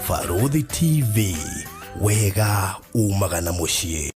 Barũthi TV, wega umaga na mũciĩ.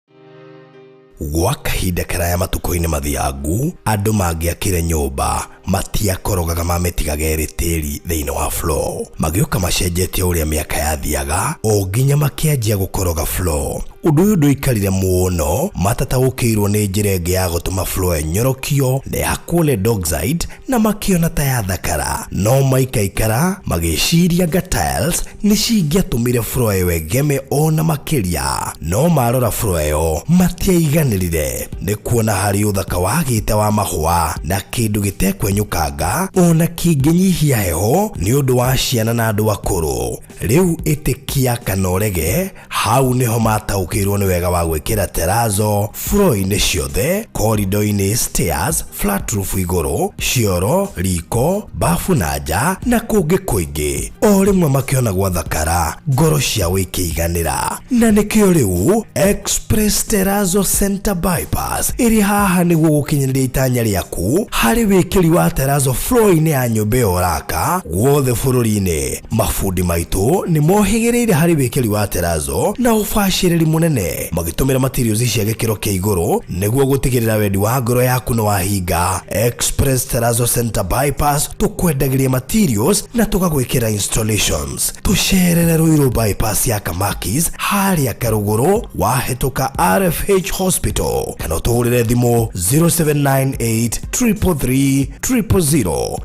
Gwa kahinda karaya matukũ-inĩ mathiangu, andũ mangĩakire nyũmba matiakorogaga mamĩtigaga ĩrĩ tĩri thĩinĩ wa floor. Magĩũka macenjetie ũrĩa mĩaka yathiaga o nginya makĩanjia gũkoroga floor. Ũndũ ũyũ ndũikarire mũno matataũkĩirwo nĩ njĩra ĩngĩ ya gũtũma floor ĩnyorokio na ĩhakwo lead oxide na makĩona ta yathakara. No maikaikara magĩciria anga tiles nĩ cingĩatũmire floor ĩyo ĩgeme ona makĩria. No marora floor ĩyo matiaiganĩrire nĩ kuona harĩ ũthaka wagĩte wa mahũa na kĩndũ gĩtekwenyũkanga ona kĩngĩnyihia heho nĩ ũndũ wa ciana na andũ akũrũ. Rĩu ĩtĩkia kana ũrege, hau nĩho mataũkĩirwo nĩ wega wa gwĩkĩra terrazzo floor-inĩ ciothe, corridor-inĩ, stairs, flat roof igũrũ, cioro, riko, bafu na nja na kũngĩ kũingĩ. O rĩmwe makĩona gwathakara, ngoro ciao ikĩiganĩra. Na nĩkĩo rĩu Express Terrazzo Center Bypass ĩrĩ haha nĩguo gũkinyanĩria itanya rĩaku harĩ wĩkĩri wa terrazzo floor-inĩ ya nyũmba ĩyo ũraka guothe bũrũri-inĩ. Mabundi maitũ nĩ mohĩgĩrĩire harĩ wĩkĩri wa terrazzo na ũbacĩrĩri mũnene magĩtũmĩra materials cia gĩkĩro kĩa igũrũ nĩguo gũtigĩrĩra wendi wa ngoro yaku nĩ wahinga. Express Terrazzo Center Bypass tũkwendagĩria materials na tũgagwĩkĩra installations. Tũcerere Ruiru Bypass ya Kamakis harĩa Karũgũrũ wahĩtũka RFH Hospital kana ũtũhũrĩre thimũ 0798 333 000.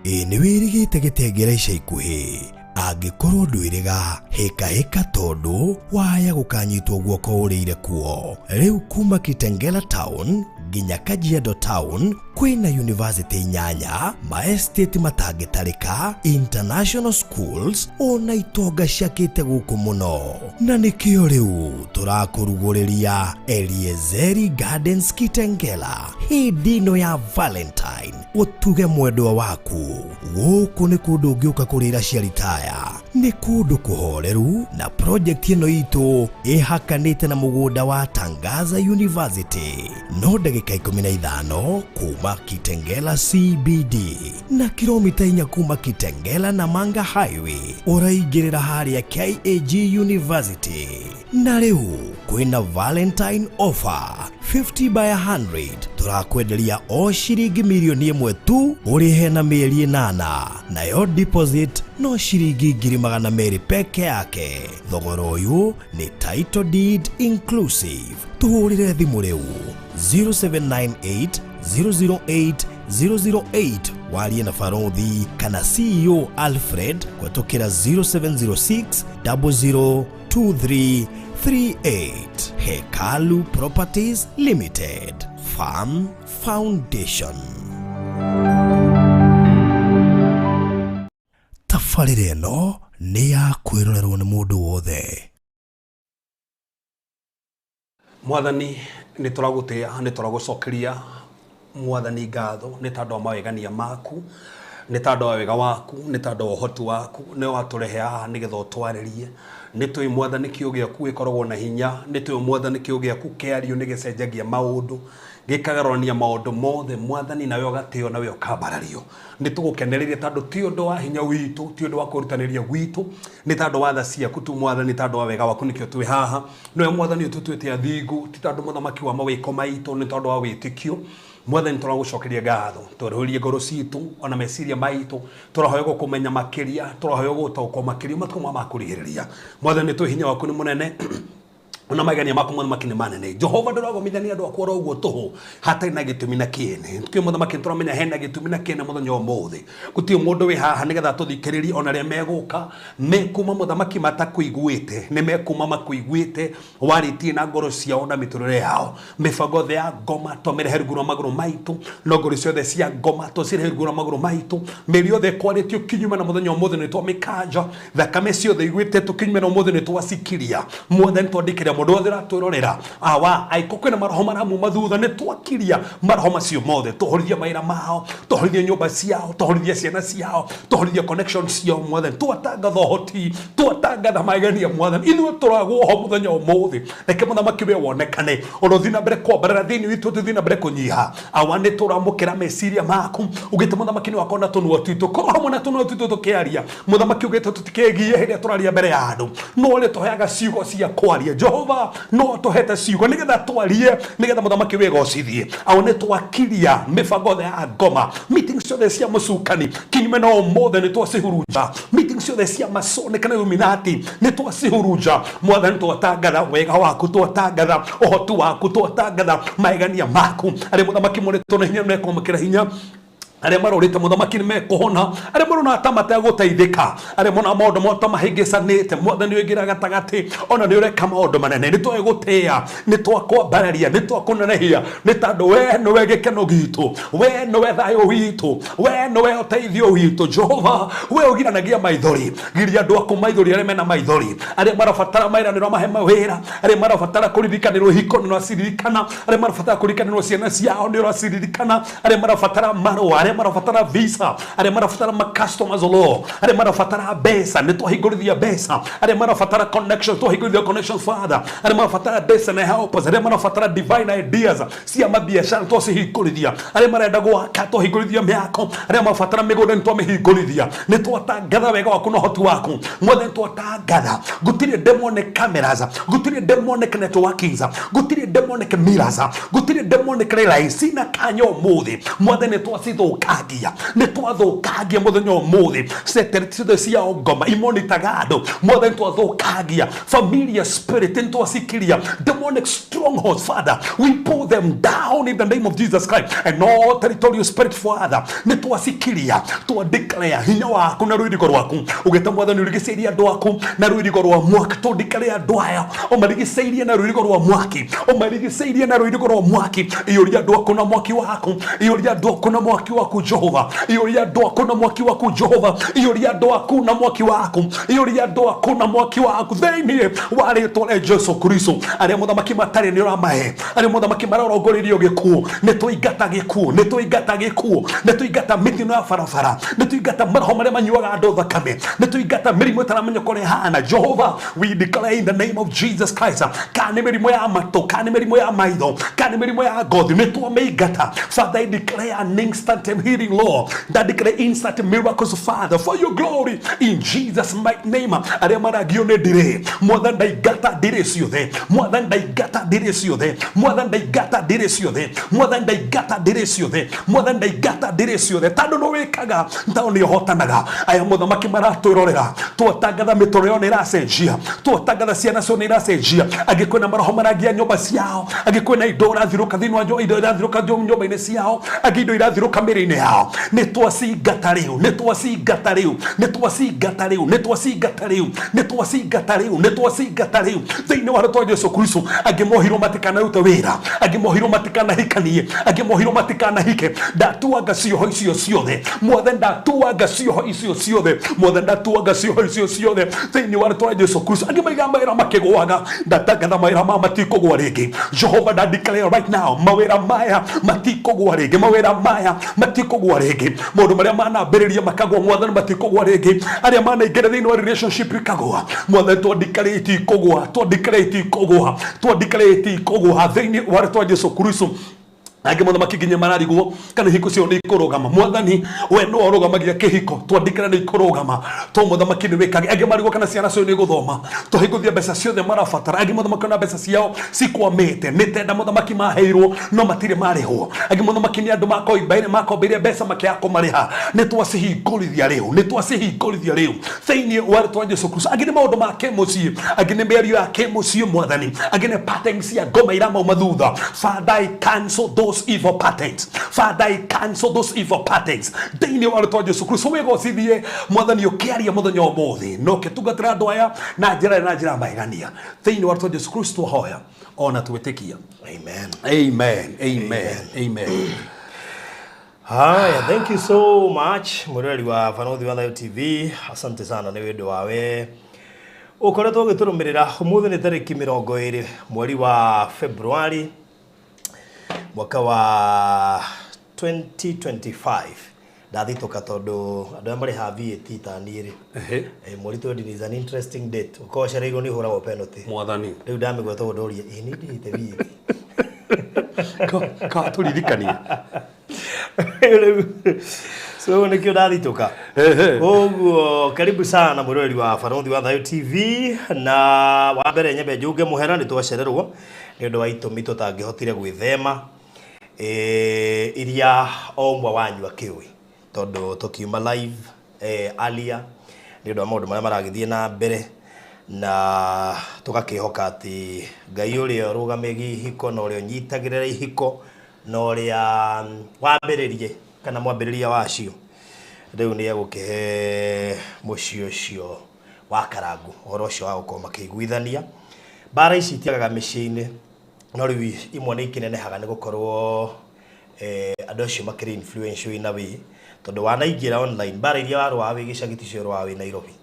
Ĩ nĩ wĩrĩgĩte gĩtengera ica ikuhĩ? Angĩkorwo ndwĩrĩga, hĩkahĩka tondũ waya gũkanyitwo guoko ũrĩire kuo. Rĩu kuma Kitengela Town nginya Kajiado Town kwĩna university inyanya, maestate matangĩtarĩka, international schools ona itonga ciakĩte gũkũ mũno. Na nĩkĩo rĩu tũrakũrugũrĩria Eliezeri Gardens Kitengela hĩndĩ ĩno ya Valentine. Ũtuge mwendwa waku. Gũkũ nĩ kũndũ ũngĩũka kũrĩra cia ritaya. Nĩ kũndũ kũhoreru na project ĩno itũ ĩhakanĩte na mũgũnda wa Tangaza University. No ndagĩka 15 kuma Kitengela CBD na kilomita 4 kuma Kitengela na Manga Highway ũraingĩrĩra harĩa KAG University. Na rĩu kwĩna Valentine offer 50 by 100 tũrakwenderia o ciringi mirioni 1 tu ũrĩhe na mĩeri 8, nayo deposit no ciringi 200,000 peke yake. Thogora ũyũ nĩ title deed inclusive. Tũhũrĩre thimũ rĩu 0798 008 008 warie na Barothi kana CEO Alfred kũhetũkĩra 0706 00 2338. Hekalu Properties Limited, Farm Foundation. Tabarĩra ĩno nĩ ya kwĩrorerwo nĩ mũndũ wothe. Mwathani, nĩ tũragũtĩa, nĩ tũragũcokeria Mwathani ngatho nĩ tondũ wa mawegania maku, nĩ tondũ wa wega waku, nĩ tondũ wa ũhoti waku, nĩ watũrehe haha nĩgetha ũtwarĩrie. Nĩ tũĩ Mwathani kiugo gĩaku gĩkoragwo na hinya, nĩ tũĩ Mwathani kiugo gĩaku kĩario nĩ gĩcenjagia maũndũ, gĩkagarũrania maũndũ mothe Mwathani, nawe ũgatĩo, nawe ũkambarario. Nĩ tũgũkenereire tondũ ti ũndũ wa hinya witũ, ti ũndũ wa kwĩrutanĩria gwitũ, nĩ tondũ wa tha ciaku tu Mwathani, nĩ tondũ wa wega waku nĩkĩo twĩ haha. Nĩwe Mwathani ũtũtuĩte athingu, ti tondũ mũthamaki wa mawĩko maitũ, nĩ tondũ wa wĩtĩkio. Mwathani tũragũcokeria ngatho, twerũhĩrie ngoro citũ ona meciria maitũ, tũrahoya gũkũmenya makĩria, tũrahoya gũgũtaũkwo makĩria matukũ maya ma kũrigĩrĩria. Mwathani nĩ tũĩ hinya waku nĩ mũnene, ona magegania maku mũthamaki nĩ manene. Jehova ndũragomithania andũ aku oro ũguo tũhũ hatarĩ na gĩtũmi na kĩene. Tũkĩ mũthamaki nĩtũramenya hena gĩtũmi na kĩene mũthenya wa ũmũthĩ. Gũtirĩ mũndũ wĩ haha nĩgetha tũthikĩrĩrie ona arĩa megũka mekuma mũthamaki matakũiguĩte, nĩ mekuma makũiguĩte warĩtie na ngoro ciao na mĩtũrĩre yao. Mĩbango yothe ya ngoma twamĩrehe rungu rwa magũrũ maitũ, no ngoro ciothe cia ngoma twacirehe rungu rwa magũrũ maitũ. Mĩri yothe ĩkwarĩtio kinyume na mũthenya ũmũthĩ nĩ twamĩkanja, thakame ciothe igwĩte tũkinyume na ũmũthĩ nĩ twacikiria. Mwathani twandĩkĩre Mũndũ wothe ũratwĩrorera, awa, angĩkorwo kwĩna maroho maramuma thutha, nĩ twakiria maroho macio mothe, tũhorithie mawĩra mao, tũhorithie nyũmba ciao, tũhorithie ciana ciao, tũhorithie connection ciao. Mwathani, twatangatha ũhoti, twatangatha magenia. Mwathani, ithuĩ tũragwo ho mũthenya ũmũthĩ. Reke mũthamaki we wonekane, ũrothiĩ na mbere kwambarara thĩinĩ witũ, tũthiĩ na mbere kũnyiha. Awa, nĩ tũramũkĩra meciria maku. Ugĩte, mũthamaki, nĩ wakorwo na tũnua twitũ, korwo hamwe na tũnua twitũ tũkĩaria. Mũthamaki, ugĩte tũtikegie hĩndĩ ĩrĩa tũraria mbere ya andũ, no nĩ tũheaga ciugo cia kwaria. Jehova, no tũhete ciugo nĩgetha twarie, nĩgetha mũthamaki wĩgocithie. Awa, nĩ twakiria mĩbango yothe ya ngoma, meeting ciothe cia mũcukani kinyume na ũmũthĩ, nĩ twacihurunja. Meeting ciothe cia Masonic na Illuminati nĩ twacihurunja. Mwathani, twatangatha wega waku, twatangatha ũhoti waku, twatangatha maegania maku. Arĩa, mũthamaki, mũrĩtwo na hinya nĩ hinya, arĩa marorĩte, mũthamaki, nĩ mekũhona. Arĩa marona ta mategũteithĩka, arĩa mona maũndũ mao ta mahĩngĩcanĩte, Mwathani, ũingĩra gatagatĩ, ona nĩ ũreka maũndũ manene. Nĩ twagũtĩĩa, nĩ twakwambararia, nĩ twakũnenehia, nĩ tondũ we nĩwe gĩkeno gitũ, we nĩwe thayũ witũ, we nĩwe ũteithio witũ. Jehova, we ũgiranagia maithori, giria andũ aku maithori, arĩa mena maithori, arĩa marabatara mawĩra nĩ ũramahe mawĩra, arĩa marabatara kũririkanĩrwo hiko nĩ ũraciririkana, arĩa marabatara kũririkanĩrwo ciana ciao nĩ ũraciririkana, arĩa marabatara marũa, arĩa marabatara visa, arĩa marabatara ma customers law, arĩa marabatara mbeca, nĩ twahingũrithia mbeca, arĩa marabatara connections, twahingũrithia connections, Father, arĩa marabatara destiny helpers, arĩa marabatara divine ideas cia mabiacara, twacihingũrithia, arĩa marenda gwaka, twahingũrithia mĩako, arĩa marabatara mĩgũnda, nĩ twamĩhingũrithia. Nĩ twatangatha wega waku na ũhoti waku. Mwathani, twatangatha gũtirĩ demonic cameras, gũtirĩ demonic networkings, gũtirĩ demonic mirrors, gũtirĩ demonic lines na kanya ũmũthĩ. Mwathani, nĩ twacithũkangia, nĩ twathũkangia mũthenya ũmũthĩ satellite ciothe cia ngoma imonitaga andũ. Mwathani, twathũkangia familiar spirit, nĩ twacikiria demonic strongholds. Father, we pull them down in the name of Jesus Christ, and all territorial spirit, Father, nĩ twacikiria. Twa declare hinya waku na rũirigo rwaku. Ũgĩta, Mwathani, ũrigicĩirie andũ aku na rũirigo rwa mwaki. Tũ declare andũ aya ũmarigicĩirie na rũirigo rwa mwaki, ũmarigicĩirie na rũirigo rwa mwaki. Iyũria andũ aku na mwaki waku, iyũria andũ aku na mwaki waku, Jehova, iyũria andũ aku na mwaki waku, Jehova, iyũria andũ aku na mwaki waku, iyũria andũ aku na mwaki waku, thĩinĩ wa rĩtwa rĩa Jesu Kristo. Arĩa, mũthamaki, matarĩ, nĩ ũramahe. Arĩa, mũthamaki, mararongoreirio gĩkuũ, nĩ tũingata gĩkuũ, nĩ tũingata gĩkuũ, nĩ tũingata mĩtino ya barabara, nĩ tũingata maroho marĩa manyuaga andũ thakame, nĩ tũingata mĩrimũ ĩtaramenya kũrĩa ĩhana. Jehova, we declare in the name of Jesus Christ, kana nĩ mĩrimũ ya matũ, kana nĩ mĩrimũ ya maitho, kana nĩ mĩrimũ ya ngothi, nĩ twamĩingata. Father, I declare an instant healing law that declare instant miracles, Father, for your glory, in Jesus' mighty name. Arĩa maragio nĩ ndirĩ, Mwathani, ndaingata ndirĩ ciothe. Mwathani, ndaingata ndirĩ ciothe. Mwathani, ndaingata ndirĩ ciothe. Mwathani, ndaingata ndirĩ ciothe. Mwathani, ndaingata ndirĩ ciothe, tondũ nĩ wĩkaga, tondũ nĩ ũhotanaga. Aya, mũthamaki, maratwĩrorera, twatangatha mĩtũrĩre yao nĩ ĩracenjia, twatangatha ciana ciao nĩ iracenjia. Angĩ kwĩna maroho marangia nyũmba ciao, angĩ kwĩna indo ũrathirũka thĩinĩ wa indo irathirũka nyũmba-inĩ ciao, angĩ indo irathirũka mĩrĩ-inĩ yao, nĩ twacingata rĩu, nĩ twacingata rĩu, nĩ twacingata rĩu, nĩ twacingata rĩu, nĩ twacingata rĩu, nĩ twacingata rĩu, thĩinĩ wa rĩtwa Jesu Kristo. Angĩ mohirwo matikanarute wĩra, angĩ mohirwo matikanahikanie, angĩ mohirwo matikanahike, ndatuanga cioho icio ciothe. Mwathani, ndatuanga cioho icio ciothe. Mwathani, ndatuanga cioho icio ciothe, thĩinĩ wa rĩtwa rĩa Jesu Kristo. Angĩ maiga mawĩra makĩgũaga, ndatangatha mawĩra maya matikũgũa rĩngĩ. Jehova, nda declare right now, mawĩra maya matikũgũa rĩngĩ, mawĩra maya matikũgũa rĩngĩ. Maũndũ marĩa manambĩrĩria makagũa, Mwathani, matikũgũa rĩngĩ. Arĩa manaingĩra thĩinĩ wa relationship ikagũa, Mwathani, twa declare itikũgũa, twa declare itikũgũa, twa declare itikũgũa, thĩinĩ wa rĩtwa Jesu Kristo. Angĩ, mũthamaki, nginya mararigwo kana ihiko ciao nĩ ikũrũgama. Mwathani, we nĩwe ũrũgamagia kĩhiko, twandĩkĩra nĩ ikũrũgama, to mũthamaki nĩ wĩkage. Angĩ marigwo kana ciana ciao nĩ igũthoma, twahingũthia mbeca ciothe marabatara. Angĩ, mũthamaki, ona mbeca ciao cikwamĩte, nĩ tenda, mũthamaki, maheirwo no matirĩ marĩhwo. Angĩ, mũthamaki, nĩ andũ makoimbaire, makombeire mbeca makĩaga kũmarĩha, nĩ twacihingũrithia rĩu, nĩ twacihingũrithia rĩu, thĩinĩ wa rĩtwa Jesu Kristo. Angĩ nĩ maũndũ ma kĩmũciĩ, angĩ nĩ mĩario ya kĩmũciĩ, Mwathani, angĩ nĩ patterns cia ngoma iramauma thutha. Father, I cancel those evil patterns. Father, I cancel those evil patterns, thĩinĩ wa rĩtwa Jesu Kristo. Wĩgocithie, Mwathani, ũkĩaria mũthenya ũmũthĩ na ũkĩtungatĩra andũ aya na njĩra ya magegania, thĩinĩ wa rĩtwa Jesu Kristo hoya ona twĩtĩkia. Amen. Amen, amen, amen. Haya, thank you so much, mwĩroreri wa Banothi wa Thayo TV. Asante sana nĩ wendo wawe. Ũkoretwo ũgĩtũrũmĩrĩra ũmũthĩ nĩ tarĩki 20 mweri wa Februari mwaka wa 2025. Ndathitũka tondũ andũ arĩa marĩhaga VAT ta niĩ rĩ, mweri 20 is an interesting date. Ũkorwo ũcereirwo nĩ ũhũragwo penalty. Mwathani. Rĩu ndamĩgweta ũguo ndoria, ĩ nĩ ndĩhĩte VAT. Ka tũririkanie. Rĩu so nĩkĩo ndathitũka. Koguo karibu sana mwĩroreri wa Barothi wa Thayo TV, na wa mbere nyambe njuge mũhera nĩ twacererwo nĩ ũndũ wa itũmi tũtangĩhotire gwĩthema, iria o ũmwe wanyu akĩũĩ, tondũ tũkiuma live earlier nĩ ũndũ wa maũndũ marĩa maragĩthiĩ na mbere, na tũgakĩhoka atĩ Ngai ũrĩa ũrũgamĩtie ihiko na ũrĩa ũnyitagĩrĩra ihiko na ũrĩa wambĩrĩrie kana mwambĩrĩria wacio rĩu nĩ egũkĩhe mũciĩ ũcio wa Karangu ũhoro ũcio wa gũkorwo makĩiguithania. Mbara ici itiagaga mĩciĩ-inĩ, no rĩu imwe nĩ ikĩnenehaga nĩ gũkorwo andũ acio makĩrĩ influential in a way, tondũ wanaingĩra online mbara iria warũaga wĩ gĩcagi ticio ũrũaga wĩ Nairobi.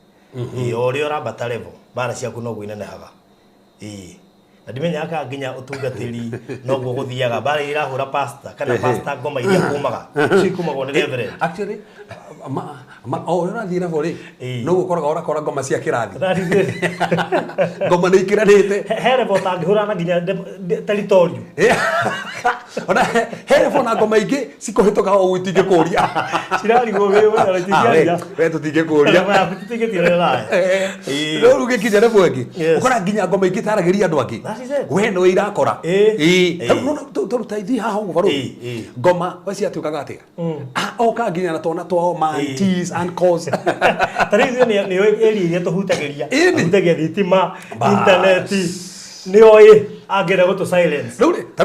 O ũrĩa ũrambata level mbara ciaku noguo inenehaga. Na ndimenyaga kana nginya ũtungatĩri noguo gũthiaga, mbara iria irahũra pastor kana pastor ngoma iria kumaga icio ikumagwo nĩ reverend. Actually, o ũrĩa ũrathiĩ level rĩ, noguo ũkoraga ũrakora ngoma cia kĩrathi. That is it. Ngoma nĩ ikĩranĩte. He level ũtangĩhũra na nginya territorial. Ona he level na ngoma ingĩ cikũhĩtũka o ũguo itingĩkũria. Cirarigwo wĩ we, ona itingĩaria. We tũtingĩkũria. Level yaku tũtingĩtiorera nayo. No rĩu gĩkinya level ĩngĩ, Yes. ũkora nginya ngoma ingĩ itaragĩria andũ angĩ. That is it. We nĩwe irakora. Rĩu no, no, tondũ ta ithuĩ haha ũguo barũthi. Ngoma we ciatuĩkaga atĩa? Oka nginya na twana twao, ma aunties, uncles. Ta rĩu ithuĩ nĩ area iria tũhutagĩria. Ĩni. Ahutagia thitima, Bas. intaneti. Nĩoĩ angĩenda gũtũ silence. Rĩu rĩ, ta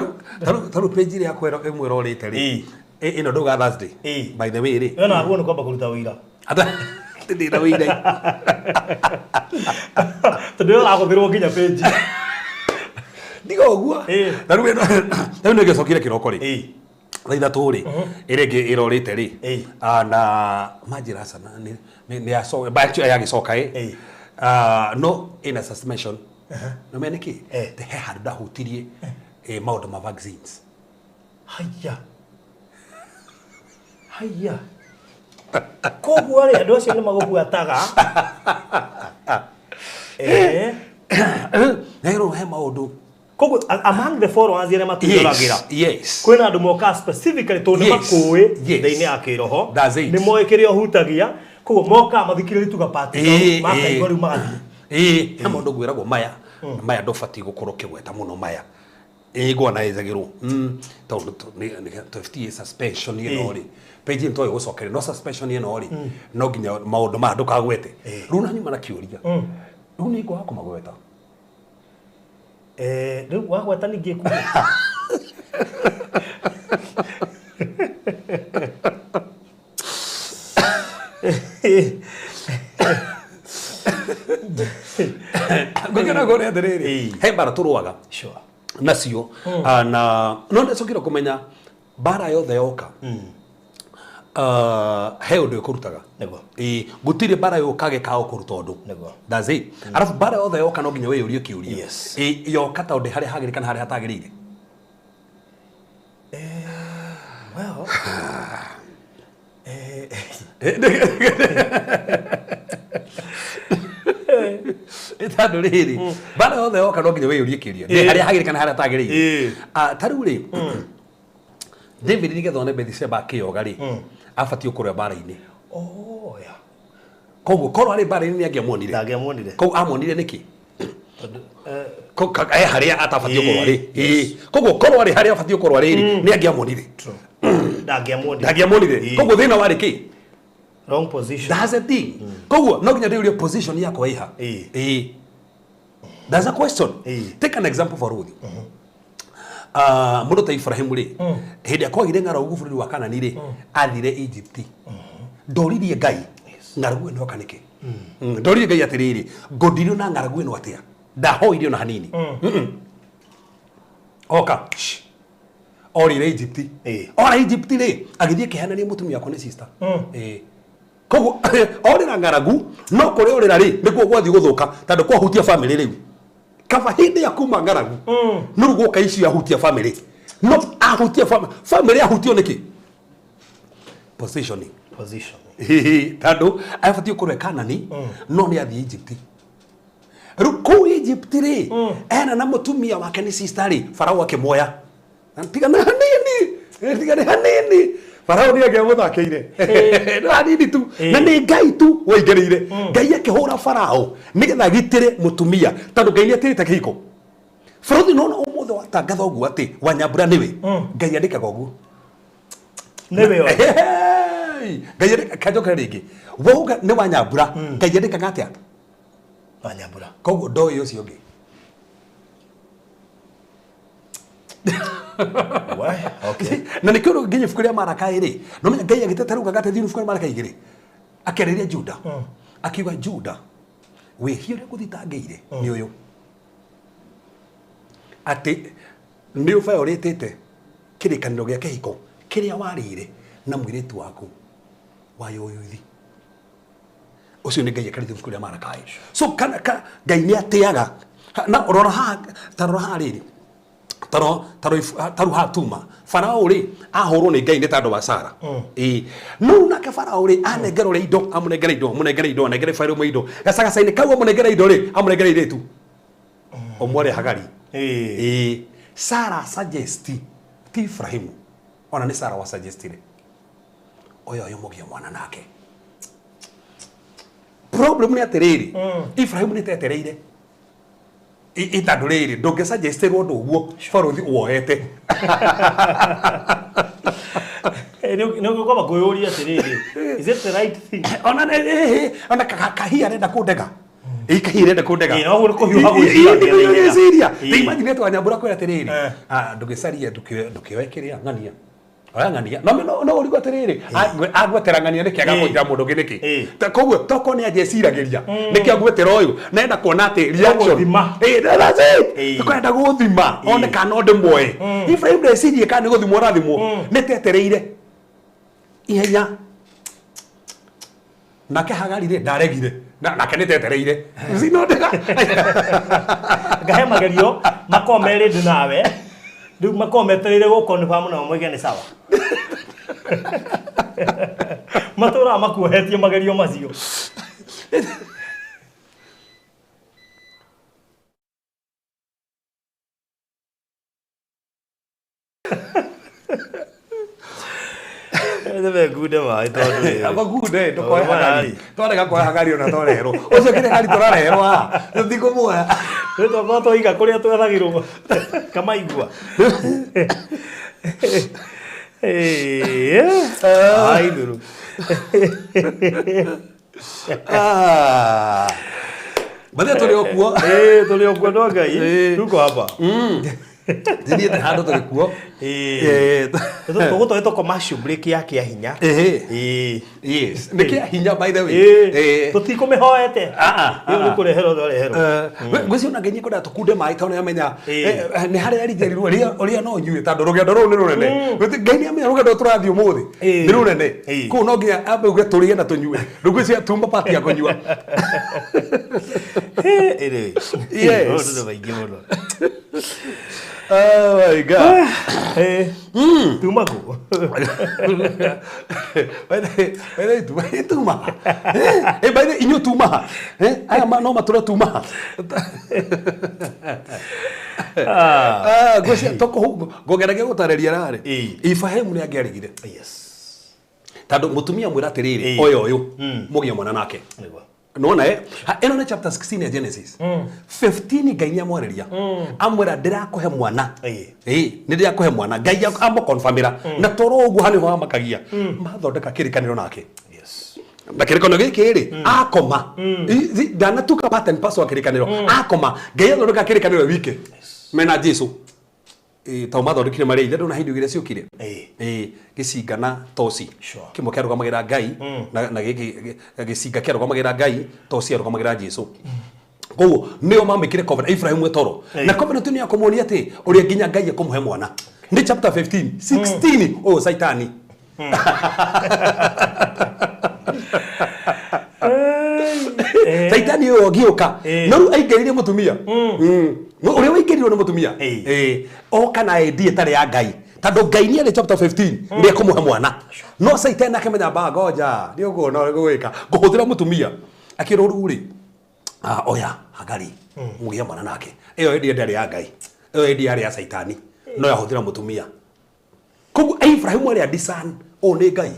rĩu page ĩrĩa yakwa ĩmwe ĩrorĩte rĩ, ĩno ndauga Thursday. By the way rĩ. We naguo nĩ kwamba kũruta ũira. Ata ndĩna ũira. Tondũ we ũragũthĩrwo nginya page. Ndiga ũguo. Na rĩu ĩno, rĩu nĩ ĩgĩcokire kĩroko rĩ. Thaa 3 rĩ, ĩrĩa ĩngĩ ĩrorĩte rĩ. Na manjĩra aca, na nĩ yacoka, but actually yagĩcoka ĩ. No ĩna suspension. No mene kĩ? He handũ ndahutirie, maũndũ ma vaccines. Haya. Haya. Koguo rĩ, andũ acio nĩ magũbuataga. Rĩu he maũndũ. Koguo among the followers arĩa matwĩroragĩra. Yes. Kwĩna andũ mokaga specifically tondũ nĩ makũĩ thĩinĩ ya kĩroho. That's it. Nĩ moĩ kĩrĩa ũhutagia. Koguo mokaga mathikĩrĩria tuga part makaigua rĩu magathiĩ. He maũndũ ngwĩragwo maya, na maya ndũbatiĩ gũkorwo ũkĩgweta mũno maya. Ngona ĩjagĩrwo. Tondũ nĩ FDA suspension ĩno rĩ. Page ĩno tũĩ gũcokeria, no suspension ĩno rĩ, no nginya maũndũ maya ndũkagwete. Rĩu na nyuma na kĩũria. Rĩu nĩ ngwaga kũmagweta. Rĩu wagweta ningĩ kuga. Ngũkĩona ngũrĩa atĩrĩrĩ, he mbara tũrũaga. Nacio. Na no ndacokire kũmenya mbara yothe yoka. He ũndũ ĩkũrutaga. Gũtirĩ mbara yũkaga ĩkaga kũruta ũndũ. That's it. Arabu mbara yothe yoka no nginya wĩyũrie kĩũria. Yoka tondũ harĩa hagĩrĩire kana harĩa hatagĩrĩire. Well. Tondũ rĩrĩ, mbara yothe yoka no nginya wĩyũrie kĩũria. Nĩ harĩa hagĩrĩire kana harĩa hatagĩrĩire. Ta rĩu rĩ, David nĩgetha one Bathsheba akĩyoga rĩ, abatiĩ kũrũa mbara-inĩ. Oh, yeah. Koguo korwo arĩ mbara-inĩ nĩ angĩamuonire. Ndangĩamuonire. Koguo amuonire nĩkĩ? Tondũ, Harĩa atabatiĩ kũrũa rĩ. Koguo korwo arĩ harĩa abatiĩ kũrũa rĩ, nĩ angĩamuonire. True. Ndangĩamuonire. Ndangĩamuonire. Koguo thĩna warĩ kĩ? Wrong position. That's the thing. Koguo no nginya ndĩũrie position yakwa ĩha. That's a question. Take an example for Ruth. Mũndũ ta Ibrahim rĩ, hĩndĩ ĩrĩa kwagire ng'aragu bũrũri wa Kanani rĩ, athire Egypt. Ndoririe Ngai, ng'aragu ĩno yoka nĩkĩ? Ndoririe Ngai atĩrĩrĩ, ngũndirio na ng'aragu ĩno atĩa? Ndahoire ona hanini. Oka. Shh. Orire Egypt. Ora Egypt rĩ, agĩthiĩ akĩhanania mũtumia wakwa nĩ sister. Koguo orĩra ng'aragu no kũrĩa orĩra rĩ nĩkuo gwathiĩ gũthũka tondũ kwahutia family rĩu. Kaba hĩndĩ ya kuma ng'aragu no rĩu gwoka icio ahutia family. No ahutia family, family ahutio nĩkĩ? Positioning. Position. Tondũ abatiĩ gũkorwo e Kanani no nĩ athiĩ Egypt. Rĩu kũu Egypt rĩ ena na mũtumia wake nĩ sister rĩ Farao akĩmuoya. Tigana hanini, tigana hanini. Farao nĩ angĩamũthakĩire. No hanini tu. Na nĩ Ngai tu waingĩrĩire. Ngai akĩhũra Farao nĩgetha agitĩre mũtumia tondũ Ngai nĩ atĩrĩte kĩhiko. Farao nona ũmũthĩ watangatha ũguo atĩ Wanyambura nĩwe. Ngai andĩkaga ũguo. Nĩwe o. Hey! Ngai andĩkaga kanjokere rĩngĩ. Wauga nĩ Wanyambura. Ngai andĩkaga atĩa? Wanyambura. Koguo ndoĩ ũcio ũngĩ. Why? Okay. Na nĩkĩo rĩu nginya ibuku rĩa Marakai rĩ, no menya Ngai agĩteta rĩu gagate thĩinĩ ibuku rĩa Marakai igĩrĩ. Akĩarĩria Juda. Akiuga Juda, wĩhia ũrĩa ngũthitangĩire nĩ ũyũ. Atĩ nĩ ũviolate kĩrĩkanĩro gĩa kĩhiko kĩrĩa warĩire na mũirĩtu waku wa yoyuthi. Ũcio nĩ Ngai ekarĩte ibuku rĩa Marakai. So kana ka, Ngai nĩ atĩaga. Na rora haha, ta rora haha rĩrĩ. Taro taro taru hatuma Farao rĩ ahũrwo nĩ Ngai nĩ tondũ wa Sara. Ĩĩ. No nake Farao rĩ anengerwo rĩ indo, amũnengere indo, amũnengere indo, anengere Farao indo. Gacagaca-inĩ kau amũnengere indo rĩ, amũnengere irĩtu. Ũmwe arĩ Hagari. Ĩĩ. Sara suggest ti Ibrahimu. Ona nĩ Sara wa suggestire. Ũyũ ũyũ mũgĩe mwana nake. Problem nĩ atĩrĩrĩ, Ibrahimu nĩ tetereire. Itandũ rĩrĩ ndũngĩsuggestĩrwo ũndũ ũguo barũthi woete. Nĩ ũkwamba kwĩyũria atĩrĩrĩ, is it the right thing? Ona ona kahia arenda kũndega. Ĩ kahia arenda kũndega. Ĩ, no kũhiũha gwĩciria Ĩ, nĩ na ihenya. gwĩciria. Ĩ. Rĩu imagine atĩ Wanyambura kwĩra atĩrĩrĩ, ndũgĩcarie ndũkĩoe kĩrĩa ng'ania. Oya ng'ania. No no no ũrigwo atĩrĩrĩ, agwetera ng'ania nĩkĩ agakũnjĩra mũndũ ũngĩ nĩkĩ? Ta koguo toko nĩ anjeciragĩria nĩkĩ agwetera ũyũ na enda kuona atĩ reaction. Gũthima. Ĩ, that's it. Ĩ. Kwenda gũthima one kana no ndĩmuoe. Ibrahim ndecirie kana nĩ gũthimwo ũrathimwo. Nĩ tetereire ihenya. Nake Hagari rĩ ndaregire. Nake nĩ tetereire. Sino ndĩga. Ngahe magerio makorwo me ready nawe. Rĩu makorwo metereire gũconfirm na moige nĩ sawa. Matũraga makuohetie magerio macio. Nĩmekunde maĩ tondũ rĩrĩ. Makunde ndũkoe Tondũ maya Hagari. rĩ. Twarega kuoya Hagari ona twareherwo. Ũcio kĩrĩa Hagari tũrareherwo haha. Tũtikũmuoya. Rĩu twakorwo twaiga kũrĩa twethagĩrwo kamaigua. Ai thuru. Bathia tũrĩ o kuo. Tũrĩ o kuo andũ a Ngai. Tuko hapa. Thiĩte handũ tũrĩ kuo. Tũgũtwaritwo commercial break ya kĩa hinya. Ĩhĩ. Yes. Nĩ kĩa hinya by the way. Tũtikũmĩhoete. Ĩyo nĩ kũreherwo twareherwo. Ngwĩciria ona Ngai nĩ ekwendaga tũkunde maĩ tondũ nĩ amenya nĩ harĩa erinjerirwo ũrĩa no nyue tondũ rũgendo rũu nĩ rũnene. Ngai nĩ amenya rũgendo tũrathiĩ ũmũthĩ nĩ rũnene. Koguo no nginya ambe uge tũrĩe na tũnyue. Rĩu ngwĩciria tuma part ya kũnyua. Anyway. Yes. Maũndũ nĩ maingĩ mũno. Oh my God. Tuma kũ? By the way, tuma. By the way, inyuĩ tumaha. Aya no matũre tumaha. Ngwĩciria ngũgeragia gũtarĩria rarĩ. Ibrahim nĩ angĩaregire. Yes. Tondũ mũtumia mwĩra atĩrĩrĩ, oya ũyũ, mũgĩe mwana nake. Nona ĩno nĩ chapter 16 ya Genesis. 15 Ngai nĩ amwarĩria. Amwĩra ndĩrakũhe mwana. Nĩ ndĩrakũhe mwana. Ngai amũconfirmĩra. Na toro ũguo hanĩ ho amakagia. Mathondeka kĩrĩkanĩro nake. Yes. Na kĩrĩkanĩro gĩkĩ rĩ, akoma. Ndanatuka part and parcel wa kĩrĩkanĩro. Akoma. Ngai athondeka kĩrĩkanĩro wike. Mena Jesu. Tondũ mathondekire marĩa ithe ndona hĩndĩ igĩrĩ ciũkire. Gĩcinga na toci. Kĩmwe kĩarũgamagĩra Ngai na gĩkĩ gĩcinga kĩarũgamagĩra Ngai, toci yarũgamagĩra Jesu. Koguo nĩo mamĩkire covenant Ibrahim etoro. Na covenant nĩ yakũmuonia atĩ ũrĩa nginya Ngai ekũmũhe mwana. Nĩ chapter 15, 16 ũyũ Saitani. Caitani ũyũ ũngĩũka no rĩu aingĩrire mũtumia. No ũrĩa waingĩrirwo nĩ mũtumia. Oka na idea ĩtarĩ ya Ngai tondũ Ngai nĩ arĩ chapter 15 nĩ ekũmũhe mwana, no Caitani akĩmenya mba ngoja nĩ ũguo no gũgĩka ngũhũthĩra mũtumia akĩrwo rĩu rĩ, oya Hagari mũgĩe mwana nake. Ĩyo idea ndĩarĩ ya Ngai, ĩyo idea yarĩ ya Caitani no yahũthĩra mũtumia. Koguo Ibrahimu arĩa discern ũũ nĩ Ngai,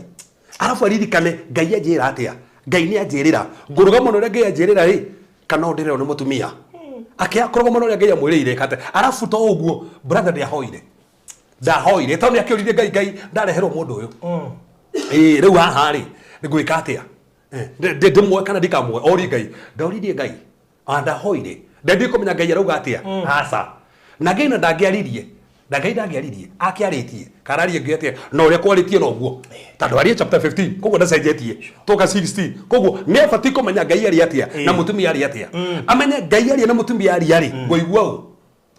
arabu aririkane Ngai anjĩra atĩa, Ngai nĩ anjĩrĩra ngũrũga mũno ũrĩa Ngai anjĩrĩra rĩ, kana ũndĩrĩrwo nĩ mũtumia akĩaga kũrũga mũno ũrĩa Ngai amwĩrĩire kate. Arabu to ũguo, brother, ndiahoire, ndahoire tondũ nĩ akĩũririe Ngai, Ngai ndareherwo mũndũ ũyũ ĩĩ rĩu haha rĩ ngwĩka atĩa? Ndĩmuoe kana ndikamuoe? Ori Ngai, ndoririe Ngai, ndahoire, ndendire kũmenya Ngai arauga atĩa. Aca na Ngai na ndangĩaririe na Ngai ndangĩaririe akĩarĩtie kararie ngĩ atĩa na ũrĩa kwarĩtie noguo tondũ arie chapter 15 koguo ndacenjetie toka 16. Koguo nĩ abatiĩ kũmenya Ngai aria atĩa na mũtumia aria atĩa, amenye Ngai aria na mũtumia aria rĩ ngũigua ũ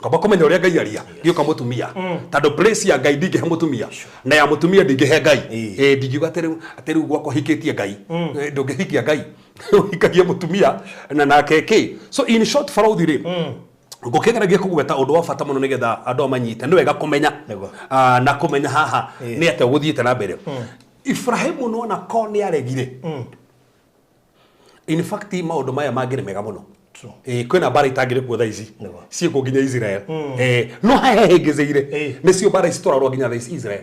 ngamba kũmenya ũrĩa Ngai aria gĩũka mũtumia tondũ place ya Ngai ndingĩhe mũtumia na ya mũtumia ndingĩhe Ngai. Ndingiuga atĩ rĩu gwakwa hikĩtie Ngai. Ndũngĩhikia Ngai, ũhikagie mũtumia na nake kĩ. So in short, barũthi rĩ, ngũkĩgeragia kũgweta ũndũ wa bata mũno nĩgetha andũ manyite nĩ wega kũmenya. Na kũmenya haha nĩ atĩa gũthiĩte na mbere. Ibrahimu nona ko nĩ aregire, in fact maũndũ maya mangĩrĩ mega mũno. Kwĩna mbara itangĩrĩ kuo thaa ici ciĩkuo nginya Israel. No haha hĩngĩcĩire nĩcio mbara ici tũrarũa nginya thaa ici Israel.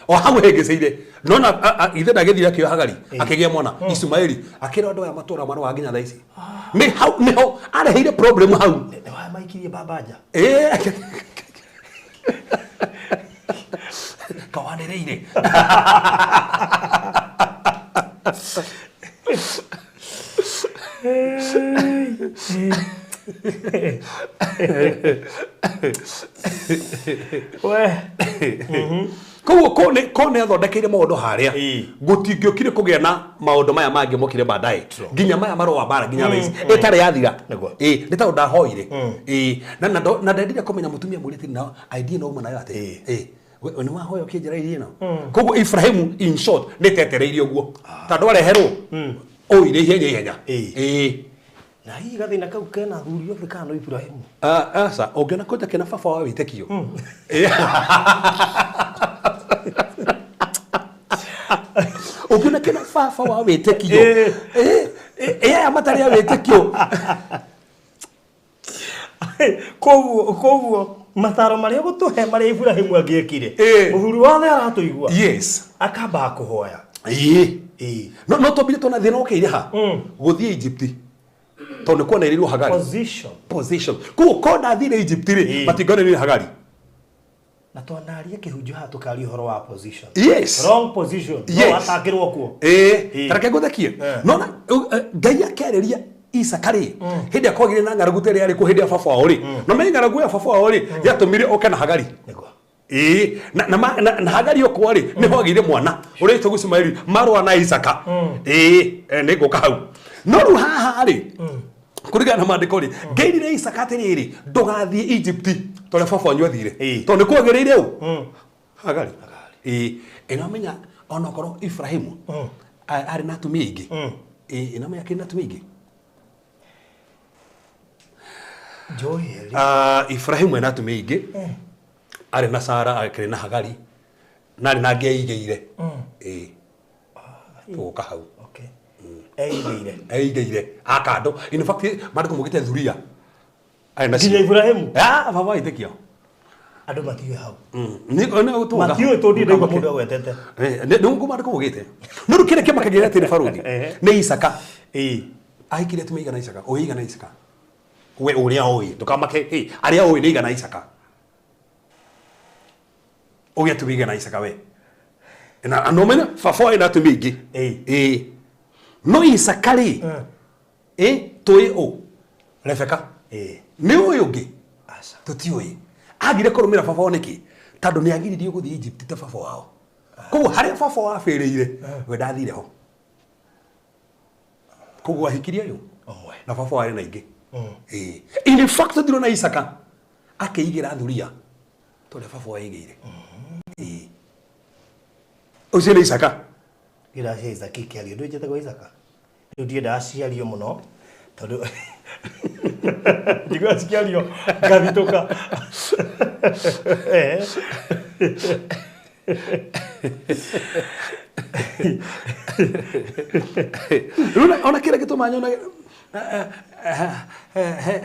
O hau hĩngĩcĩire nona ithe ndagĩthire akĩoya Hagari akĩgĩa mwana Ismaeli akĩra andũ aya matũra marũaga nginya thaa ici nĩ hau nĩho areheire problem hau. Nĩ wa maikirie baba nja. Kawanĩrĩire. We. Koguo ko nĩ athondekeire maũndũ harĩa gũtingĩũkire kũgĩa na maũndũ maya mangĩ mokire baadaye nginya maya marũa mbara nginya thaa ici ĩtarĩ yathira. Nĩ tondũ ndahoire. Na ndendire kũmenya mũtumia mũirĩtu na idea no uma nayo atĩ we nĩ wahoya ũkĩnjĩra idea ĩno. Koguo Ibrahimu in short nĩ tetereirie ũguo tondũ areherwo oire ihenya ihenya. Na hihi gathĩna kau kena athuri othe kana no Ibrahimu? Aca, ũngĩona kwanja kĩna baba wa wĩtĩkio. Ũngĩona kĩna baba wa wĩtĩkio. Aya matarĩ a wĩtĩkio. Koguo mataro marĩa gũtũhe marĩa Ibrahimu angĩekire, mũthuri wothe aratũigua, akambaga kũhoya. No twambire tuona thĩna ũkĩire ha gũthiĩ Egypt tondũ nĩ kuonereirwo Hagari. Position. Position. Koguo ko ndathire Egypt rĩ, matingonereire Hagari. Na twanaria kĩhunjio haha tũkaria ũhoro wa position. Wrong position. No atangĩrwo kuo. Tareke ngũthekie. Nona Ngai akerĩria Isaka rĩ, hĩndĩ ĩrĩa kwagĩire na ng'aragu ta ĩrĩa yarĩ kuo hĩndĩ ya baba wao rĩ, na menye ng'aragu ya baba wao rĩ yatũmire oke na Hagari. Na Hagari okwo rĩ nĩho agĩire mwana ũrĩa wĩtagwo Ismaeli marũa na Isaka. Nĩ ngũka hau no rĩu haha rĩ kũringana na maandĩko rĩ, Ngai Isaka atĩrĩrĩ, ndũgathiĩ Egypt tondũ baba wanyu athire tondũ nĩ kwagĩrĩire ũ Hagari. Ĩno menya onokorwo Ibrahimu arĩ na atumia aingĩ. Ĩno menya akĩrĩ na atumia aingĩ. Njũĩ. Ibrahimu ena atumia aingĩ, arĩ na Sara, akĩrĩ na Hagari na arĩ na angĩ eigĩire. Tũgũka hau. Eigĩire. Eigĩire akando, in fact maandĩko maugĩte thuria arĩ na Nginya Ibrahimu? Baba wĩtĩkio. Andũ matiũĩ hau. Nĩ tũgũka. Matiũĩ tondũ ndirĩ ndaigua mũndũ agwetete. Nĩ ũguo maandĩko maugĩte. No rĩu kĩrĩa kĩmakagĩra atĩrĩ barũthi nĩ Isaka. Ahikire atumia igana Isaka, ũĩ igana Isaka. We ũrĩa ũĩ, ndũkamake, arĩa ũĩ nĩ igana Isaka. Ũgĩ atumia igana Isaka we. Na no menya baba ena atumia aingĩ. No Isaka rĩ, tũĩ ũ? Rebeka. Nĩ ũĩ ũngĩ? Aca. Tũtiũĩ. Agire kũrũmĩra baba wao nĩkĩ? Tondũ nĩ agiririo gũthiĩ Egypt ta baba wao. Koguo harĩa baba wao abĩrĩire, we ndathire ho. Koguo ahikirie ũyũ Ũmwe. Na baba wao arĩ na aingĩ. In fact ndĩrona Isaka akĩigĩra thuria tondũ baba wao aigĩire. Ũcio nĩ Isaka. Ndiendaga cia Isaac ikĩario. Ndũĩ njĩtagwo Isaka? Rĩu ndiendaga ciario mũno tondũ njiguaga cikĩario ngathitũka. Rĩu ona kĩrĩa gĩtũmaga nyone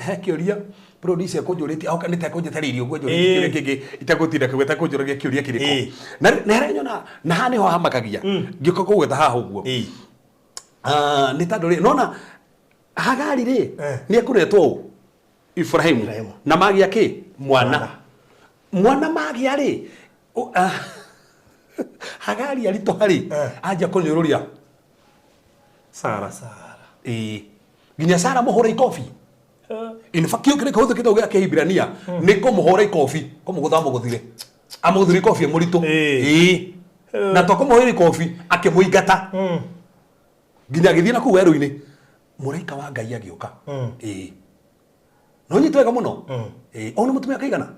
he kĩũria producer ekũnjũrĩtie oka nĩ ta ekũnjetereirie ũguo anjũrĩtie kĩũria kĩngĩ itegũtinda kĩgweta ekũnjũragia kĩũria kĩrĩkũ. Na nĩ harĩa nyona na haha nĩho hamakagia ngĩũka kũgweta haha ũguo. Nĩ tondũ rĩ nona Hagari rĩ nĩ ekũretwo ũ Ibrahimu na magĩa kĩ mwana mwana magĩa rĩ Hagari aritũha rĩ anjia kũnyũrũria Sara. Ĩĩ nginya Sara mũhũre ikobi. In fact kĩu kĩrĩa kĩhũthĩkĩte gĩa Kĩhibirania nĩ kũmũhũra ikobi kũmũgũtha amũgũthire amũgũthire ikobi e mũritũ. Ĩĩ na to kũmũhũra ikobi akĩmũingata nginya agĩthiĩ na kũu werũ-inĩ mũraika wa Ngai agĩũka. Ĩĩ no nyite wega mũno. Ĩĩ o nĩ mũtumia kaigana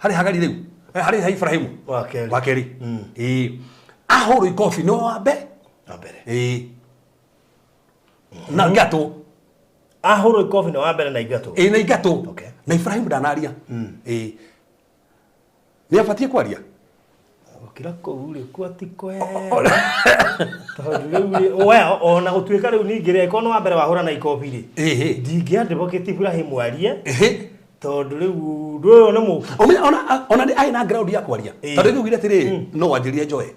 harĩ Hagari rĩu harĩ ha Ibrahimu wa kerĩ. Ĩĩ ahũrwo ikobi no wa mbere. Ĩĩ na ngatũ ahũrwo ikobi no wa mbere na ingatũ. Ĩĩ na ingatũ na Ibrahimu ndanaria. Ĩĩ nĩ abatiĩ kwaria gũkĩra kũu rĩ kuo ti kwega tondũ rĩu rĩ well ona gũtuĩka rĩu ningĩ rĩ angĩkorwo nĩ wa mbere wahũra na ikobi rĩ ndingĩadvocate Ibrahim arie tondũ rĩu ũndũ ũyũ nĩ mũku. Ũmenye ona nĩ arĩ na ground ya kwaria tondũ rĩu ugire atĩrĩrĩ no wanjĩrire njoe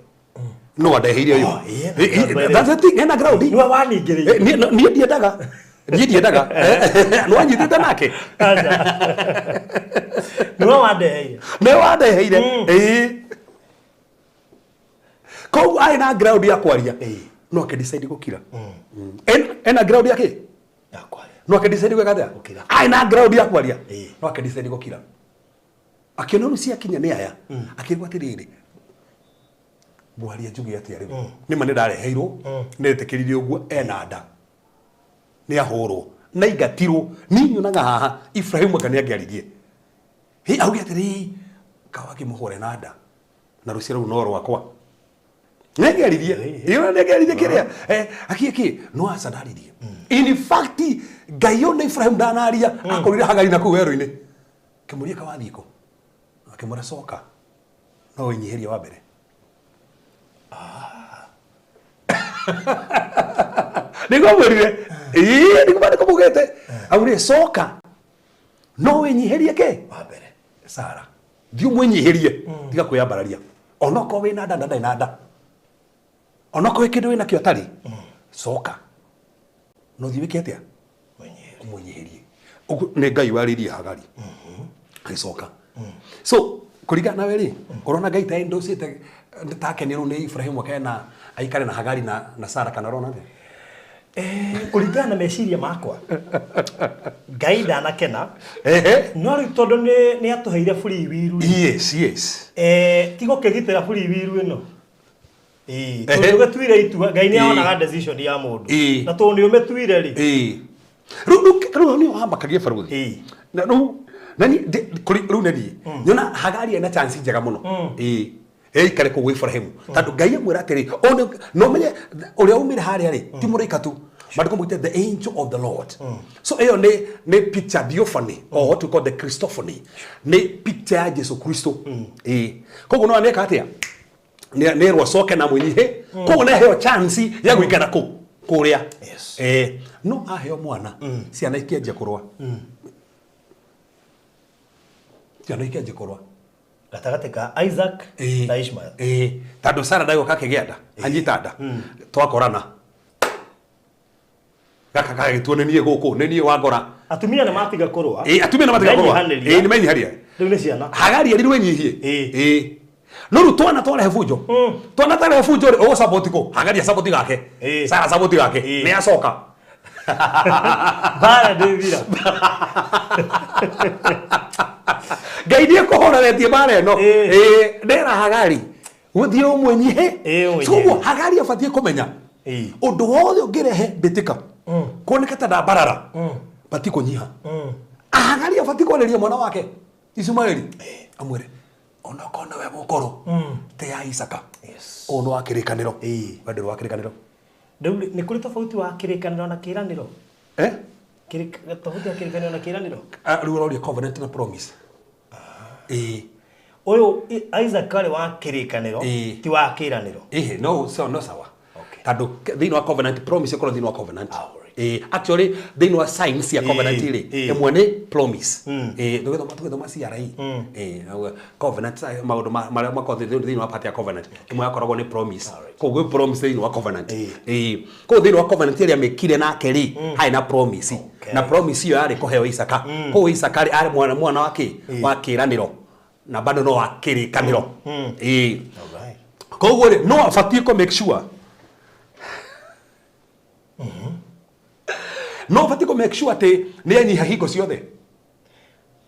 no wandeheire ũyũ. That's the thing ena ground nĩwe waningĩrĩirie. Niĩ ndiendaga niĩ ndiendaga nĩ wanyitĩte nake nĩwe wandeheire nĩwe wandeheire. Ĩĩ koguo arĩ na ground ya kwaria no ake decide gũkira. Ena ground ya kĩ no ake decide gwĩka atĩa arĩ na ground ya kwaria no ake decide gũkira. Akĩona rĩu ciakinya nĩ aya akĩigua atĩrĩrĩ ngwaria njuge atĩa rĩu nĩma nĩ ndareheirwo nĩretĩkĩrire ũguo ena nda nĩ ahũrwo na ingatirwo niĩ nyonaga haha Ibrahimu anga nĩ angĩaririe hi auge atĩrĩ kawa ngĩmũhũre na nda na rũciaro rũu no rwakwa nĩ angĩaririe ĩyo nĩ angĩaririe kĩrĩa akĩ no aca ndaririe. In fact Ngai ona Ibrahimu ndanaria akorire Hagari na kũu werũ-inĩ kĩmũria kawathiĩ kũ akĩmwĩra coka no wĩnyihĩrie wa mbere. Nĩguo amwĩrire ĩĩ nĩguo maandĩko maugĩte augire coka no wĩnyihĩrie kĩ wa mbere Sara thiĩ ũmwĩnyihĩrie tiga kwĩyambararia onokorwo wĩna nda ndarĩ na nda onokorwo wĩ kĩndũ wĩnakĩo atarĩ coka no thiĩ wĩke atĩa ũmwĩnyihĩrie. Ũguo nĩ Ngai warĩirie Hagari agĩcoka. So kũringana nawe rĩ ũrona Ngai ta endocĩte takenĩrwo nĩ Ibrahimu akena aikare na Hagari na Sara kana ũrona atĩa? Kũringana na meciria makwa Ngai ndanakena no rĩu tondũ nĩ atũheire free will rĩ yes yes ti gũkĩgitĩra free will ĩno tondũ ũgĩtuire itua Ngai nĩ onaga decision ya mũndũ na tondũ nĩ ũmĩtuire rĩ rĩu nĩ wambakagia baruthi na rĩu nani rĩu nĩ niĩ nyona Hagari ena chance njega mũno ikare kũu Ibrahimu tondũ Ngai amwĩra atĩrĩ no menye ũrĩa umire harĩa rĩ ti mũraika tu maandĩko maugĩte the angel of the Lord. So ĩyo nĩ picture theophany or what we call the Christophany nĩ picture ya Jesu Kristo. Koguo no nĩeka atĩa nĩ acoke na mwĩnyihe koguo nĩ aheo chance ya gũikara kũu kũrĩa no aheo mwana ciana ikĩanjia kũrũa ciana ikĩanjia kũrũa gatagatĩ ka Isaac na Ishmael. Tondũ Sara ndagĩũka akĩgĩa nda anyita nda twakorana gaka gagĩtuo nĩ niĩ gũkũ nĩ niĩ wangora. Atumia nĩ matiga kũrũa. Atumia nĩ matiga kũrũa. Nĩ menyiharia. Rĩu nĩ ciana. Hagari erirwo enyihie. No rĩu twana twarehe bunjo. Twana twarehe bunjo rĩ ũgũ support kũ? Hagari support gake. Sara support gake. Nĩ acoka. Bara ndĩthira. Ngai nĩ ekũhoreretie bara ĩno. Ndera Hagari gũthiĩ ũmwĩnyihe. So ũguo Hagari abatiĩ kũmenya ũndũ wothe ũngĩrehe mbĩtĩka kuoneka ta ndambarara batiĩ kũnyiha. Hagari abatiĩ kwarĩria mwana wake Ishumaeli amwĩre Onokorwo nĩwe mũkũrũ, tĩa Isaka. Yes. Ũyũ nĩ wa kĩrĩkanĩro. Ĩĩ. We ndũrĩ wa kĩrĩkanĩro. Rĩu rĩ, nĩ kũrĩ tofauti wa kĩrĩkanĩro na kĩĩranĩro? Eh? Tofauti ya kĩrĩkanĩro na kĩĩranĩro? Ah, rĩu ũroria covenant na promise. Ĩĩ. Ũyũ Isaac arĩ wa kĩrĩkanĩro, Ĩĩ. ti wa kĩĩranĩro. Ĩhĩ, no so no sawa. Okay. Tondũ thĩinĩ wa covenant promise ĩkorwo thĩinĩ wa covenant. Alright. Ĩĩ, actually thĩinĩ wa signs ya covenant rĩ, ĩmwe nĩ promise. Ĩĩ, tũgĩthoma CRE. Ĩĩ, covenant maũndũ marĩa makoragwo thĩinĩ wa part ya covenant. Ĩmwe yakoragwo nĩ promise. Alright. Koguo gwĩ promise thĩinĩ wa covenant. Ĩĩ. Ĩĩ. Koguo thĩinĩ wa covenant ĩrĩa mĩkire nake rĩ, harĩ na promise. Okay. Na promise ĩyo yarĩ kũheo Isaka. Koguo Isaka rĩ, arĩ mwana wa kĩ? Wa kĩĩranĩro. Na bado no wa kĩrĩkanĩro. Ĩĩ. Alright. Koguo rĩ, no abatiĩ kũ make sure. No abatiĩ kũ make sure atĩ nĩ anyiha hingo ciothe.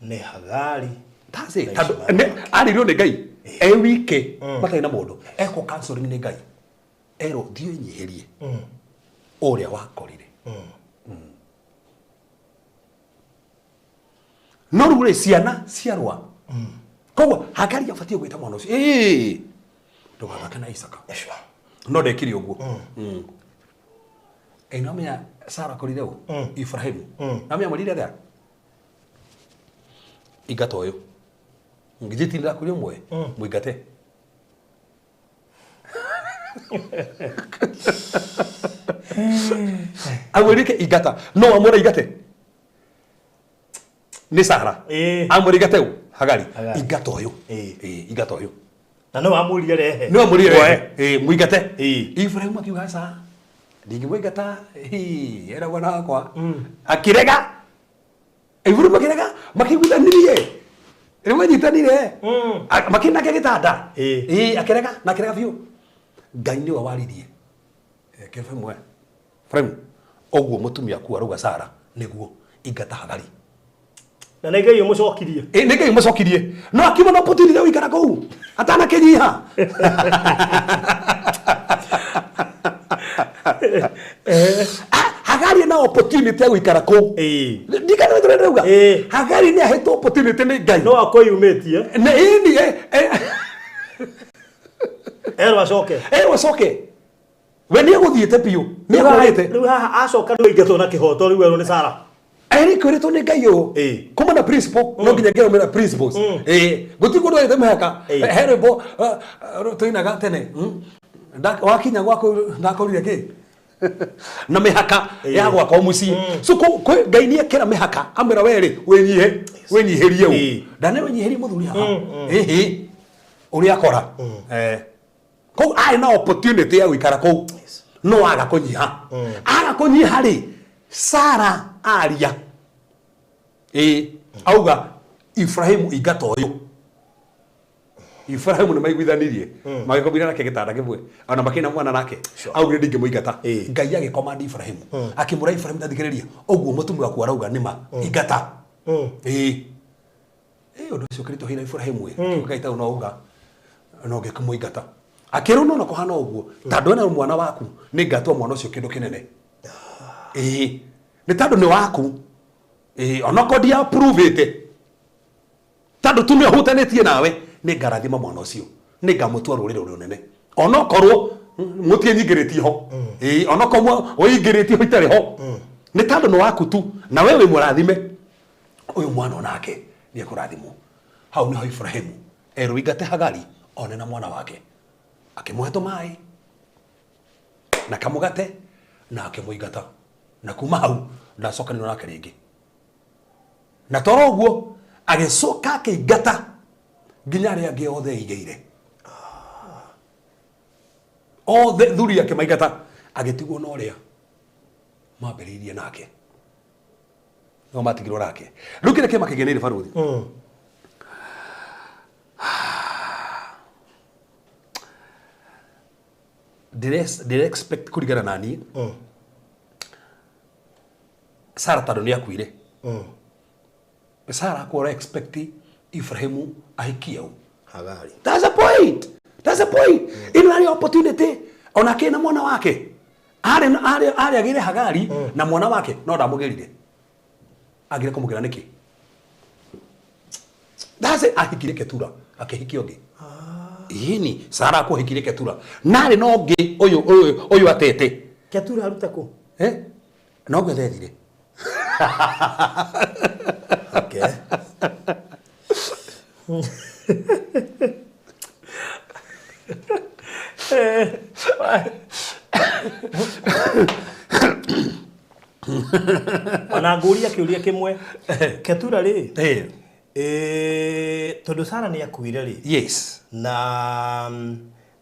Nĩ Hagari. That's it. Na Tondũ Ishmael. arĩrio nĩ Ngai e wike matarĩ na mũndũ, ekwo counseling nĩ Ngai, erwo thiĩ ũnyihĩrie ũrĩa wakorire. No rĩu rĩ, ciana ciarũa. Koguo Hagari abatiĩ gwĩta mwana ũcio, ĩĩ, ndũgathake na Isaka. Sure. No ndekire ũguo. Ĩ no menya Sara akorire ũ? Ibrahimu. No menya amwĩrire atĩa? Ingata ũyũ. Ngithĩ ti ndĩrakwĩra ũmwe? Mũingate. Amwĩrire ingata. No amwĩra ingate. Nĩ Sara. Ĩĩ. Amwĩra ingate ũ? Hagari. Hagari. Ingata ũyũ. Ĩĩ. Ĩĩ, ingata ũyũ. Na no amwĩrire rehe. Nĩ amwĩrire Woe. rehe. Ĩĩ, mũingate. Ĩĩ. Ibrahimu akiuga aca. Ndingĩmũingata. Hii, ena mwana wakwa. Akĩrega. Ibrahimu akĩrega, makĩiguithanirie. Rĩu manyitanire. Makĩnake gĩtanda. Ĩĩ. Ĩĩ, akĩrega, na akĩrega biũ. Ngai nĩwe waririe. Ke Ibrahimu we. Ibrahimu, ũguo mũtumia aku arauga Sara, nĩguo ingata Hagari. Na nĩ Ngai ũmũcokirie. Ĩ, nĩ Ngai ũmũcokirie. No akiuma na opportunity ya gũikara kũu atanakĩnyiha. Hagari na opportunity ya gũikara kũu. Ĩĩ. Ndikana wĩtũre ndauga. Ĩĩ. Hagari nĩ ahetwo opportunity nĩ Ngai. No akwĩyumĩtie. Nĩ ĩni Erwo acoke. erwo acoke. We nĩ egũthiĩte biũ. Nĩ ekũrĩte. Rĩu haha acoka nĩ aingatwo na kĩhoto rĩu erwo nĩ Sara. Eri kwĩrĩtwo nĩ Ngai ũũ. Ĩĩ. Kuma na principle no nginya ngĩrũmĩrĩra principles. Ĩĩ. Gũtirĩ kũndũ wethe mĩhaka. Ĩĩ. He rwĩmbo tũinaga tene. Wakinya gwaku ndakorire kĩ? Na mĩhaka ya gwakwa mũciĩ. So Ngai nĩ ekĩra mĩhaka amwĩra we rĩ wĩnyihe, wĩnyihĩrie ũũ. Ĩĩ. Ndane wĩnyihĩrie mũthuri haha. Ĩhĩ. Ũrĩa akora. Koguo arĩ na opportunity ya gũikara kũu. No aga kũnyiha. Aga kũnyiha rĩ, Sara aria. Ĩĩ, auga Ibrahimu ingata ũyũ. Ibrahimu nĩ maiguithanirie. Magĩkomire nake gĩtanda kĩmwe. Ona makĩna mwana nake. Augire ndingĩmũingata. Ĩĩ. Ngai agĩkomandi Ibrahimu. Akĩmũra Ibrahimu tathikĩrĩria. Ũguo mũtumia waku arauga nĩma. Ingata. Ĩĩ. Ĩĩ, ũndũ ũcio ũkĩritũhĩire Ibrahimu ĩ. Ngai tau no uga no ngĩkũmũingata. Akĩrwo no na kũhana ũguo. Tondũ ena mwana waku nĩ ngatua mwana ũcio kĩndũ kĩnene. Ĩĩ. Nĩ tondũ nĩ waku. Ĩĩ, onokorwo ndia approve-ĩte. Tondũ tu nĩ ahutanĩtie nawe, nĩ ngarathima mwana ũcio. Nĩ ngamũtua rũrĩrĩ rũnene. Onokorwo mũtiĩnyingĩrĩtie ho. Ĩĩ, onokorwo wĩingĩrĩtie ho itarĩ ho. Nĩ tondũ nĩ waku tu, na we wĩ mũrathime. Ũyũ mwana onake nĩ ekũrathimwo. Hau nĩho Ibrahimu erwo ingate Hagari one na mwana wake. Akĩmũhe tũmaĩ na kamũgate na akĩmũingata. Na kuma hau ndacokanĩrwo nake rĩngĩ. Na toro ũguo agĩcoka akĩingata nginya arĩa angĩ othe eigĩire. Othe thuri akĩmaingata, agĩtigwo na ũrĩa mambĩrĩirie nake. No matigirwo nake. Rĩu kĩrĩa kĩama kĩgenĩire barũthi. Ndĩre expect kũringana na niĩ. Sara tondũ nĩ akuire. Sara akorwo expect Ibrahimu ahikie ũ. Hagari. That's the point. That's the point. Ĩno yarĩ opportunity. Ona kĩ na mwana wake. Arĩ agĩre Hagari na mwana wake no ndamũgĩrire. Agire kũmũgĩra nĩkĩ? That's it. Ahikire Ketura, akĩhikia ũngĩ. Ĩni, Sara akũhikirie Ketura. Narĩ no ũngĩ ũyũ ũyũ ũyũ atete. Ketura aruta kũ? Eh? No ngwethethire. Okay. Ona ngũria kĩũria kĩmwe. Ketura rĩ, Eh. Tondũ Sara nĩ akuire rĩ, Yes. na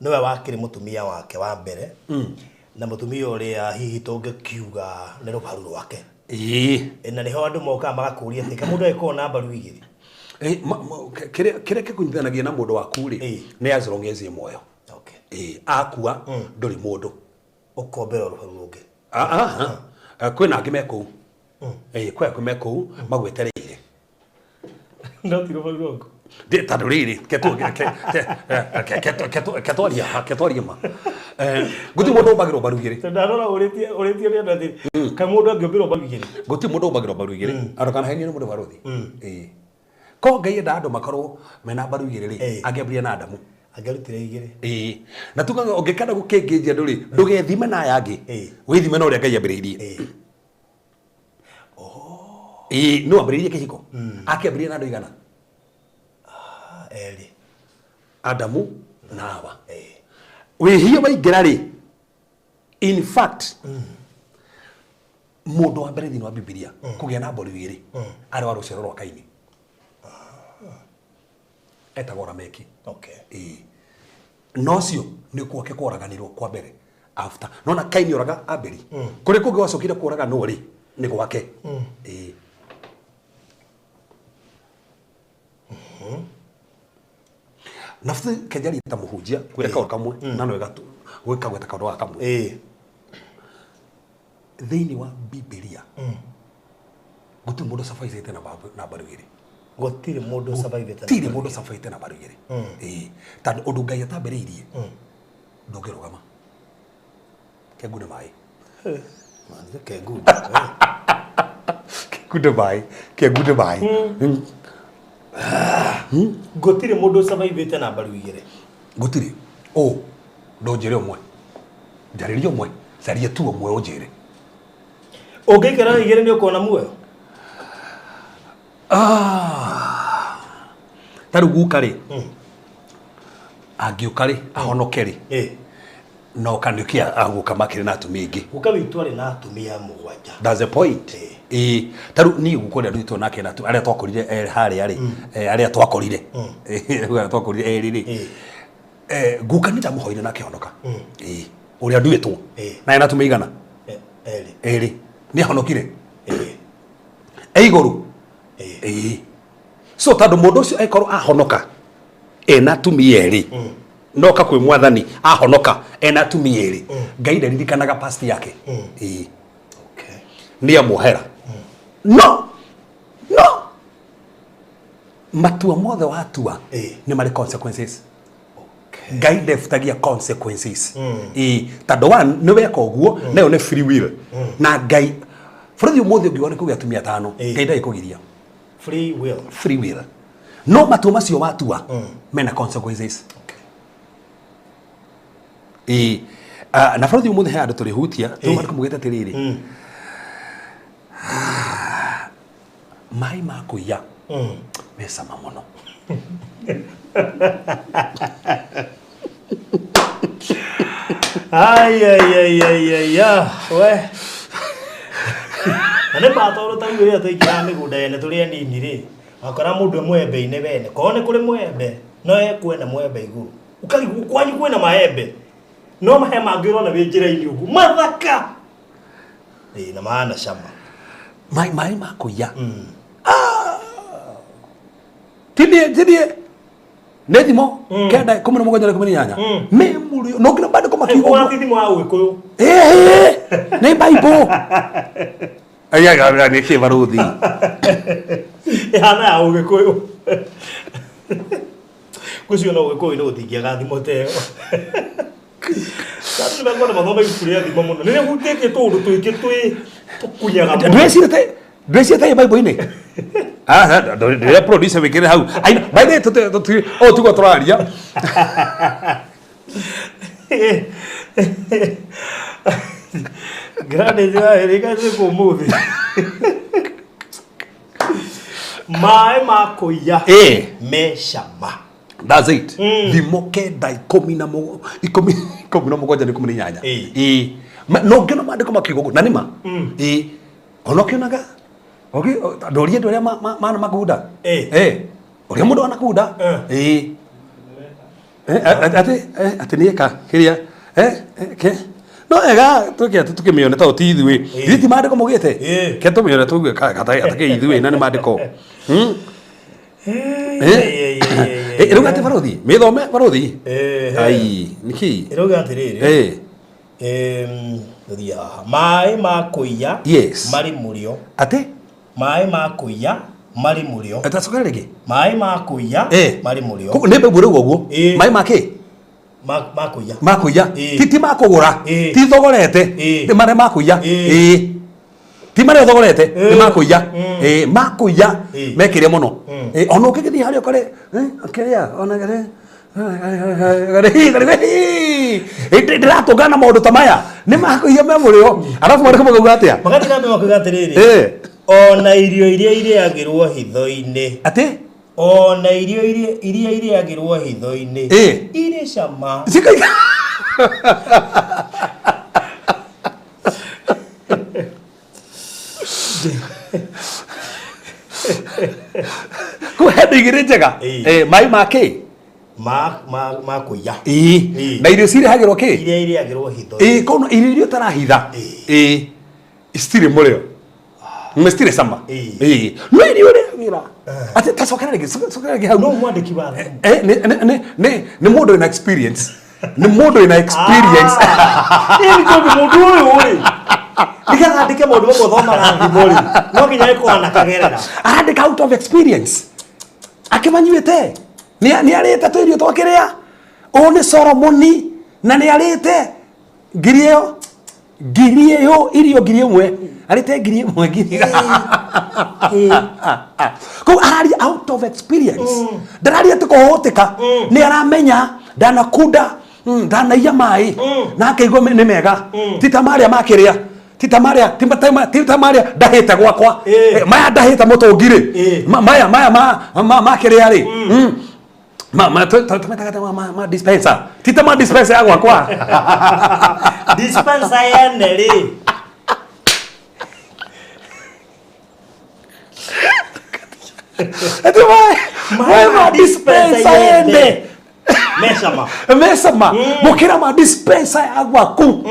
nĩwe wakĩrĩ mũtumia wake wa mbere, na mũtumia ũrĩa hihi tũngĩkiuga nĩ rũbaru rwake. Ĩĩ. Na nĩho andũ mokaga magakũria atĩ kamũndũ agĩkorwo na mbaru igĩrĩ. Kĩrĩa kĩkũnyitithanagia na mũndũ waku rĩ, nĩ as long as ĩ muoyo. Okay. Akua ndũrĩ mũndũ. Ũkombera rũbaru rũngĩ. Ah, ah. Kwĩna angĩ me kũu. Kwĩ angĩ me kũu magwetereire. No ti rũbaru rwaku. Tondũ rĩrĩ, ketwarie ma. Gũtirĩ mũndũ ũmbagĩrwo mbaru igĩrĩ. Tondũ ndarora ũrĩtie ũrĩtie nĩ andũ atĩ kaĩ mũndũ angĩũmbĩrwo mbaru igĩrĩ. Gũtirĩ mũndũ ũmbagĩrwo mbaru igĩrĩ. Andũ kana henio nĩ mũndũ barũthi. Ĩĩ. Ko Ngai enda andũ makorwo mena mbaru igĩrĩ rĩ, angĩambirie na Adamu. Angĩarutire igĩrĩ. Ĩĩ. Na tugaga ũngĩkenda gũkĩngĩnjia andũ rĩ, ndũgethime na aya angĩ. Wĩthime na ũrĩa Ngai ambĩrĩirie. Ĩĩ, no ambĩrĩirie kĩhiko. Akĩambĩrĩria na andũ igana? Erĩ. Adamu na Hawa. Wĩhia waingĩra rĩ, in fact, mũndũ wa mbere thĩinĩ wa Bibilia kũgĩa na mbaru igĩrĩ arĩ wa rũciaro rwa Kaini. Etagwo Lameki. Okay. Ĩĩ. Na ũcio nĩ gwake kworaganirwo kwa mbere after. Nona Kaini oraga Abeli. Kũrĩa kũngĩ gwacokire kũraganwo rĩ, nĩ gwake. Ĩĩ. Nabuthi kenjaria ta mũhunjia kwĩra kaũndũ kamwe na no gwĩka gweta kaũndũ gaka kamwe. Thĩinĩ wa Bibilia gũtirĩ mũndũ ũcabaicĩte na mbaru igĩrĩ. Gũtirĩ mũndũ ũcabaithĩte. Gũtirĩ mũndũ ũcabaithĩte na mbaru igĩrĩ. Ĩĩ. Tondũ ũndũ Ngai atambĩrĩirie ndũngĩrũgama. Kengunde maĩ. Kengunde. Kengunde maĩ. Kengunde maĩ. Gũtirĩ mũndũ ũcabaithĩte na mbaru igĩrĩ. Gũtirĩ. Ũ, ndũnjĩre ũmwe. Njarĩrie ũmwe. Caria tu ũmwe ũnjĩre. Ũngĩikara igĩrĩ nĩ ũkuona muoyo? Ta rĩu guka rĩ, angĩũka rĩ, ahonoke rĩ, no kana nĩkĩ agũka makĩrĩ na atumia aingĩ? Guka witũ arĩ na atumia mũgwanja. That's the point. Ĩĩ, ta rĩu niĩ guka ũrĩa ndutĩtwo nake na arĩa twakorire harĩa rĩ, arĩa twakorire. Arĩa twakorire erĩ rĩ. Guka nĩ ndamũhoire na akĩhonoka. Ĩĩ, ũrĩa nduĩtwo. Na ena atumia igana? Erĩ. Erĩ. Nĩ ahonokire? E igũrũ? Ĩĩ. So tondũ mũndũ ũcio angĩkorwo ahonoka ena atumia erĩ, noka kwĩ mwathani ahonoka ena atumia erĩ, Ngai ndaririkanaga past yake. Ĩĩ. Okay. Nĩ amuohera. No, no. Matua mothe watua nĩ marĩ consequences. Okay. Ngai ndebutagia consequences. Ĩĩ, tondũ one nĩ weka ũguo nayo nĩ free will. Na Ngai bũrũri ũmũthĩ ũngiuga nĩ kũgĩa atumia atano, Ngai ndagĩkũgiria. Free will. Free will. No matua macio watua mena consequences. Ĩĩ. Na bũrũri ũmũthĩ he andũ tũrĩhutia, tũma tũmugĩte atĩrĩrĩ. Maĩ ma kũiya me cama mũno. Ai ai ai ai ai ya we. Na nĩ ma tondũ ta rĩu rĩrĩa twaingĩraga mĩgũnda yene tũrĩ anini rĩ, wakora mũndũ e mwembe-inĩ wene. Korwo nĩ kũrĩ mwembe, no ekwena mwembe igũrũ. Ũkarigwo kwanyu kwĩna maembe. No he mangĩ ũrona wĩ njĩra-inĩ ũguo. Mathaka. Ĩĩ na mahana cama. Maĩ ma kũiya. Tindie, tindie. Nĩ thimo 9 17 na 18. Me mũrĩo. No nginya maandĩko makiuga Ũguo ũguo. ti thimo ya Ũgĩkũyũ. Ĩĩ, nĩ Bible. Aya nĩ kĩ barũthi. Ĩhana ya Ũgĩkũyũ. Ngwĩciria ona Ũgĩkũyũ-inĩ gũtingĩaga thimo ta ĩyo. Andũ nĩ mekwenda mathome ibuku rĩa thimo mũno. Nĩ rĩhutĩtie tũũndũ tũingĩ twĩ tũkunyaga mũno. Ndwĩcirĩte ĩ Bible-inĩ. Ndĩrĩa producer wĩkĩre hau. By the way, ũũ tiguo tũraria. Gladys wahĩrĩka nĩ kũmũthĩ. Maĩ ma kũiya me cama. That's it. Thimo 9 17 na 18. Ĩĩ. No ngĩona maandĩko makiuga ũguo, na nĩ ma. Ĩĩ. Ona ũkĩonaga ndũrie andũ arĩa mana makunda. Ĩĩ. Ũrĩa mũndũ anakunda. Ĩĩ. Atĩ nĩ eka kĩrĩa ke no ega twĩke atĩ tũkĩmĩone ta ti ithuĩ. Ithuĩ ti maandĩko maugĩte. Ke tũmĩone tũigue atakĩ ithuĩ na nĩ maandĩko. Rĩu atĩ barothi mĩthome barothi. Ai nĩkĩ? Ĩrauga atĩrĩrĩ. Tũthiĩ haha. Maĩ ma kũiya marĩ mũrĩo. Atĩ? Maĩ ma kũiya marĩ mũrĩo. Tacokera rĩngĩ. Maĩ ma kũiya marĩ mũrĩo. Koguo nĩ mbegũ rĩu ũguo. Maĩ ma kĩ? Ma kũiya. Ma kũiya. Ti ma kũgũra. Ti thogorete. Nĩ marĩa ma kũiya. Ti marĩa ũthogorete. Nĩ ma kũiya. Ma kũiya mekĩre mũno. Ona ũngĩgĩthiĩ harĩa ũkore kĩrĩa ona kĩrĩa ndĩratũngana na maũndũ ta maya nĩ makũiya me mũrĩo. Arabu marĩkũ makauga atĩa? Magathiĩ na mbere makiuga atĩrĩrĩ. Ona irio iria irĩagĩrwo hitho-inĩ. Atĩ? Ona irio iria irĩagĩrwo hitho-inĩ. Irĩ cama. Kũu he igĩrĩ njega. Maĩ ma kĩ? Ma kũiya. Na irio cirehagĩrwo kĩ? Iria irĩagĩrwo hitho-inĩ. Koguo irio iria ũtarahitha. Citirĩ mũrĩo. Citirĩ cama. No irio ũrĩagĩra. Atĩ ta cokera rĩngĩ, cokera rĩngĩ hau. No mwandĩki wa thimo. Nĩ mũndũ wĩna experience. Nĩ mũndũ wĩna experience. Ĩĩ tondũ mũndũ ũyũ rĩ, nĩgetha andĩke maũndũ mamwe ũthomaga thimo rĩ, no nginya ĩkorwo anakagerera. Arandĩka out of experience. Akĩmanyuĩte. Nĩ arĩte tũirio twakĩrĩa. Ũyũ nĩ Solomoni na nĩ arĩte ngiri ĩyo. Ngiri ĩyo irio 1,000. Arĩte 1,000 ngiri. Koguo araria out of experience. Ndararia atĩ kũhũtĩka. Nĩ aramenya ndanakunda, ndanaiya maĩ na akaigua nĩ mega. Ti ta marĩa makĩrĩa. Ti ta marĩa, ti ta marĩa ndahĩte gwakwa. Maya ndahĩte mũtũngi rĩ. Maya maya makĩrĩa rĩ. Ma tũmetaga ma dispenser. Ti ta ma dispenser ya gwakwa. Dispenser yene rĩ. Ati maĩ ma dispenser yene. Mecama. Mecama. Gũkĩra ma dispenser ya gwaku.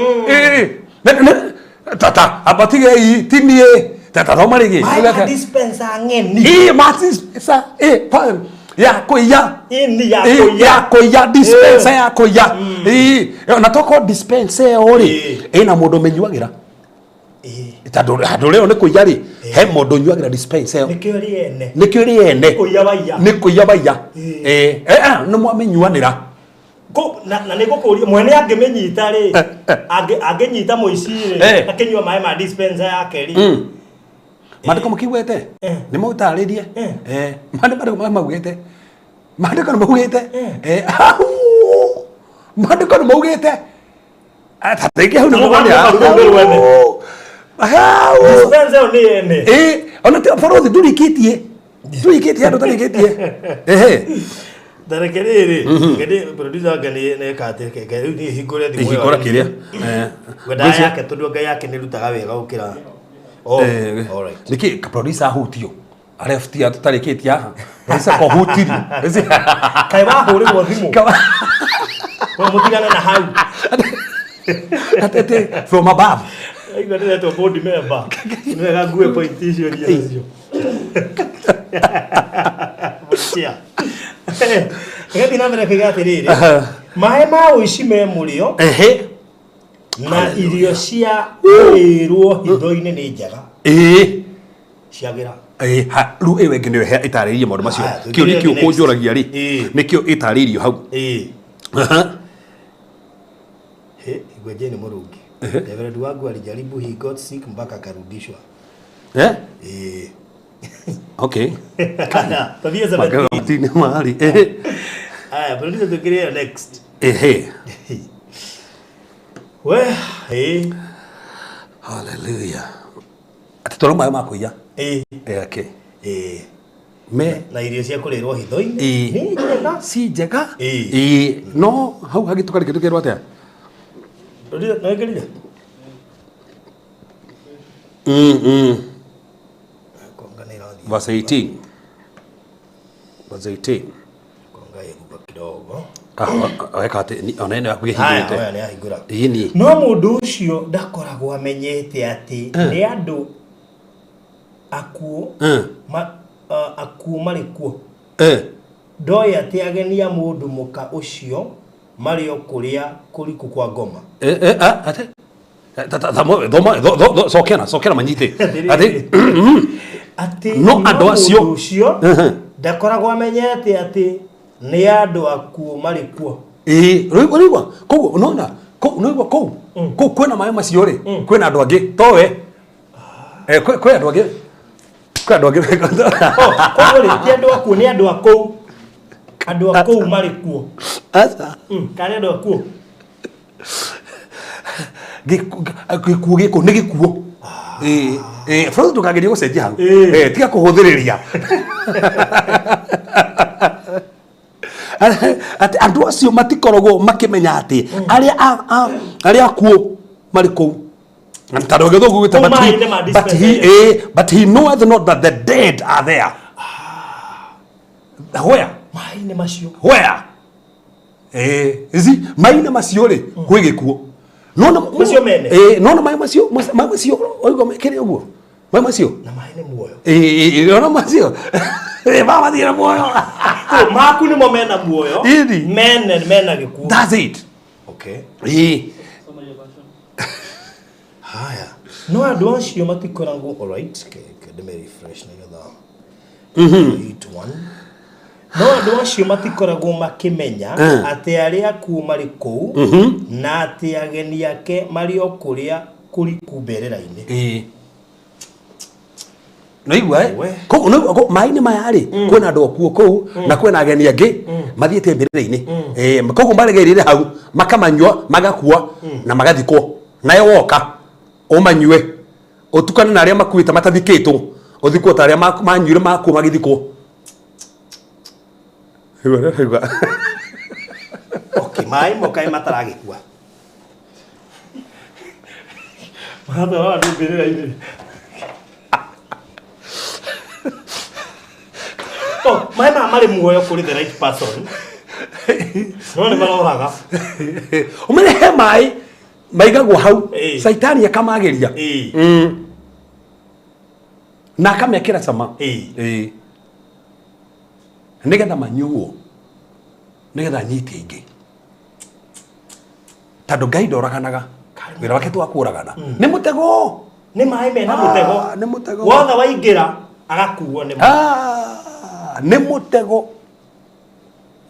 Tata, abatige ti niĩ. Tata thoma rĩngĩ. Maĩ ma dispenser ng'eni. Ĩĩ ma dispenser. Ya kũiya. Ĩni ya kũiya. Ya kũiya dispenser ya kũiya. Ĩĩ na toko dispenser ĩyo rĩ, ĩna mũndũ ũmĩnyuagĩra. Tondũ handũ rĩo nĩ kũiya rĩ, he mũndũ ũnyuagĩra dispenser ĩyo. Nĩkĩo ĩrĩ ene. Nĩkĩo ĩrĩ ene. Kũiya waiya. Nĩ kũiya waiya. Nĩ mwamĩnyuanĩra. Na nĩ ngũkũria mwene angĩmĩnyita rĩ, angĩnyita mũici rĩ, akĩnyua maĩ ma dispenser yake rĩ. Maandĩko makiugĩte? Nĩ maũtarĩrie? Maandĩko maugĩte. Maandĩko nĩ maugĩte. Maandĩko nĩ maugĩte. Rĩngĩ hau nĩ mũgwanja. Hau. Dispenser ĩyo nĩ ene. Ona ti borothi ndũrĩkĩtie. Ndũrĩkĩtie andũ ũtarĩkĩtie. Tareke rĩrĩ, ngende producer anga nĩ eka atĩ reke rĩu niĩ hingũre thimũ ĩyo. Hingũra kĩrĩa. Ngwendaga yake tondũ anga yake nĩ ĩrutaga wega gũkĩra. Oh, all right. Nĩkĩ producer ahutio? Areftia tũtarĩkĩtie haha. Producer kohutirio. Kaĩ wahũrĩrwo thimũ? We mũtigane na hau. Atete from above. Aigua ndĩretwo board member. Nĩ wega ngue point icio iria nacio. Mũtia. Reke na mbere kuiga atĩrĩrĩ. Maĩ ma ũici me mũrĩo. Na irio cia kũrĩrwo hitho-inĩ nĩ njega. Ciagĩra. Rĩu ĩyo ĩngĩ nĩyo ĩtarĩirie maũndũ macio. Kĩũria kĩu ũkũnjũragia rĩ, nĩkĩo ĩtarĩirio hau. Ngwenje nĩ mũrungi. Reverend wangu alijaribu, he got sick mpaka akarudishwa. Okay. Tũthiĩ 17. Magoti-inĩ marĩ. Ehe. Aya, producer twĩkĩre ĩyo next. Ehe. We, ĩĩ, Hallelujah. Atĩ toro maĩ ma kũiya. ĩĩ, Eh, okay. ĩĩ. Me Na irio cia kũrĩrwo hitho-inĩ. Ĩĩ. Nĩ njega. ci njega. Ĩĩ. Ĩĩ. No hau hangĩ tũkarĩkia tũkerwo atĩa? Producer, nĩ wĩkĩrire? Konga nĩ ĩrathiĩ. Verse 18. Verse 18. Konga ĩguka kidogo. Ah, weka atĩ ona ĩno yaku Haya, ĩhingũrĩte. oya nĩ ahingũra. Ĩĩ ni. No mũndũ ũcio ndakoragwo amenyete atĩ nĩ andũ akuũ akuũ marĩ kuo. Ndoĩ atĩ ageni a mũndũ mũka ũcio marĩ o kũrĩa kũriku kwa ngoma. Eh, eh, ah, atĩ thoma cokera cokera manyite. Atĩ Atĩ No andũ acio- mũndũ ũcio ndakoragwo amenyete atĩ nĩ andũ akuũ marĩ kuo. Ĩĩ, rĩu ũraigua koguo unaona kũu unaigua kũu kũu kwĩna maĩ macio rĩ kwĩna andũ angĩ towe. Eh, kwĩ andũ angĩ kwĩ andũ angĩ. Oh, koguo rĩ ti andũ akuũ nĩ andũ a kũu. Andũ a kũu marĩ kuo. Aca. Kana nĩ andũ akuũ. Gĩkuũ gĩkũ nĩ gĩkuũ. Ĩĩ, ĩĩ, bũrũri ndũkagerie gũcenjia hau. Ĩĩ. Eh, tiga kũhũthĩrĩria. Atĩ andũ acio matikoragwo makĩmenya atĩ arĩa arĩa akuũ marĩ kũu. Tondũ gĩthũngũ gĩta Kũu maĩ-inĩ ma but he, dispensary. eh, but he knoweth not that the dead are there. Where? Maĩ-inĩ macio. Where? Eh, you see, maĩ-inĩ macio rĩ kwĩ gĩkuũ. Nona Macio mene? Eh, nona maĩ macio maĩ macio oigua mekĩre ũguo. Maĩ macio. Na maĩ nĩ muoyo. Eh, eh, ona macio. Eh, mama thiĩ na muoyo. Kũ, maku nĩmo mena muoyo. Ĩni. Mene mena gĩkuũ. That's it. Okay. Eh. Haya. No andũ acio matikoragwo alright. Ke ndĩme refresh nĩgetha. Eight one. No andũ acio matikoragwo makĩmenya atĩ arĩa akuũ marĩ kũu na atĩ ageni ake marĩ o kũrĩa kũriku mbĩrĩra-inĩ. Eh. Naigua eh? We. Koguo naigua maĩ-inĩ maya rĩ kwĩna andũ akuũ kũu na kwĩna ageni angĩ mathiĩte mbĩrĩra-inĩ. Eh, koguo maregereire hau makamanyua magakua na magathikwo. Nawe woka ũmanyue ũtukane na arĩa makuĩte matathikĩtwo ũthikwo ta arĩa manyuire makuo magĩthikwo. Igua, igua. Okay, maĩ mo kaĩ mataragĩkua. Maratwara andũ mbĩrĩra-inĩ. Oh, maĩ maya marĩ muoyo kũrĩ the right person. No nĩ maroraga. Ũmenye he maĩ maigagwo hau Ĩĩ. caitani akamagĩria Ĩĩ. Na akamekĩra cama. Ĩĩ. Ĩĩ. Nĩgetha manyuo nĩgetha anyite ingĩ tondũ Ngai ndoraganaga wĩra wake ti wa kũragana nĩ mũtego. Nĩ maĩ mena Ah, mũtego. nĩ mũtego. Wothe waingĩra agakuo nĩ maĩ. Ah, nĩ mũtego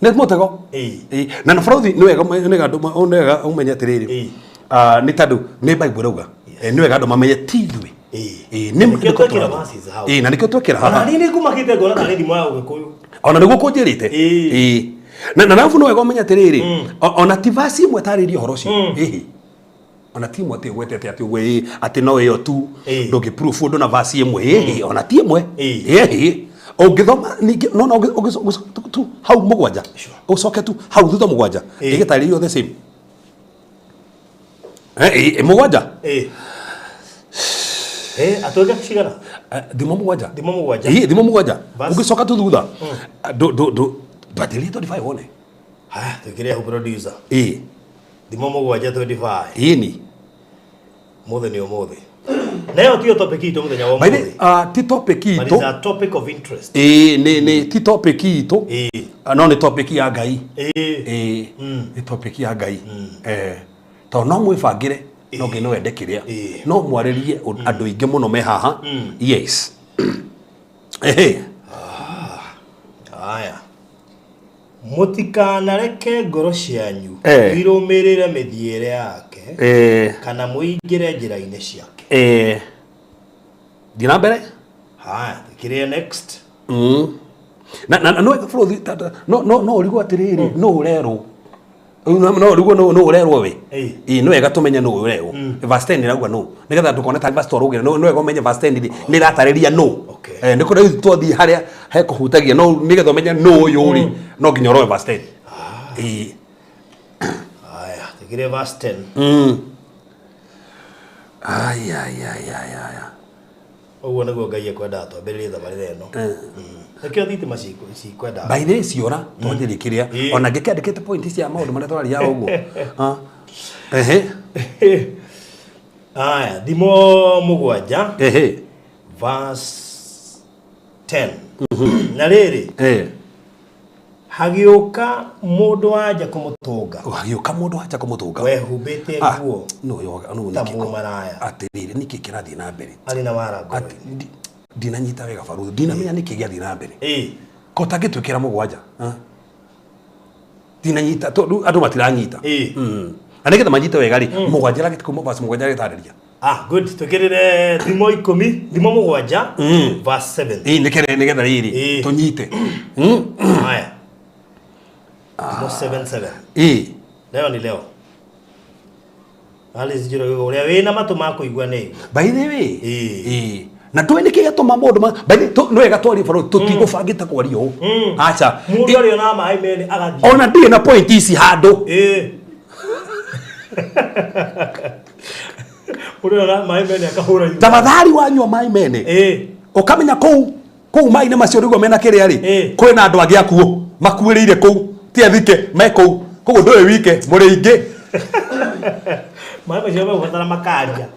nĩ mũtego. Ĩĩ. Ĩĩ. Na na bũrũri nĩ wega nĩ wega andũ nĩ wega ũmenye atĩrĩrĩ Ĩĩ. Ah, nĩ tondũ nĩ Bible ĩrauga. Eh, nĩ wega andũ mamenye ti ithuĩ. Ĩĩ. Ĩĩ, nĩ Nĩkĩo maandĩko twekĩra tũrathoma. verses hau. Ĩĩ, na nĩkĩo twekĩra Ona haha niĩ nĩ ngumakĩte ngona tarĩ thimũ ya Ũgĩkũyũ. Ona nĩguo kũnjĩrĩte. Ĩĩ. Ĩĩ. Na arabu nĩ wega ũmenye atĩrĩrĩ ona ti verse ĩmwe tarĩrie ũhoro ũcio. Ĩhĩ. Ona ti ĩmwe atĩ ũgwetete atĩ ũguo ĩĩ atĩ no ĩyo tu Ĩĩ. ndũngĩ proof ũndũ na verse ĩmwe ĩhĩ ona ti ĩmwe. Ĩĩ. Ĩhĩ. Ũngĩthoma ningĩ no no ũngĩ tu hau mũgwanja ũcoke tu hau thutha mũgwanja Ĩĩ. ĩgĩtarĩrio the same. Eh, ĩĩ, mũgwanja. Ĩĩ. Eh, atwĩke cigana? Eh, thimo mũgwanja. Thimo mũgwanja. Ĩĩ, thimo mũgwanja. Verse. Ũngĩcoka tu thutha ndũ ndũ ndũ ndwatĩrĩrie 25 wone. Haya, twĩkĩre hau producer. Ĩĩ. Thimo mũgwanja 25. Ĩĩ ni. Mũthĩ nĩ ũmũthĩ. Na ĩyo tiyo topic itũ mũthenya wa By the ũmũthĩ. ti topic But it's itũ. a topic of interest. Ĩĩ nĩ nĩ ti topic itũ. Ĩĩ. Ah, no nĩ topic ya Ngai. Ĩĩ. Ĩĩ. Nĩ topic ya Ngai. Eh. Tondũ no mwĩbangĩre no Ngai no ende kĩrĩa. Ĩĩ. No mwarĩrie andũ aingĩ mũno me haha. Yes. Ehe. Haya. Mũtikanareke ngoro cianyu Eh. irũmĩrĩre mĩthiĩre yake Eh. kana mũingĩre njĩra-inĩ ciake. Eh. Thiĩ na mbere. Haya, kĩrĩa next. Na no bũrũthi no ũrigwo atĩrĩrĩ, no ũrerwo, no ũrigwo no ũrerwo we. Ĩĩ. Ĩĩ, nĩ wega tũmenye nũ ũrerwo. Verse 10 ĩrauga nũ, nĩgetha ndũkone ta verse twarũgĩra. No nĩ wega ũmenye verse 10 rĩ nĩ ĩratarĩria nũ. Okay. Eh, nĩ kũrĩa twathiĩ harĩa hekũhutagia, no nĩgetha ũmenye nũ ũyũ rĩ, no nginya ũrore verse 10. Ĩĩ. Haya, tũkĩrĩe verse 10. Ai ai ai ai ai. Ũguo nĩguo Ngai ekwendaga twambĩrĩrie thabarĩra ĩno. Nĩkĩo thitima cikwendaga. By the way, ciora twanjĩrie kĩrĩa. Ĩĩ. Ona ngĩkĩandĩkĩte point cia maũndũ marĩa tũraria ũguo. Ah. Ehe. Haya, Thimo 7 verse 10. Na rĩrĩ, hagĩũka mũndũ wanja kũmũtũnga, Hagĩũka mũndũ wanja kũmũtũnga, wehumbĩte Ah, nguo no yoga no ta nĩkĩ mũmaraya, atĩrĩrĩ, nĩkĩ kĩrathiĩ na mbere? Arĩ na wara ngoro. Atĩ ndinanyita wega baruthi, ndinamenya nĩkĩ gĩathiĩ na mbere. Ĩĩ. Ko tangĩtwĩkĩra 7. Ah. Ndinanyita tondũ andũ matiranyita. Ĩĩ. Na nĩgetha manyite wega rĩ, 7 ragĩti kuma verse 7 rĩtarĩria. Ah, good. Tũkĩrĩre Thimo 10, Thimo 7 verse 7. Ĩĩ, nĩkĩrĩ nĩgetha rĩrĩ Ĩĩ. tũnyite. Haya. Thimo 7 7. Ĩĩ. Leo ni leo. Alice Njoroge, ũrĩa wĩna matũ ma kũigua nĩ aigue. By the way, Ĩĩ. ĩĩ, na ndũĩ nĩkĩ gĩatũma maũndũ ma by the way, nĩ wega twarie baro, tũtigũbangĩte kwaria ũũ, aca. Mũndũ arĩ ona maĩ mene agathiĩ. Ona ndirĩ na point ici handũ. Ĩĩ. Mũndũ arĩ ona maĩ mene akahũra irua. Tafadhali, wanyua maĩ mene, ũkamenya kũu maĩ-inĩ macio rĩguo mena kĩrĩa rĩ, kwĩna andũ angĩ akuo makuĩrĩire kũu, ti athike me kũu, koguo ndũrĩ wike, mũrĩ aingĩ. Maĩ macio megũbatara makaria.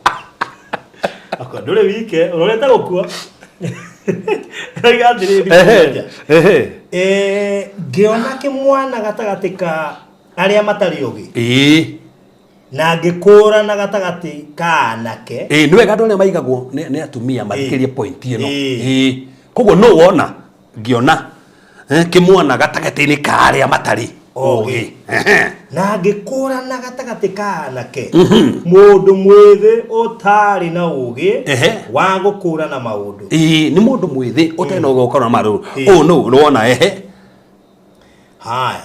Akwa ndũrĩ wike, ũrorete gũkua. Raiga atĩrĩrĩ, 7. Ehe. Eh, ngĩona kĩmwana gatagatĩ ka arĩa matarĩ ũgĩ, na ngĩkũũrana gatagatĩ ka anake. Ĩĩ, nĩ wega andũ arĩa maigagwo nĩ atumia mathikĩrie point ĩno. Ĩĩ. Ĩĩ, koguo no wona ngĩona kĩmwana gatagatĩ-inĩ ka arĩa matarĩ Ogĩ. ũgĩ. Na ngĩkũũrana gatagatĩ ka anake mũndũ mwĩthĩ ũtarĩ na ũgĩ wa gũkũũrana maũndũ. Ĩĩ, nĩ mũndũ mwĩthĩ ũtarĩ na ũgĩ ũkorwo na marũrũ. Ĩĩ. Ũũ nũ nĩwona? Ehe. Haya,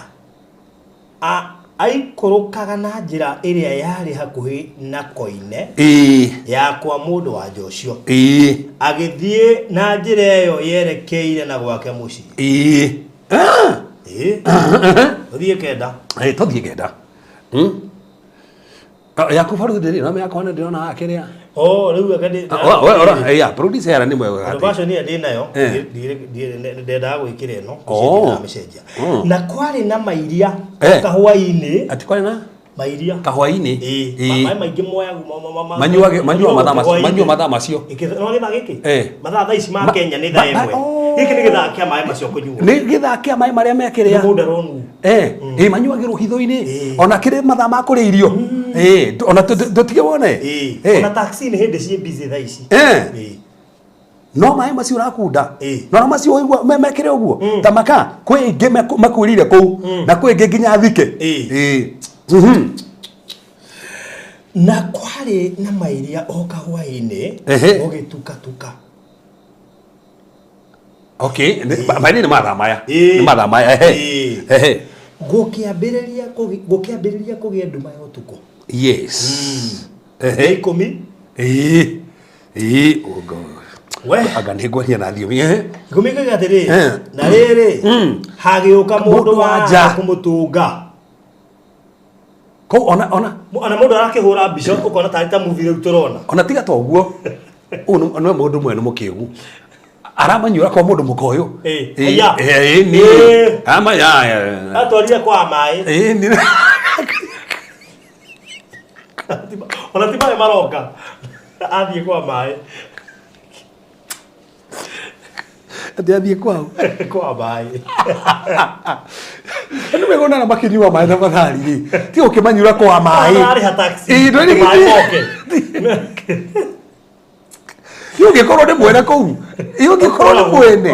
aikũrũkaga na njĩra ĩrĩa yarĩ hakuhĩ na koine ya kwa mũndũ wa nja ũcio, agĩthiĩ na njĩra ĩyo yerekeire na gwake mũciĩ. Ah! Ĩĩ, ũthiĩ 9. Ĩ, tũthiĩ 9. Ah, yaku baruthi ndĩrĩ no yakwa nĩ ndĩrona haha kĩrĩa. Oh, rĩu anga Ah, ora, yeah, producer yara nĩ mwega. Tondũ version ĩrĩa ndĩ nayo, ndendaga gwĩkĩra ĩno, ndamĩcenjia. Na kwarĩ na mairia kahũa-inĩ. Atĩ kwarĩ na Mairia. Kahwainĩ. Ĩĩ. Maĩ maingĩ moyagwo Manyuage mathaa macio, hwaĩ-inĩ. manyua mathaa macio. No gĩthaa gĩkĩ, mathaa thaa ici ma Ma- Kenya nĩ thaa 1. Oh. Gĩkĩ nĩ gĩthaa kĩa maĩ macio kũnyuo. Nĩ gĩthaa kĩa maĩ marĩa mekĩrĩa. Mũgũnda ronu. Ĩ, manyuagĩrwo hitho-inĩ. Ona kĩrĩ mathaa ma kũrĩa irio. Ĩ, ona tũtige wone. Ona taxi nĩ hĩndĩ ciĩ busy thaa ici. No maĩ macio ũrakunda, Ĩĩ. no macio ũigua mekĩre ũguo ta maka, kwĩ ingĩ makuĩrĩire kũu na kwĩ ingĩ nginya thike. Ĩĩ. Ĩĩ. Na kwarĩ na mairia o kahwaĩ-inĩ, gũgĩtukatuka. Okay, maĩ nĩ mathaa maya. Ĩĩ. Nĩ mathaa maya, ehe. Ĩĩ. Ehe. Gũkĩambĩrĩria kũgĩa nduma ya ũtukũ. Ehe. 10. Ĩĩ, oh God. We. Anga nĩ ngwaria na thiomi, ehe. 10 ĩkoiga atĩrĩ, na rĩrĩ, hagĩũka mũndũ Mũndũ wa wa nja nja kũmũtũnga. Kũu ona Ona mũndũ arakĩhũra mbica ũkona tarĩ ta movie rĩu tũrona. Ona tiga ta ũguo, ũyũ nĩ mũndũ mwene mũkĩgu aramanyura kwa mũndũ mũkoyũ. Ĩĩ. Ĩĩ, Aya. ĩĩ, nĩ Ĩĩ. ama ya Atwarire kwa maĩ. Ĩĩ, Ona ti maĩ maroka, athiĩ kwa maĩ. Atĩ athiĩ kwao. Kwa maĩ. Nĩ wega ona makĩnyua maĩ tafadhali rĩ, ti ũkĩmanyura kwa maĩ. Ararĩha taxi. Ĩĩ, ndũrĩ Maĩ moke. Ĩ, ũngĩkorwo nĩ mwene kũu. Ĩ, ũngĩkorwo nĩ mwene.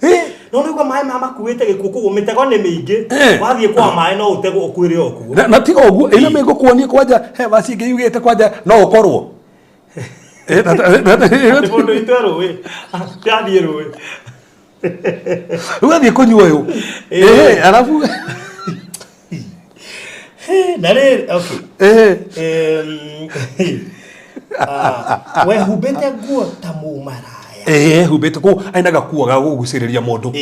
Ĩ. No nĩ uga maĩ maya makuĩte gĩkuũ, koguo mĩtego nĩ mĩingĩ. Wathiĩ kwa maĩ no ũtegwo ũkuĩre o kuo. Na tiga ũguo, ĩno mĩngũkuonia kwanja he vaci ĩngĩ yugĩte kwanja no ũkorwo. Atĩ mũndũ witũ e rũĩ. Ndathiĩ rũĩ. Rĩu athiĩ kũnyua ũyũ. Arabu Na rĩrĩ, okay. Wehumbĩte nguo ta mũmaraya. Humbĩte kũu aina gakuo ga gũgucĩrĩria mũndũ.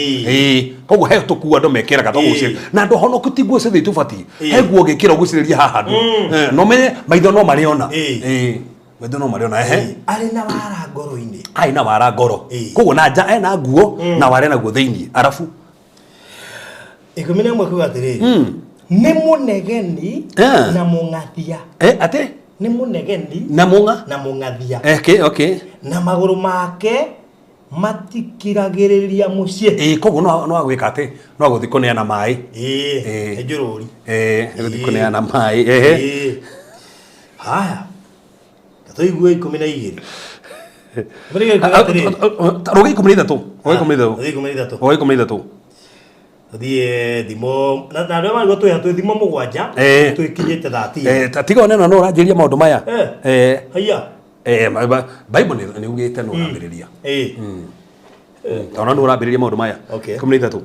Koguo he tũkuo andũ mekĩraga twa kũgucĩrĩria. Na andũ honoku ti nguo ciothe itũbatiĩ. He nguo ũngĩkĩra ũgucĩrĩrie haha andũ. No menye maitho no marĩona. Maitho no marĩona ehe. Arĩ na wara ngoro-inĩ. Arĩ na wara ngoro. Koguo na nja ena nguo na wara naguo thĩinĩ. Arabu 11 kuga atĩrĩrĩ, nĩ mũnegeni na mũng'athia. Atĩ? Nĩ mũnegeni na mũng'a? Na mũng'athia. Okay, okay. Na magũrũ make matikiragĩrĩria mũciĩ. Koguo no agwĩka atĩ no agũthiĩ kũneana maĩ. Nĩ njũrũri. Agũthiĩ kũneana maĩ. Haya. Tũigue 12. Rũgĩ 13. Rũgĩ 13. Rũgĩ 13. Rũgĩ 13. Thiĩ thimo na arĩa marigwo twĩ twĩ thimo 7 twĩkinyĩte 13. Tiga onena no ũranjĩria maũndũ maya. Haiya. Bible nĩ ugĩte no ũrambĩrĩria. Tondũ no ũrambĩrĩria maũndũ maya. 13.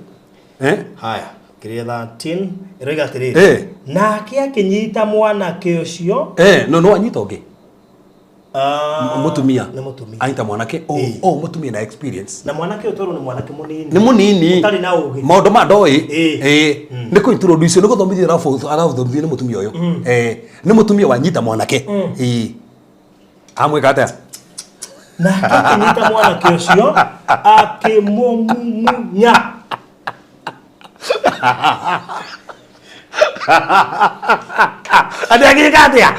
Haya, kĩrĩa 13 ĩroiga atĩrĩrĩ. Nake akĩnyita mwanake ũcio. No anyita ũngĩ. Mũtumia. Nĩ mũtumia. Anyita mwanake. O mũtumia na experience. Na mwanake ũyũ twerwo nĩ mwanake mũnini. Nĩ mũnini. Ũtarĩ na ũgĩ. Maũndũ ma ndoĩ. Nĩ kũnyitĩrwo ũndũ icio, nĩ gũthomithio arathomithio nĩ mũtumia ũyũ. Nĩ mũtumia wanyita mwanake. Amwĩka atĩa? Nake akĩnyita mwanake ũcio akĩmũmumunya. Atĩ agĩka atĩa?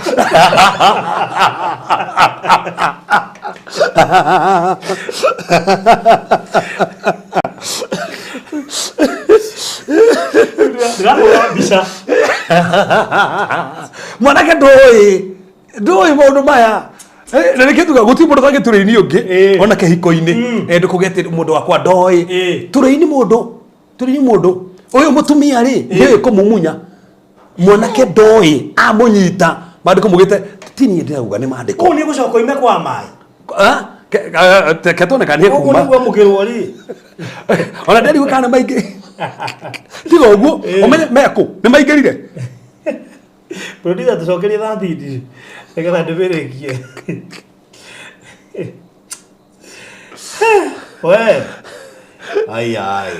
Ndĩrahũra mbica. Mwanake ndũĩ maũndũ maya. Na nĩkĩo tugaga gũtirĩ mũndũ ũtangĩtũrĩini ũngĩ ona kĩhiko-inĩ. Ndũkũge atĩ mũndũ wakwa ndoĩ. Tũrĩini mũndũ. Tũrĩini mũndũ. Ũyũ mũtumia rĩ, nĩũĩ kũmumunya. Mwanake ndoĩ, amũnyita. Maandĩko maugĩte, ti niĩ ndĩrauga, nĩ maandĩko. Kũu nĩ gũcoka oime kwa maĩ. Ke tuone kana nĩ Ũguo kuma. nĩguo amũkĩrwo rĩ. Ona nderigwo kana maingĩ. Tiga ũguo, ũmenye mekũ, nĩ maingĩrire. Producer tũcokerie 13 nĩgetha ndĩmĩrĩkie. We. Ai ai.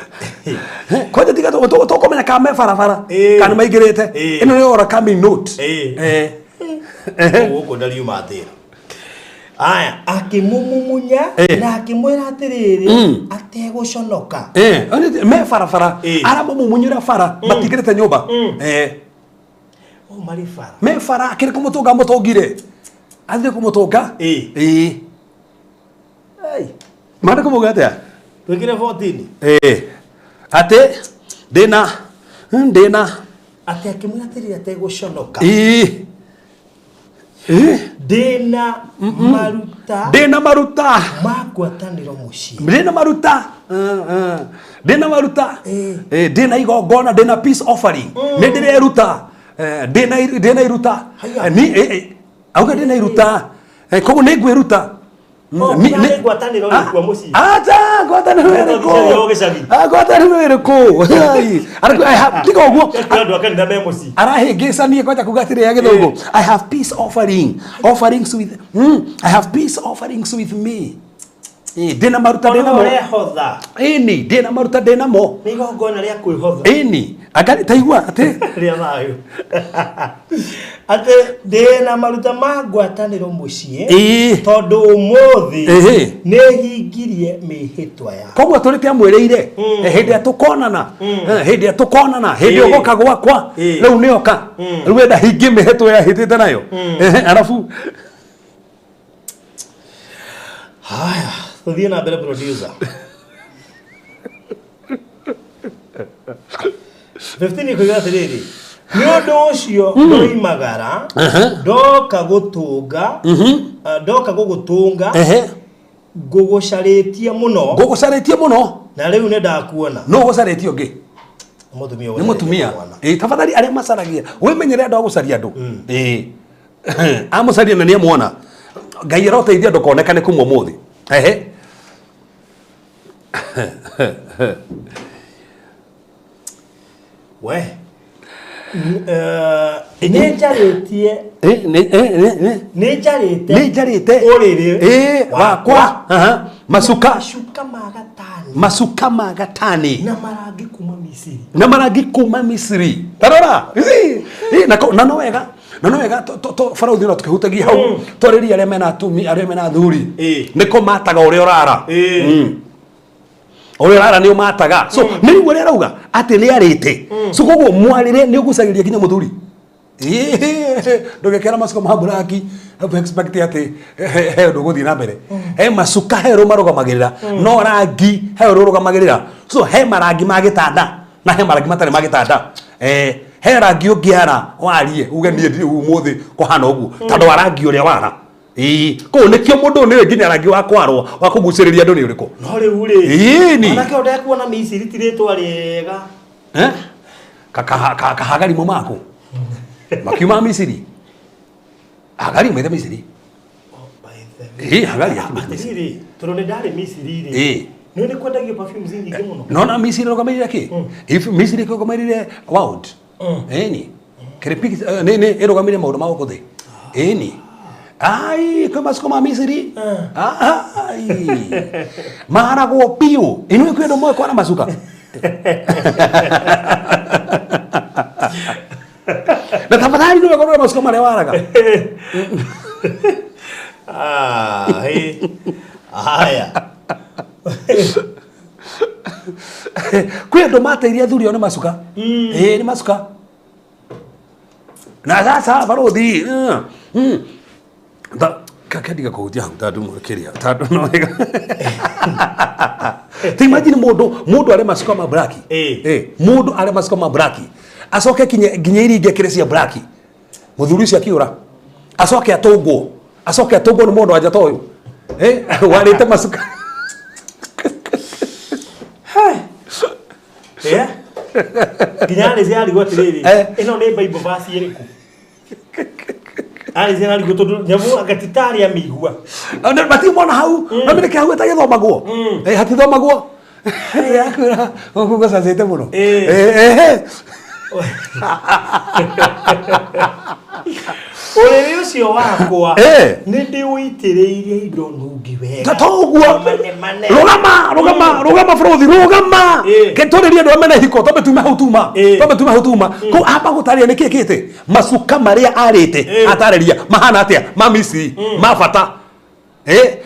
Kwanja tiga tũkũmenya kana me barabara, kana maingĩrĩte. Ĩno nĩ ora coming note. Gũkũ ndariuma thĩna. Aya, akĩmũmumunya na akĩmwĩra atĩrĩrĩ, ategũconoka. Me barabara, aramũmumunyĩra bara, matingĩrĩte nyũmba. O marĩ bara. Me bara, akĩrĩ kũmũtũnga mũtũngire. Athire kũmũtũnga. Maandĩko mauga atĩa? Twĩkĩre 14. Atĩ ndĩna. Atĩ akĩmwĩra atĩrĩrĩ ategũconoka. Ndĩna maruta. Ndĩna maruta. Ma ngwatanĩro mũciĩ. Ndĩna maruta. Ndĩna maruta. Ndĩna igongona, ndĩna peace offering. Nĩ ndĩreruta. Ndĩna iruta. Auga ndĩna iruta. Koguo nĩ ngwĩruta. Ngwatanĩro ĩrĩkũ mũciĩ? Acha, ngwatanĩro ĩrĩkũ? Ngwatanĩro ĩrĩkũ? Tiga ũguo. Andũ a kanitha me mũciĩ. Arahĩngĩcania kwanja kuga atĩrĩ ya gĩthũngũ. I have peace offering. Offerings with I have peace offerings with me. Ndĩna maruta ndĩna mo. Ũrehotha. Ĩni, ndĩna maruta ndĩna mo. Nĩ igongona rĩa kwĩhotha. Ĩni, anga taigua atĩ rĩa thayũ. Atĩ ndĩna maruta ma ngwatanĩro mũciĩ. Tondũ ũmũthĩ nĩ hingirie mĩhĩtwa ya. Koguo tũrĩte amwĩrĩire hĩndĩ ĩrĩa tũkonana, hĩndĩ ĩrĩa tũkonana, hĩndĩ ĩrĩa ũgoka gwakwa, rĩu nĩoka. Rĩu enda hingie mĩhĩtwa ĩrĩa ahĩtĩte nayo. Arabu Haya, tũthiĩ na mbere producer. 15 ikuiga atĩrĩrĩ, nĩ ũndũ ũcio ndoimagara, ndoka gũtũnga, ndoka gũgũtũnga, ngũgũcarĩtie mũno. Ngũgũcarĩtie mũno. Na rĩu nĩ ndakuona. No ũgũcarĩtie ũngĩ. Mũtumia Nĩ mũtumia. Tafadhali arĩa macaragia, wĩmenyere andũ a gũcaria andũ. Amũcaria na nĩamuona. Ngai aroteithia ndũkonekane kuma ũmũthĩ. Ehe. We. Nĩ njarĩtie nĩ njarĩte nĩ njarĩte ũrĩrĩ wakwa macuka macuka ma gatani macuka ma gatani na marangi kuma Misiri na marangi kuma Misiri tarora na no wega na no wega barauthi no tukihutagia hau twarĩria arĩa mena atumi arĩa mena athuri nĩko mataga ũrĩa ũrara ũrĩa ũrara nĩ ũmataga so nĩ rĩu ũrĩa arauga atĩ nĩ arĩte so koguo mwarĩre nĩ ũgucagĩrĩria nginya mũthuri ndũgekera macuka ma buraki expect atĩ he ũndũ ũgũthiĩ na mbere he macuka he ũrĩa marũgamagĩrĩra no rangi he ũrĩa ũrũgamagĩrĩra so he marangi ma gĩtanda na he marangi matarĩ ma gĩtanda he rangi ũngĩara warie uge niĩ ndirĩ ũmũthĩ kũhana ũguo tondũ wa rangi ũrĩa wara kũu nĩkĩo mũndũ nĩwe nginya rangi wa kwarwo wa kũgucĩrĩria andũ nĩ ũrĩkũ no rĩu rĩ ĩni anake ũyũ ndekuona Misiri ti rĩtwa rĩega kahagari maku makiuma Misiri Hagari maithe Misiri Hagari atĩrĩrĩ tondũ nĩ ndarĩ Misiri rĩ nĩ nĩ kwendagio perfumes nyingĩ mũno no na Misiri ĩrũgamĩrĩire kĩ if Misiri ĩrũgamĩrĩire world ĩni kĩrĩpi nĩ ĩrũgamĩrĩire maũndũ ma gũkũ thĩ ĩni ai kwĩ macuka ma Misiri ai maragwo biũ inyuĩ kwĩ andũ moĩ kwara macuka na tafadhali nĩwe kũrora macuka marĩa waraga haya kwĩ andũ mateirie athuri ao nĩ macuka ĩĩ nĩ macuka na sasa barothi kendiga kũhutia hau tondũ kĩrĩa tondũ no wega ta imagine mũndũ arĩ macuka ma braki mũndũ arĩ macuka ma braki acoke nginya iringe kĩrĩ cia braki mũthuri ũcio akĩũra acoke atũngwo nĩ mũndũ wanja ta ũyũ warĩte macuka nginya arĩ ciarigwo atĩrĩrĩ ĩno nĩ Bible verse ĩrĩkũ arĩ ciarigwo tondũ nyamũ anga ti tarĩ amĩigua matirĩ mona hau no mĩrĩke hau ĩtagĩthomagwo hatithomagwo yakwĩra gũkũ gũcacĩte mũno Ũrĩrĩ ũcio wakwa nĩ ndĩũitĩrĩirie indo nungi wega ta ũguo rũgama rũgama rũgama bũrũthi rũgama twarĩrie andũ arĩa mena hiko twambe tume hau tuma twambe tume hau tuma kũu amba gũtarĩria nĩkĩ kĩte macuka marĩa arĩte atarĩria mahana atĩa ma Misiri ma bata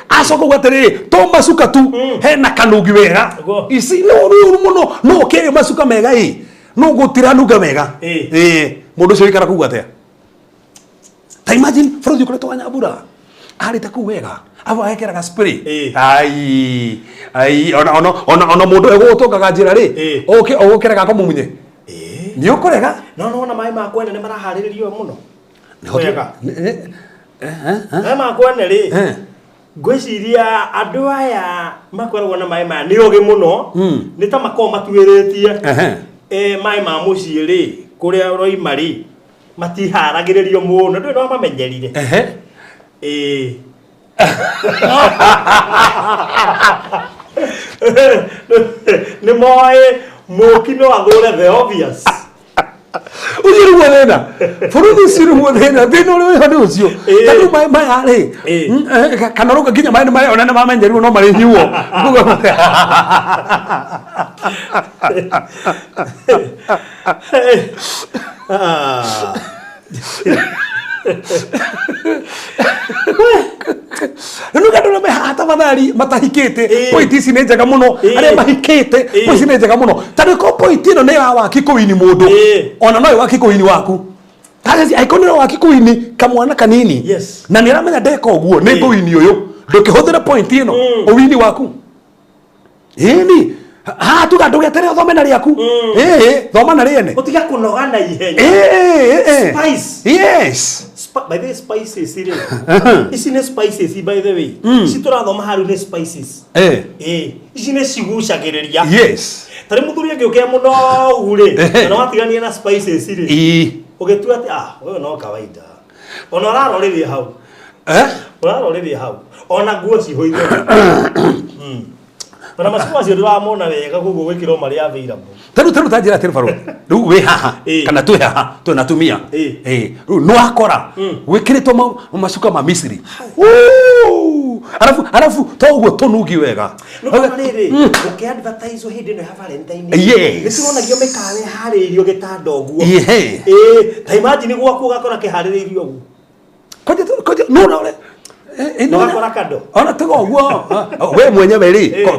acoka uga atĩrĩrĩ to macuka tu hena kanungi wega ici nĩ ũru mũno no ũkĩrĩa macuka mega ĩ no gũtiranunga wega mũndũ ũcio ũikara kuga atĩa ta imagine bũrũri ũkoretwo wa Nyambura arĩte kũu wega abo agekĩraga spray ai ai ona ona ona ona mũndũ egũgũtũngaga njĩra rĩ ũke ũgũkĩrega akũmumunye nĩ ũkũrega no no ona maĩ ma kwene nĩ maraharĩrĩrio mũno wega maĩ ma kwene rĩ ngwĩciria andũ aya makoragwo na maĩ maya nĩ ogĩ mũno nĩ ta makoragwo matuĩrĩtie maĩ ma mũciĩ rĩ kũrĩa ũroima rĩ matiharagĩrĩrio mũno ndũĩ no mamenyerire nĩ moĩ mũki no athũre the obvious ũcio nĩguo thĩna bũrũri ũcio nĩguo thĩna thĩna ũrĩa wĩho nĩ ũcio ta rĩu maĩ maya rĩ kana rũga nginya maĩ marĩa ona nĩ mamenyerirwo no marĩnyuo Rĩu andũ arĩa me haha tafadhali matahikĩte point ici nĩ njega mũno arĩa mahikĩte point ici nĩ njega mũno ta rĩu ko point ĩno nĩ ya waki kũini mũndũ ona no waki kũini waku tarĩci angĩkorwo nĩ waki kũini kamwana kanini na nĩ aramenya ndeka ũguo nĩ ngũini ũyũ ndũkĩhũthĩre point ĩno ũwini waku ĩni ha tuga ndũgetere ũthome na rĩaku thoma na rĩene ũtige kũnoga na ihenya spice yes by the way spices rĩ ici nĩ spices by the way ici tũrathoma haru nĩ spices ici nĩ cigucagĩrĩria yes tarĩ mũthuri angĩũkĩra mũno ũgu rĩ na watigania na spices rĩ ũgĩtua atĩ ah ũyũ no kawaida ona ũrarorĩria hau Eh? Ũraroreria hau ona nguo cihũire. Ona macuka macio ndĩramona wega koguo gwĩkĩrwo marĩ available. Tarĩu ta njĩra atĩrĩ barũthi, rĩu wĩ haha Ĩĩ. kana twĩ haha twĩ na atumia. Ĩĩ. Ĩĩ. Rĩu nĩ wakora gwĩkĩrĩtwo macuka ma Misiri. Wuu! Arabu to ũguo tũnungi wega. Nĩkona rĩrĩ ũkĩ advertise hĩndĩ ĩno ya Valentine. Yes. Nĩ tũronagio mĩkawa ĩharĩirio gĩtanda ũguo. Ĩhĩ. Ĩĩ, ta imagine gwaku ũgakora kĩharĩrĩirio ũguo. Koje koje no no Ũgakora kando. Ona tiga ũguo we mwenyewe rĩ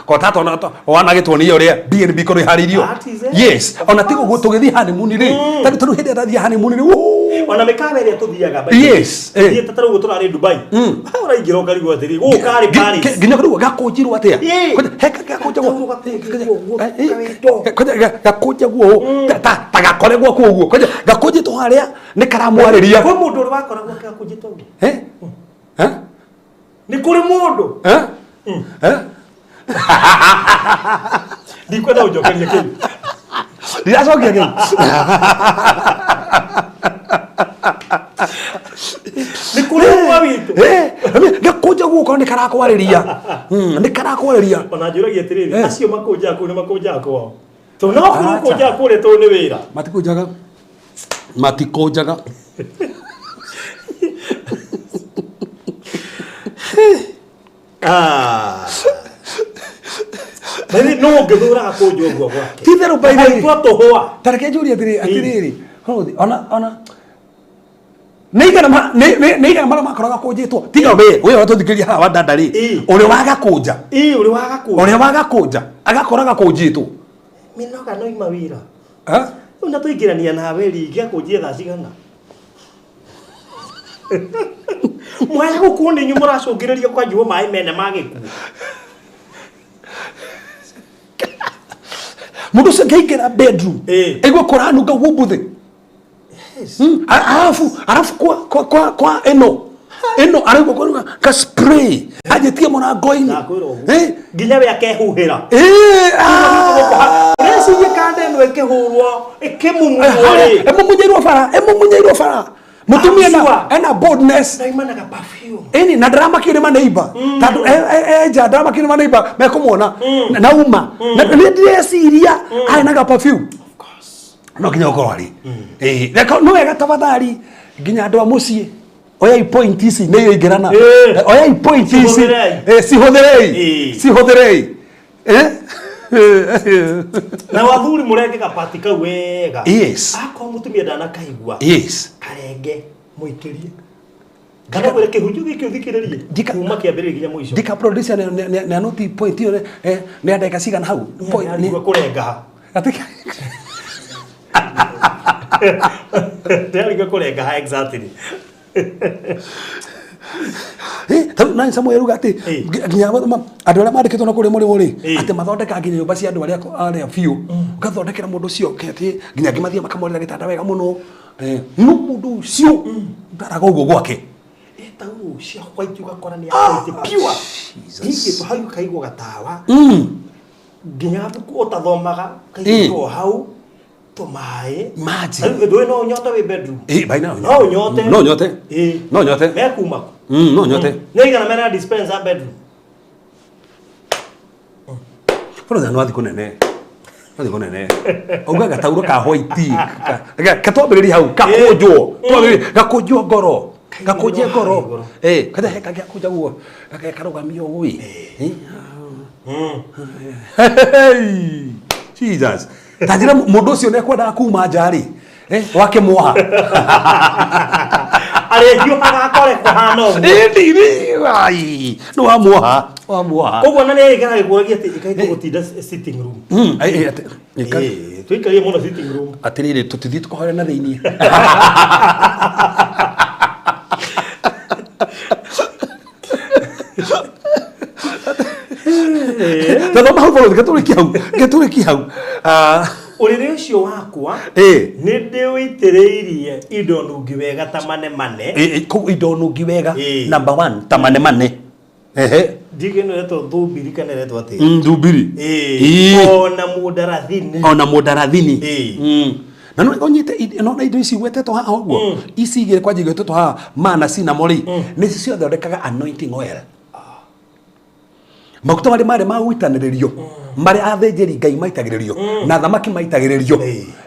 kota tona wanagĩtuonia ũrĩa B&B korwo ĩharĩirio. That is it. Yes, ona tiga ũguo tũgĩthiĩ honeymoon rĩ, tarĩu hĩndĩ ĩrĩa ndathiĩ honeymoon rĩ, wuu! Ona mĩkawa ĩrĩa tũthiaga by the way. Yes, eh. Thiĩte ta rĩu ũguo tũrarĩ Dubai. Ũraingĩra ũkarigwo atĩrĩ, gũkũ karĩ Paris. Nginya kũrĩ gakũnjirwo atĩa? Ĩĩ. Kwanja, he gakũnjagwo. Gataurũ gakũnjĩtwo ũguo, kawendo. Kwanja, gakũnjagwo ũũ, ta gakore gwaku ũguo. Kwanja, gakũnjĩtwo harĩa nĩ karamwarĩria. Kwĩ mũndũ ũrĩ wakoragwo gakũnjĩtwo ũguo? Eh? Eh? Nĩ kũrĩ mũndũ? Eh? Eh? Ndikwenda ũnjokerie kĩu. Ndiracokia kĩu. Nĩ kũrĩ ũmwe witũ. Eh, gakũnjagwo ũkorwo nĩ karakwarĩria. Nĩ karakwarĩria. Ona njũragia atĩrĩrĩ, Eh. acio makũnjaga kũu nĩ makũnjaga kwao? Tondũ no kũrĩ ũkũnjaga kũrĩa tondũ nĩ wĩra. Matikũnjaga. Matikũnjaga. Ah. By no ũngĩthũraga kũnja ũguo gwake. Ti itherũ by the way. Akaitwo tũhũa. Ta reke njũrie atĩrĩrĩ, atĩrĩrĩ, Rose, ona nĩ igana nĩ igana marĩa makoraga kũnjĩtwo tiga we ũrĩa tũthikĩrĩria haha wa dada rĩ, Ĩĩ. ũrĩa wagakũnja, Ĩĩ, ũrĩ wagakũnja. ũrĩa wagakũnja agakora gakũnjĩtwo. Mĩnoga no ima wĩra. Eh? Rĩu na tũingĩrania nawe rĩ, ingĩakũnjia thaa cigana? Mwaya gũkuo nĩ inyuĩ mũracũngĩrĩria kwanjwo maĩ mene ma gĩkuũ. Mũndũ ũcio angĩingĩra bedroom Ĩĩ. aigue kũranunga wumbuthĩ. Arabu kwa ĩno araigua kũranunga ka spray anjĩtie mũrango-inĩ. Ndakwĩra ũguo. Eh? Nginya we akehuhĩra. Ĩĩ, ah. Ũreciria kanda ĩno ĩkĩhũrwo ĩkĩmumunywo rĩ. Ĩmumunyeirwo bara, ĩmumunyeirwo bara. Mũtumia I'm sure. ena boldness. Ndaimanaga perfume. Ĩni na ndaramakio nĩ maneiba tondũ enja ndaramakio nĩ maneiba mekũmuona na uma na nĩ ndĩreciria arĩ na ga perfume no nginya ũkorwo arĩ. Ĩĩ, reka no wega tafadhali nginya andũ a mũciĩ oyai point ici nĩ iraingĩrana. Ĩĩ. Oyai point ici. Cihũthĩrei. Ĩĩ, cihũthĩrei. Ĩĩ. Cihũthĩrei. Eh? Na athuri mũrenge gapati kau wega. Yes. Akorwo mũtumia ndanakaigua. Yes. Karenge mũikĩrie. Kana kwĩre kĩhunjio gĩkĩ ũthikĩrĩrie. Kuma kĩambĩrĩria nginya mũico. Ndika producer nĩ anoti point ĩyo nĩ ya ndagĩka cigana hau. Point nĩ Nĩarigwo kũrenga ha. Nĩarigwo kũrenga ha exactly. Tarĩu nani Samuel auga atĩ Ĩĩ. nginya andũ arĩa mandĩkĩtwo na kũrĩa mũrĩmo rĩ, Ĩĩ. atĩ mathondekaga nginya nyũmba cia andũ arĩa biũ, ũgathondekera mũndũ ũcio atĩ nginya angĩ mathiaga makamwarĩra gĩtanda wega mũno. No mũndũ ũcio ndaraga ũguo gwake. Taurũ cia white ũgakora nĩ white pure. Jesus. Hingĩtwo hau ũkaigwo gatawa. Nginya thuku ũtathomaga kaigĩtwo hau tũmaĩ. Imagine. Rĩu ndũĩ no ũnyote wĩ bedroom. Ĩĩ, by now. No ũnyote. No ũnyote. Ĩĩ. No ũnyote. Mekuma kũ? No ũnyote. Nĩ igana mena dispenser bedroom. Bũrũri no athiĩ kũnene. No athiĩ kũnene. Auga gataurũ ka white. Katwambĩrĩrie hau gakũnjwo. Twambĩrĩrie gakũnjwo ngoro. Gakũnje ngoro. Kada he kangĩ gakũnjagwo karũgamio ũũ ĩ. Hey! Jesus. Ta njĩra mũndũ ũcio nĩ ekwendaga kuma nja rĩ. Wake mwoha. Arĩhiũhaga akore kũhana ũguo. Ĩni ai. Nĩ wamuoha. Wamuoha. Koguo na nĩ ĩikaraga ĩkũragia atĩ ĩkaĩ tũgũtinda sitting room. Ĩĩ, Tũikarie mũno sitting room. Atĩrĩrĩ tũtithiĩ tũkahorera na thĩiniĩ. Tathoma hau bũrũri gĩtũrĩki hau gĩtũrĩki hau. Ũrĩrĩ ũcio wakwa nĩ ndĩũitĩrĩirie indo nungi wega ta manemane. Koguo indo nungi wega number 1 ta manemane. Ehe. Ndigĩ ĩno ĩretwo thumbiri kana ĩretwo atĩa? Thumbiri. Ona mũndarathini. Ona mũndarathini. Na no ũnyite no na indo ici igwetetwo haha ũguo, ici igĩrĩ kwanja igwetetwo haha mana cinamo rĩ, nĩ ciathondekaga anointing oil, maguta marĩa marĩ ma gũitanĩrĩrio, marĩa athĩnjĩri Ngai maitagĩrĩrio na thamaki maitagĩrĩrio,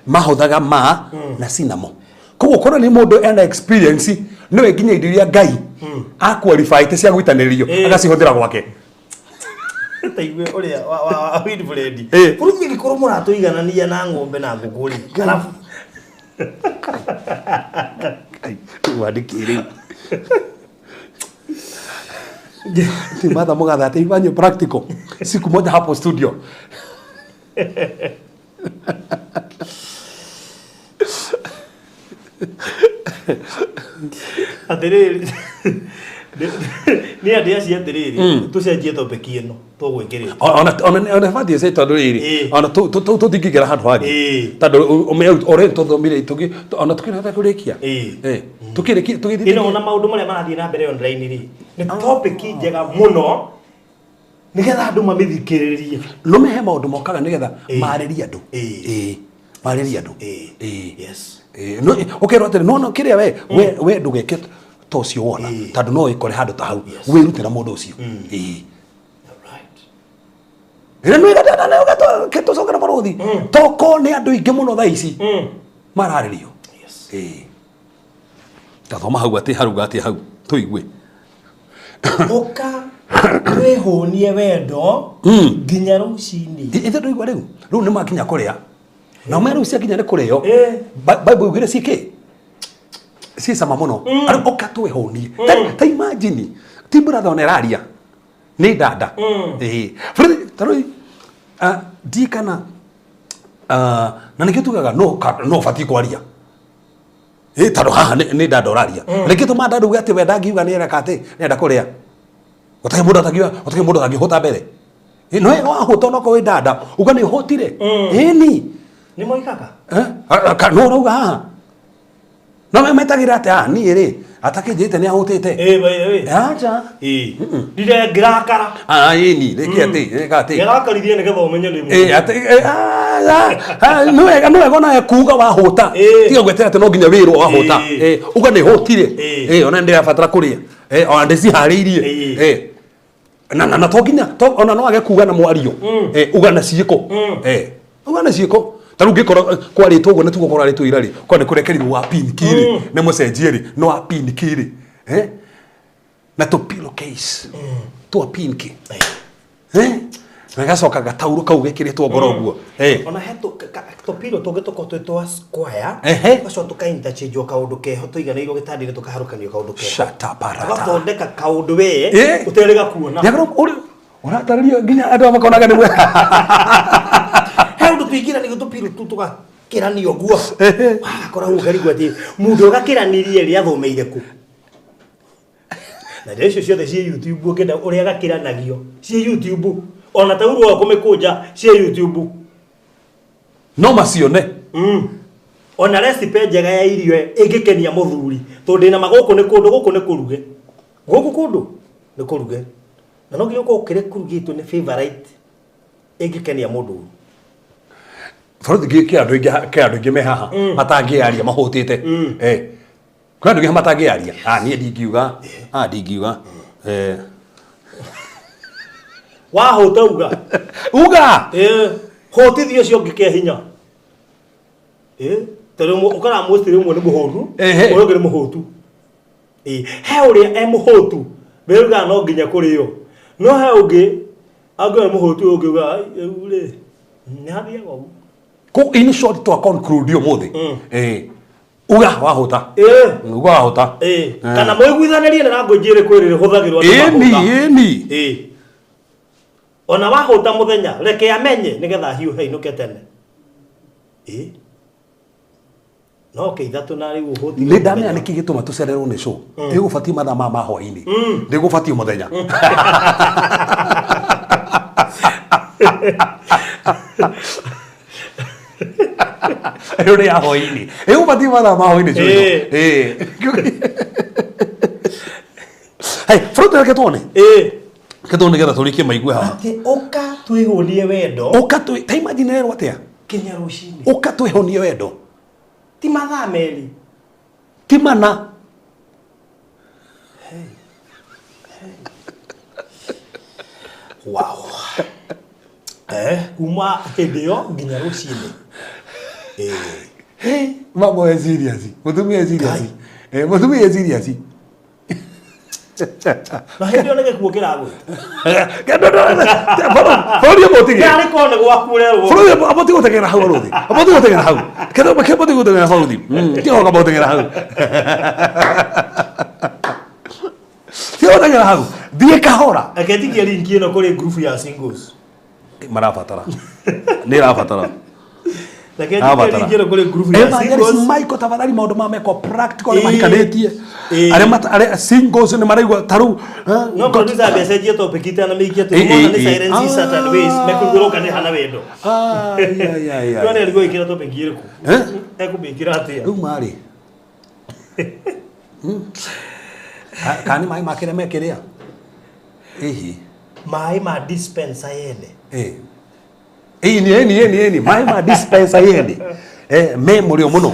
mahũthaga ma na cinamo. Koguo korwo nĩ mũndũ ena experience, nĩwe nginya indo iria Ngai aqualifyte cia gũitanĩrĩrio agacihũthĩra gwake. Taigue ũrĩa wa Wilfred. Bũrũri ĩngĩkorwo mũratũiganania na ng'ombe na ngũkũ rĩ, arabu wandĩki rĩu ti Martha Mũgathe atĩ ifanye practical siku moja hapo studio. Atĩrĩrĩ, nĩ andĩ acio, atĩrĩrĩ, tũcenjie topic ĩno tũgwĩkĩrĩte. Ona batiĩ ce tondũ rĩrĩ, ona tũtingĩingĩra handũ hangĩ, tondũ ũrĩa tũthomire ona tũkĩrahota kũrĩkia. Tũkĩrĩkia tũgĩthiĩ. Ĩno ona maũndũ marĩa marathiĩ na mbere online rĩ, nĩ topic njega mũno nĩgetha andũ mamĩthikĩrĩrie. No mehe maũndũ mokaga nĩgetha marĩrie andũ. Ĩĩ, marĩrie andũ. Ĩĩ. Ĩĩ, ũkerwo atĩrĩ, no kĩrĩa we ndũgeke ta ũcio wona, tondũ no wĩkore handũ ta hau wĩrute na mũndũ ũcio. Ĩĩ. Ĩrĩa nĩ tũcoke na barũthi toko nĩ andũ aingĩ mũno thaa ici mararĩrio. Ĩĩ, tathoma hau atĩ haruga atĩ hau tũigue. Ũka twĩhũnie wendo nginya rũcinĩ. Ithe ndũigua rĩu nĩ makinya kũrĩa nao me rĩu ciakinya nĩ kũrĩo. Bible ugire ciĩkĩ ciĩ cama mũno. Arĩ ũka twĩhũnie. Ta imagine ti brother ona ĩraria nĩ dada. Ĩĩ. Bũrũri ta rĩu ndikana na nĩkĩo tugaga no ũbatiĩ kwaria. Ĩ tondũ haha nĩ dada ũraria, nĩkĩ tũma dada uge atĩ we ndangiuga nĩ areka atĩ nĩenda kũrĩa, gũtarĩ mũndũ atangiuga, gũtarĩ mũndũ atangĩhũta mbere. Ĩ, no wahũta onokorwo wĩ dada uga nĩ ũhũtire. Ĩni. Nĩ moigaga. Eh? No ũrauga haha no me metagĩra atĩ niĩ rĩ atakĩnjĩte nĩ ahũtĩte. Ĩĩ, by the way. Acha. Ĩĩ. Ndire ngĩrakara. Ĩni rĩngĩ atĩ rĩka atĩ Ngĩrakarithie nĩgetha ũmenye nĩ Ĩ, atĩ nĩ wega onawe kuga wahũta. Tiga gwetera atĩ no nginya wĩrwo wahũta. Uga nĩ hũtire. Ona ndĩrabatara kũrĩa. Ona ndĩciharĩirie. Na to nginya ona no age kuga na mwario. Uga na ciĩko. Uga na ciĩko. Ta rĩu ngĩkorwo kwarĩtwo ũguo nĩ tugo kũrarĩtwo ira rĩ, korwo nĩ kũrekerirwo wa pin kĩ rĩ, nĩ mũcenjie rĩ, no wa pin kĩ rĩ. Na tũ pillow case twa pink. Na gacoka gatauro kau gekĩrĩtwo ngoro ũguo. Ona he tũpiro tũngĩ tũkorwo twĩ twa square, tũgacoka tũka interchange kaũndũ keho tũiganĩirwo gĩtanda-inĩ, tũkaharũkanio kaũndũ keho. Shataparata. Tũgathondeka kaũndũ we ũterĩga kuona. Nĩakorwo ũrĩ ũratarĩria nginya andũ aya makonaga nĩ He ũndũ tũingĩranĩrio tũpiro tũu tũgakĩranio ũguo. Wagakora ũkarigwo atĩ mũndũ ũgakĩranirie rĩ athomeire kũ. Na indo icio ciothe ciĩ YouTube, ũngĩenda ũrĩa gakĩranagio ciĩ YouTube, ona taurũ wa kũmĩkũnja ciĩ YouTube. No macione. Ona recipe njega ya irio ĩngĩkenia mũthuri, tondũ ndĩna ma gũkũ nĩ kũndũ gũkũ nĩ kũruge, gũkũ kũndũ nĩ kũruge, na no nginya ũkorwo kĩrĩa kũrugĩtwo nĩ favorite ĩngĩkenia mũndũ. Bũrũri kĩ andũ aingĩ, kĩ andũ aingĩ me haha matangĩaria mahũtĩte. Kwĩ andũ aingĩ matangĩaria. Niĩ ndingiuga. Ndingiuga. Wahũta uga. Uga. Hũtithia ũcio ũngĩ kĩa hinya. Tondũ ũkoraga mũciri ũmwe nĩ mũhũtu, ũrĩa ũngĩ nĩ mũhũtu. He ũrĩa e mũhũtu, wĩrugaga no nginya kũrĩo. No he ũngĩ, angĩona nĩ mũhũtu ũyũ ũngĩ ugaga, ai, rĩu rĩ, nĩ hathiaga ũguo. Ko in short twa conclude ũmũthĩ. Uga wahũta. Uga wahũta. Kana mũiguithanĩrie na language ĩrĩkũ ĩrĩ ĩhũthagĩrwo andũ Ĩni, mahũta. ĩni. Ona wahũta mũthenya, reke amenye nĩgetha ahiũhe ainũke tene. No ke ithatũ na rĩu ũhũti. Nĩ ndamenya nĩkĩ gĩtũma tũcererwo nĩ show. Ĩgũbatiĩ mathaa ma hwaĩ-inĩ. Ndĩgũbatiĩ mũthenya. Ĩyo nĩ ya hwaĩ-inĩ. Ĩgũbatiĩ mathaa ma hwaĩ-inĩ show ĩno. Hey, Frodo, reke tuone. Reke tuone nĩgetha tũrĩkie maigue haha. Atĩ ũka twĩhũnie wendo. Ũka twĩ, ta imagine erwo atĩa? Kinya rũcinĩ. Ũka twĩhũnie wendo. Ti mathaa merĩ. Ti mana. Wow. Kuma hĩndĩ ĩyo nginya rũcinĩ. Hey, mama e serious. Mutumia e serious. Mutumia e serious. Na hĩndĩ ĩyo nĩ gĩkuũ kĩragwĩta. Bũrũri ũmũtige. Yarĩ korwo nĩ gwaku ũrerwo. Bũrũri ũbatiĩ gũteng'era hau rũthi. Ũbatiĩ gũteng'era hau. Kĩndũ kĩbatiĩ gũteng'era hau rũthi. Kĩho kaba gũteng'era hau. Tiga gũteng'era hau. Thiĩ kahora. Reke njikie link ĩno kũrĩ group ya singles. Marabatara. Nĩ ĩrabatara. Reke njikie link ĩno kũrĩ group ya Evangelist singles. Michael tafadhali maũndũ ma mekwo practical arĩa Ĩĩ. mahikanĩtie. Ĩĩ. Arĩa singles nĩ maraigua ta rĩu. No producer ambecenjie topic itanamĩikia Ĩĩ, tondũ mona nĩ ĩĩ. silence in certain ways mekũigua nĩ hana wendo. Ai, ai, ai, ai. Ndona erigwo ĩkĩra topic ĩrĩkũ? Eh? Ekũmĩkĩra atĩa? Rĩu marĩ. Kana nĩ maĩ ma kĩrĩa mekĩrĩa? Ĩhi. Maĩ ma dispenser yene. Ĩni ĩni ĩni ĩni maĩ ma dispenser yene. Me mũrĩo mũno.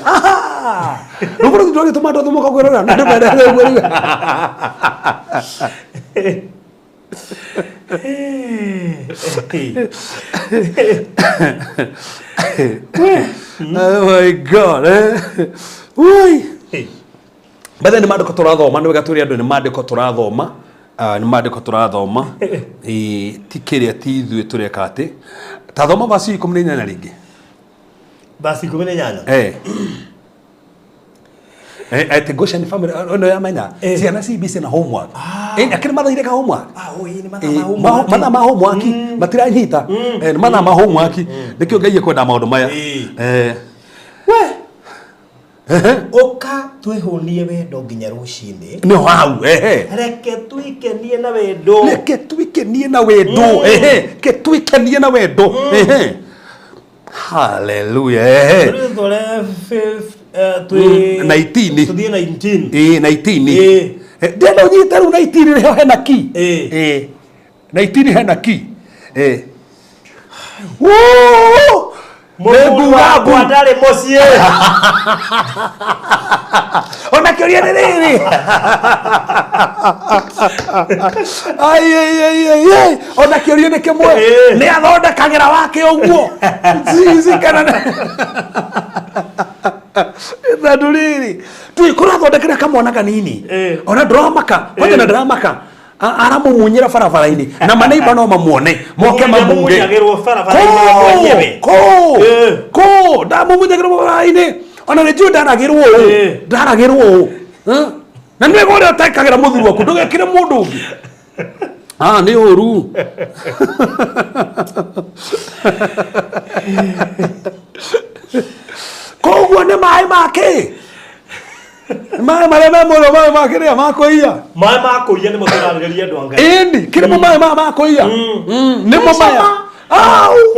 Aha! Rĩu bũrũri ndũgĩtũma andũ othe moka kwĩrorera na andũ mendete ũguo rĩu. Oh my God. Ui. Bethe nĩ maandĩko tũrathoma nĩ wega tũrĩ andũ nĩ maandĩko tũrathoma nĩ maandĩko tũrathoma ti kĩrĩa ti ithuĩ tũreka atĩ ta thoma verse 18 rĩngĩ. Verse 18. Ati Goshen family ĩno yamenya ciana ci busy na homework. Akĩrĩ mathaire ka homework. Nĩ mathaa ma homework. Mathaa ma homework matiranyita. Nĩ mathaa ma homework nĩkĩo Ngai ekwenda maũndũ maya. We. Ũka twĩhũnie wendo nginya rũcinĩ. Nĩ hau. Reke twikenie na wendo. Reke twikenie na wendo. Reke twikenie na wendo. Hallelujah. Rĩu tũre twĩ 19. Tũthiĩ 19. 19. Ndĩrenda ũnyite rĩu 19 nĩho hena ki. 19 hena ki. Woo! Mũthuri wakwa ndarĩ mũciĩ. Ona kĩũria nĩ rĩrĩ. Ai ai ai ai ai. Ona kĩũria nĩ kĩmwe. Nĩ athondekagĩra wake ũguo. Zizi kana tondũ rĩrĩ tũĩ kũrathondekera kamwana kanini. Ona ndĩramaka. Kwanja na ndĩramaka. Aramumunyĩra barabara-inĩ na maneiba no mamuone moke mamunge. Kũ ndamumunyagĩrwo barabara-inĩ ona nĩ njũĩ ndaragĩrwo ũũ ndaragĩrwo ũũ na nĩ wega ũrĩa ũtekagĩra mũthuri waku ndũgekĩre mũndũ ũngĩ. Nĩ ũru. Koguo nĩ maĩ make. Maĩ marĩa me mũrĩo maĩ ma kĩrĩa ma kũiya. Maĩ ma kũiya nĩmo tũrarĩrĩria andũ a Ngai. Ĩni, kĩrĩ mo maĩ ma kũiya. Nĩmo maya.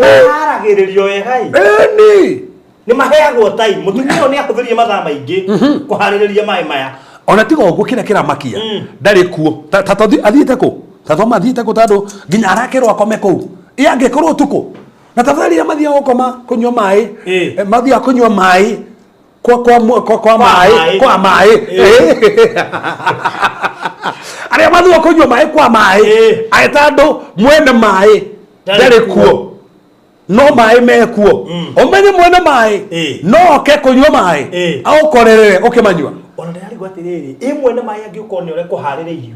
Maharagĩrĩrio wega ĩ. Ĩni. Nĩ maheagwo time. Mũtumia ũyũ nĩ ahũthĩrire mathaa maingĩ kũharĩrĩria maĩ maya. Ona tiga ũguo kĩrĩa kĩramakia ndarĩ kuo. Ta athiĩte kũ? Ta thoma athiĩte kũ tondũ nginya arakerwo akome kũu. Ĩ angĩkorwo ũtukũ. Na tafadhali arĩa mathiaga gũkoma kũnyua maĩ. Mathiaga kũnyua maĩ. Kwa maĩ kwa maĩ. Arĩa mathiaga kũnyua maĩ kwa maĩ. Aĩ tondũ mwene maĩ ndarĩ kuo. No maĩ mekuo. Ũmenye mwene maĩ no oke kũnyua maĩ aũkorerere ũkĩmanyua. Ona ndĩrarigwo atĩrĩrĩ, ĩ mwene maĩ angĩũkorwo nĩ ũrĩa kũharĩrĩirio.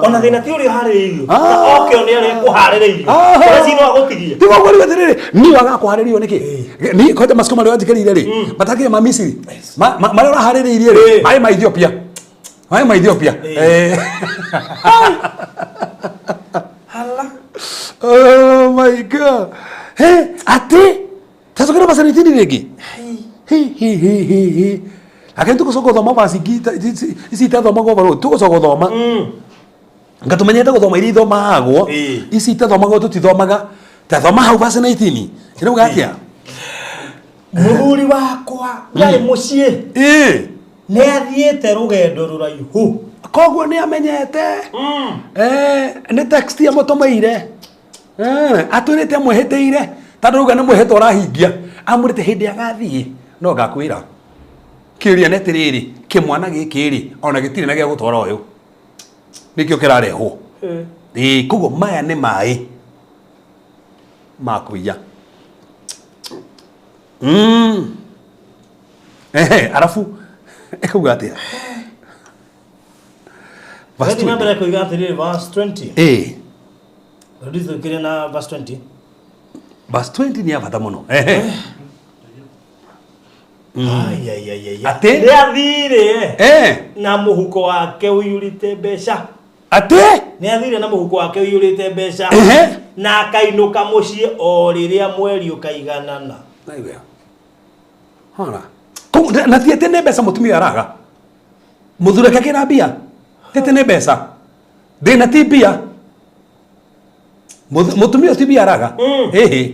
Ona thĩna ti ũrĩa ũharĩrĩirio. Oke nĩ ũrĩa kũharĩrĩirio. Ũrĩa cino agũtigie. Tiga ũguo rĩu atĩrĩrĩ, niĩ wagaga kũharĩrĩrio nĩkĩ? Niĩ kwanja macukuru marĩa wanjĩkĩrĩire rĩ, matakĩrĩ ma Misiri. Marĩa ũraharĩrĩirie rĩ, maĩ ma Ethiopia. Maĩ ma Ethiopia. Oh my God. Hey, atĩ tacokera verse 19 rĩngĩ. Hi hi hi hi hi. Lakini tũgũcoka gũthoma verse ingĩ ici itathomagwo barũ tũgũcoka gũthoma. Nga tũmenyete gũthoma iria ithomagwo ici itathomagwo tũtithomaga. Ta thoma hau verse 19. Ĩrauga atĩa? Mũthuri wakwa ndarĩ mũciĩ. Nĩ athiĩte rũgendo rũraihu. Koguo nĩ amenyete. Nĩ text amũtũmĩire. Atwĩrĩte amwĩhĩtĩire. Tondũ rauga nĩ mwĩhĩtwa ũrahingia. Amwĩrĩte hĩndĩ agathiĩ no ngakwĩra. Kĩũria nĩ atĩrĩrĩ, kĩmwana gĩkĩ rĩ, ona gĩtirĩ na gĩa gũtwara ũyũ. Nĩkĩo kĩrarehwo. Ĩĩ, koguo maya nĩ maĩ ma kũiya. Ehe, arabu ĩkauga atĩa? Verse Thiĩ na 20. mbere kuiga atĩrĩrĩ verse 20. Ĩĩ, Rĩu na verse 20. Verse 20 nĩ ya bata mũno. Ehe. Ai, ai, ai, ai. Atĩ? Nĩ athire na mũhuko wake ũiyũrĩte mbeca. Atĩ? Nĩ athire na mũhuko wake ũiyũrĩte mbeca. Na akainũka mũciĩ o rĩrĩa mweri ũkaiganana. Naigua. Hora. Koguo na ti atĩ nĩ mbeca mũtumia araga. Mũthuri ake akĩra mbia. Ti atĩ nĩ mbeca. Thĩna ti mbia. Mũtumia ti mbia araga. Ĩhĩ.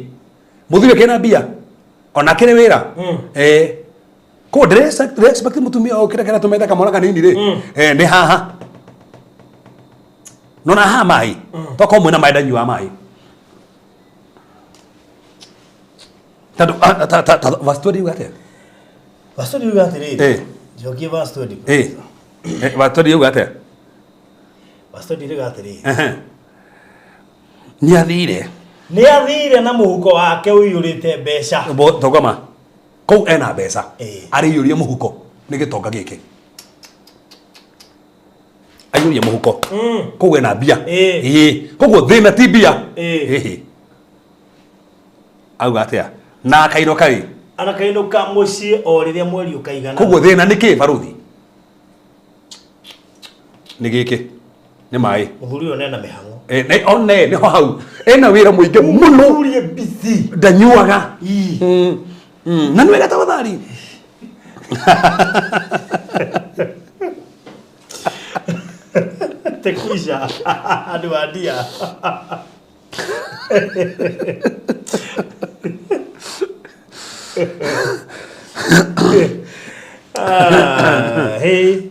Mũthuri akĩna mbia. Ona akĩrĩ wĩra. Koguo ndĩre expect mũtumia o kĩrĩa kĩratũmete kamwana kanini rĩ. Nĩ haha. No na haha maĩ. Tokorwo mwĩna maĩ ndanyuaga maĩ. Tondũ verse 20 yuga atĩa? Verse 20 yuga atĩrĩrĩ. Njokie verse 20. Verse 20 yuga atĩa? Verse 20 yuga atĩrĩrĩ. Nĩ athire. Nĩ athire na mũhuko wake ũiyũrĩte mbeca. Togama. Kũu ena mbeca. Arĩiyũria mũhuko nĩ gĩtonga gĩkĩ. Aiyũria mũhuko. Kũu ena mbia. Koguo thĩna ti mbia. Auga atĩa? Na akainũka rĩ? Akainũka mũciĩ o rĩrĩa mweri ũkaigana. Koguo thĩna nĩ kĩ baruthi? Nĩ gĩkĩ. Nĩ maĩ. Mũthuri ũyũ nena mĩhang'o. One nĩho hau. Ena wĩra mũingĩ mũno. Mũthuri e busy. Ndanyuaga. Na nĩ wega tafadhali. Tekwisha. Andũ a ndia. Hey.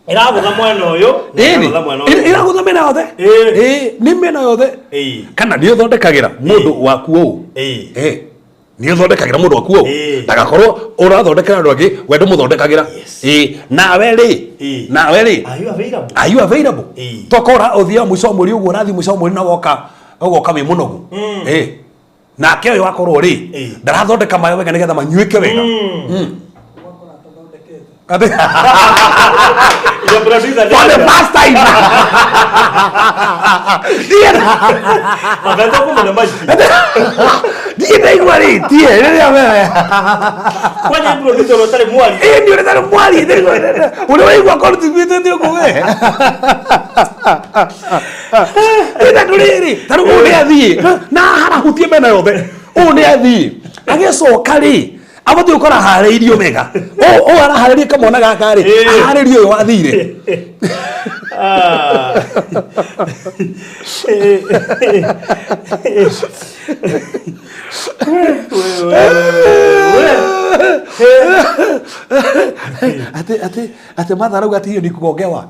Ĩragũtha mwena ũyũ. Ĩragũtha mwena ũyũ. Ĩragũtha mĩena yothe. Nĩ mĩena yothe. Kana nĩ ũthondekagĩra mũndũ waku ũũ. Nĩ ũthondekagĩra mũndũ waku ũũ. Ndagakorwo ũrathondekera andũ angĩ, we ndũmũthondekagĩra. Nawe rĩ. Nawe rĩ. Are you available? Are you available? Tokora ũthiaga mũico wa mweri ũguo ũrathiĩ mũico wa mweri na woka ũgoka wĩ mũnogu. Nake ũyũ wakorwo rĩ, ndarathondeka maĩ wega nĩgetha manyuĩke wega. For the first time. Ndiĩ ndaigua rĩ, tie rĩrĩa wewe. Kwani producer ũtarĩ mwari? Nĩ ũtarĩ mwari, ũrĩa waigua contribute ũguo we. Tondũ rĩrĩ, ta rĩu ũyũ nĩ athiĩ, na harahutie mĩena yothe. Ũyũ nĩ athiĩ. Agĩcoka rĩ, abatiĩ gũkorwo aharĩirio wega. Ũyũ araharĩria kamwana gaka rĩ, aharĩrie ũyũ wathire. Atĩ Martha arauga atĩ hiyo ni kugongewa.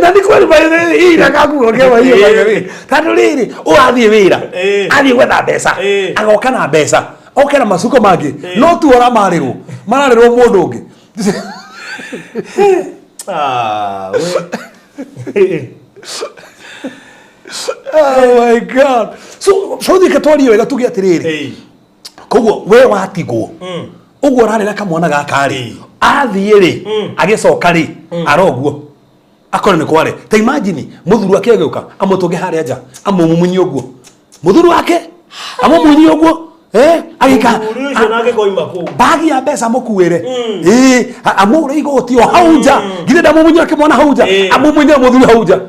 Na nĩ kweli by the way, ira kakugongewa hiyo by the way. Tondũ rĩrĩ, ũyũ athiĩ wĩra, athiĩ gwetha mbeca, agoka na mbeca, oke na macuko mangĩ, no tu ũramarĩrwo, mararĩrwo mũndũ ũngĩ. Oh my God. So, bũrũri katwarie wega tuge atĩrĩrĩ. Koguo we watigwo. Ũguo ũrarĩra kamwana gaka rĩ, athiĩ rĩ, agĩcoka rĩ, aroguo. Akore nĩ kware. Ta imagine mũthuri wake agĩũka, amũtũnge harĩa nja, amũmumunye ũguo. Mũthuri wake amũmumunye ũguo. Agĩka Mũthuri ũcio nake koima kũu. Bagi ya mbeca amũkuĩre. Amũgũre igoti o hau nja. Githĩ ndamũmunyire kĩmwana hau nja. Amũmunyire mũthuri hau nja.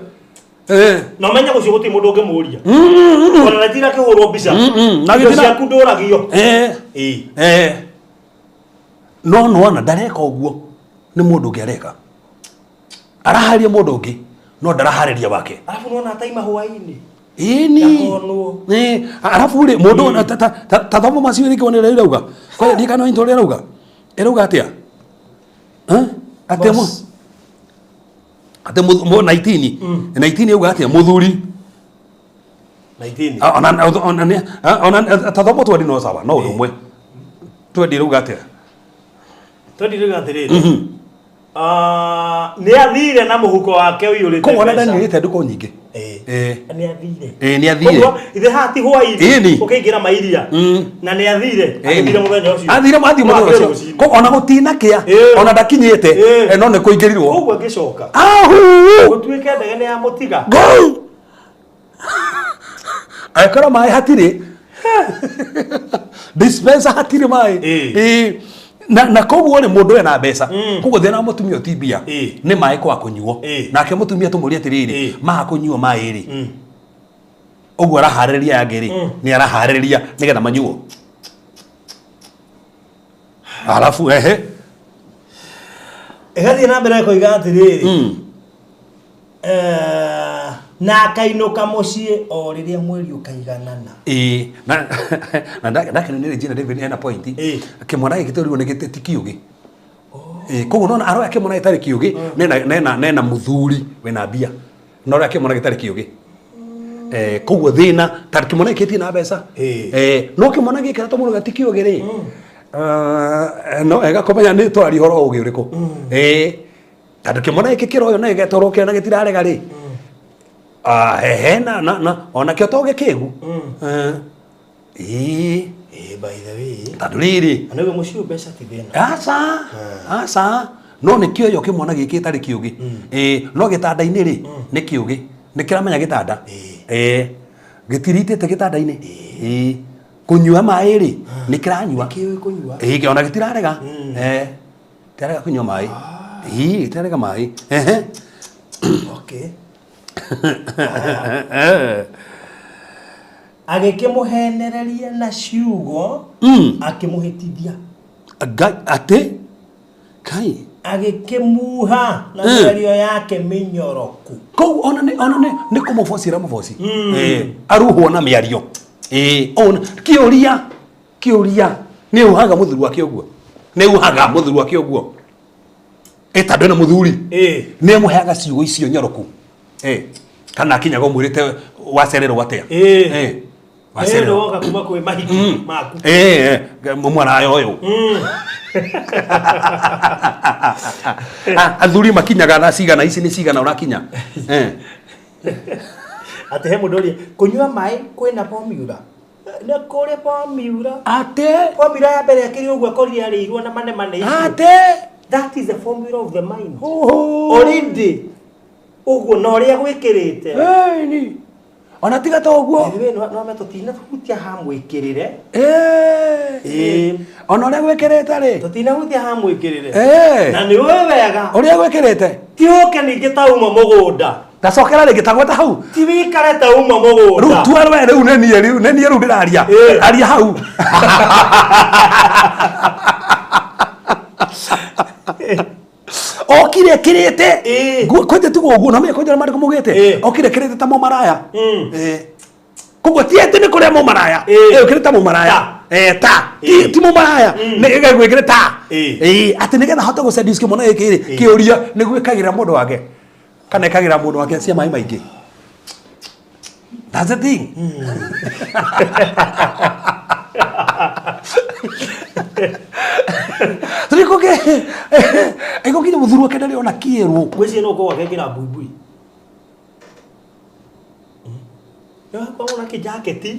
Na ũmenye ũcio gũtirĩ mũndũ ũngĩmũria. Ona na tira kĩhũrwo mbica. Na Indo gĩthira- ciaku ndũragio. No nĩwona ndareka ũguo nĩ mũndũ ũngĩ areka. Araharĩria mũndũ ũngĩ no ndaraharĩria wake. Alafu nĩwona ataima hwaĩ-inĩ. Ĩni. Ndakonwo. Ĩ, arabu rĩ mũndũ ta thomo macio rĩngĩ wone ũrĩa ĩrauga. Kwa ndiĩ kana ũrĩa ĩrauga. Ĩrauga atĩa? Eh? Atĩ mũ Boss. atĩ mũ 19. 19 ĩuga atĩa mũthuri. 19. Ah, ona ta thomo twendi no sawa no ũndũ ũmwe. Twendi ĩrauga atĩa? Twendi rĩuga atĩrĩrĩ. Ah, nĩ athire na mũhuko wake ũiyũrĩte Koguo ona mbeca. ndanyuĩte ndukũ nyingĩ. Ĩĩ. Ĩĩ. Nĩ athire. Ĩĩ nĩ athire. Koguo ithe haha ti hwaĩ-inĩ Ĩni. ũkĩingĩra mairia na nĩ athire agĩthire mũthenya ũcio. Athire mathiĩ No mũthenya akĩrĩ ũcio. rũcinĩ. Koguo ona gũtinakĩa Ĩĩ. ona ndakinyĩte Ĩĩ. no nĩ kũingĩrirwo. Koguo angĩcoka Ahu! gũtuĩke ndege nĩ yamũtiga. Go! Angĩkorwo maĩ hatirĩ dispenser hatirĩ maĩ. Ĩĩ. Ĩĩ. Na koguo rĩ mũndũ ena mbeca koguo thĩna wa mũtumia ti mbia Ĩĩ. nĩ maĩ kwa kũnyuo Ĩĩ. nake mũtumia tũmũrie atĩrĩrĩ Ĩĩ. maha kũnyuo maĩ rĩ ũguo araharĩrĩria yangĩ rĩ nĩ araharĩrĩria nĩgetha manyuo arabu ehe Ĩgathiĩ na mbere koiga atĩrĩrĩ na akainũka mũciĩ o rĩrĩa mweri ũkaiganana. Ĩĩ, na na ndakena nĩ Regina David ena point. Ĩĩ. Kĩmwana gĩkĩ tũrirwo nĩ gĩtĩ ti kĩũgĩ. Ĩĩ, koguo nona aroya kĩmwana gĩtarĩ kĩũgĩ nena mũthuri wĩna mbia. Na aroya kĩmwana gĩtarĩ kĩũgĩ. Koguo thĩna ta kĩmwana gĩkĩ gĩtirĩ na mbeca. Ĩĩ. No kĩmwana gĩkĩ na tũmũrũga ti kĩũgĩ rĩ. No wega kũmenya nĩ tũraria ũhoro wa ũgĩ ũrĩkũ. Ĩĩ. Tondũ kĩmwana gĩkĩ kĩroyo na gĩgetwarwo kĩrĩa na gĩtirarega rĩ. Hehe na onakĩo to gĩkĩgu. Ĩĩ. Ĩĩ, by the way. Tondũ rĩrĩ. Na nĩguo mũciĩ ũyũ mbeca ti thĩna. Aca. Aca. No nĩkĩo yo kĩmwana gĩkĩ gĩtarĩ kĩũgĩ. Ĩĩ, no gĩtanda-inĩ rĩ nĩ kĩũgĩ. Nĩ kĩramenya gĩtanda. Ĩĩ. Gĩtiritĩte gĩtanda-inĩ. Ĩĩ. Kũnyua maĩ rĩ nĩ kĩranyua. Kĩũĩ kũnyua. Ĩĩ, ona gĩtirarega. Gĩtirarega kũnyua maĩ. Ĩĩ, gĩtirarega maĩ. Ehe. Okay. Agĩkĩmũhenereria na ciugo akĩmũhĩtithia. Atĩ Kai. Agĩkĩmuha na mĩario yake mĩnyoroku. Koguo ona nĩ kũmũboci mũboci. Aruhwo na mĩario. Ona kĩũria nĩ uhaga mũthuri wake ũguo. Nĩ uhaga mũthuri wake ũguo. Tondũ ena mũthuri. Nĩ amũheaga ciugo icio nyoroku. Kana akinyaga ũmwĩrĩte wacererwo atĩa. Wacererwo. Woka kuma kwĩ mahiki maku. Mwaraya ũyũ. Athuri makinyaga thaa cigana ici nĩ cigana ũrakinya. Atĩ he mũndũ ũria kũnyua maĩ kwĩna formula. Nĩ kũrĩ formula. Atĩ Formula ya mbere akĩrĩ ũguo akorire arĩirwo na manemane icio. Atĩ That is the formula of the mind. Already ũguo na ũrĩa gwĩkĩrĩte. Ĩni. Ona tiga ta ũguo. By the way, no me tũtinahutia ha mwĩkĩrĩre. Ona ũrĩa gwĩkĩrĩte rĩ. Tũtinahutia ha mwĩkĩrĩre. Na nĩ ũĩ wega. Ũrĩa gwĩkĩrĩte. Ti ũke ningĩ ta uma mũgũnda. Tacokera rĩngĩ ta gweta hau. Ti wikare ta uma mũgũnda. Rĩu tua we rĩu nĩ niĩ rĩu nĩ niĩ rĩu ndĩraria. Aria hau. Okire kirite. Kwete tugo ũguo na menya kwete mandĩko maugĩte. Okire kirite ta mũmaraya. Koguo ti atĩ nĩ kũrĩa mũmaraya. Ũkĩrĩ ta mũmaraya. Ta. Ti mũmaraya. Nĩ gwĩkĩre ta. Atĩ nĩgetha hote gũ seduce kĩmwana gĩkĩ rĩ kĩũria nĩ gwĩkagĩra mũndũ wake. Kana ĩkagĩra mũndũ wake cia maĩ maingĩ. That's the thing. Tũrĩ ĩgũkinya mũthuri wake ndarĩ ona kĩerwo. Ngwĩciria no ũkorwo akekĩra buibui. Nĩwakorwo na kĩjaketi.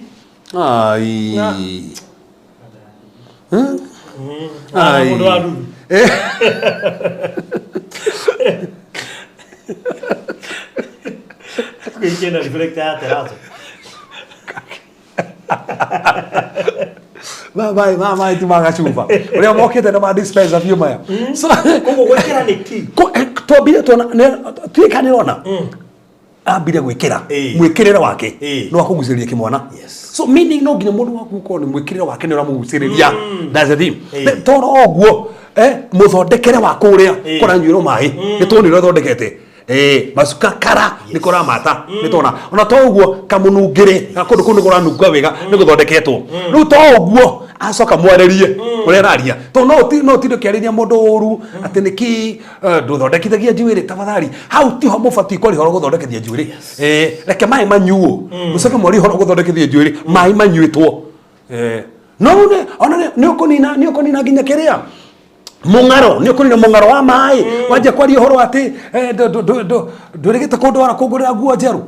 Ai. Ai. Mũndũ wa nduthi. Ngwĩciria na reflector ya terazo. Maĩ ti ma gacuba. Ũrĩa mokĩte na ma dispenser biũ maya. Koguo gwĩkĩra nĩ key. Twambire tuona tiũĩ kana nĩũrona. Ambire gwĩkĩra mwĩkĩrĩre wake no akũgucĩrĩria kĩmwana. So meaning no nginya mũndũ waku ũkorwo nĩ mwĩkĩrĩre wake nĩ ũramũgucĩrĩria. That's the thing. Toro ũguo mũthondekere wa kũrĩa kũranyuĩrwo maĩ nĩ tuonire ũrĩa ũthondekete. Macuka kara nĩ kũramata nĩ tona ona to ũguo kamũnungĩre kũndũ kũu nĩ kũranunga wega nĩ gũthondeketwo rĩu to ũguo acoka mwarĩrie ũrĩa araria to no no ũtinde ũkĩarĩria mũndũ ũru atĩ nĩkĩ ndũthondekithagia njuĩrĩ tafadhali hau tiho mũbatiĩ kwaria ũhoro gũthondekithia njuĩrĩ. Reke maĩ manyuo mũcoke mwarie ũhoro gũthondekithia njuĩrĩ maĩ manyuĩtwo. No nĩ ona nĩ ũkũnina nĩ ũkũnina nginya kĩrĩa mung'aro nĩ ũkũnina mung'aro wa maĩ wanjia kwaria ũhoro atĩ ndũrĩgĩte kũndwara kũngũrĩra nguo njerũ.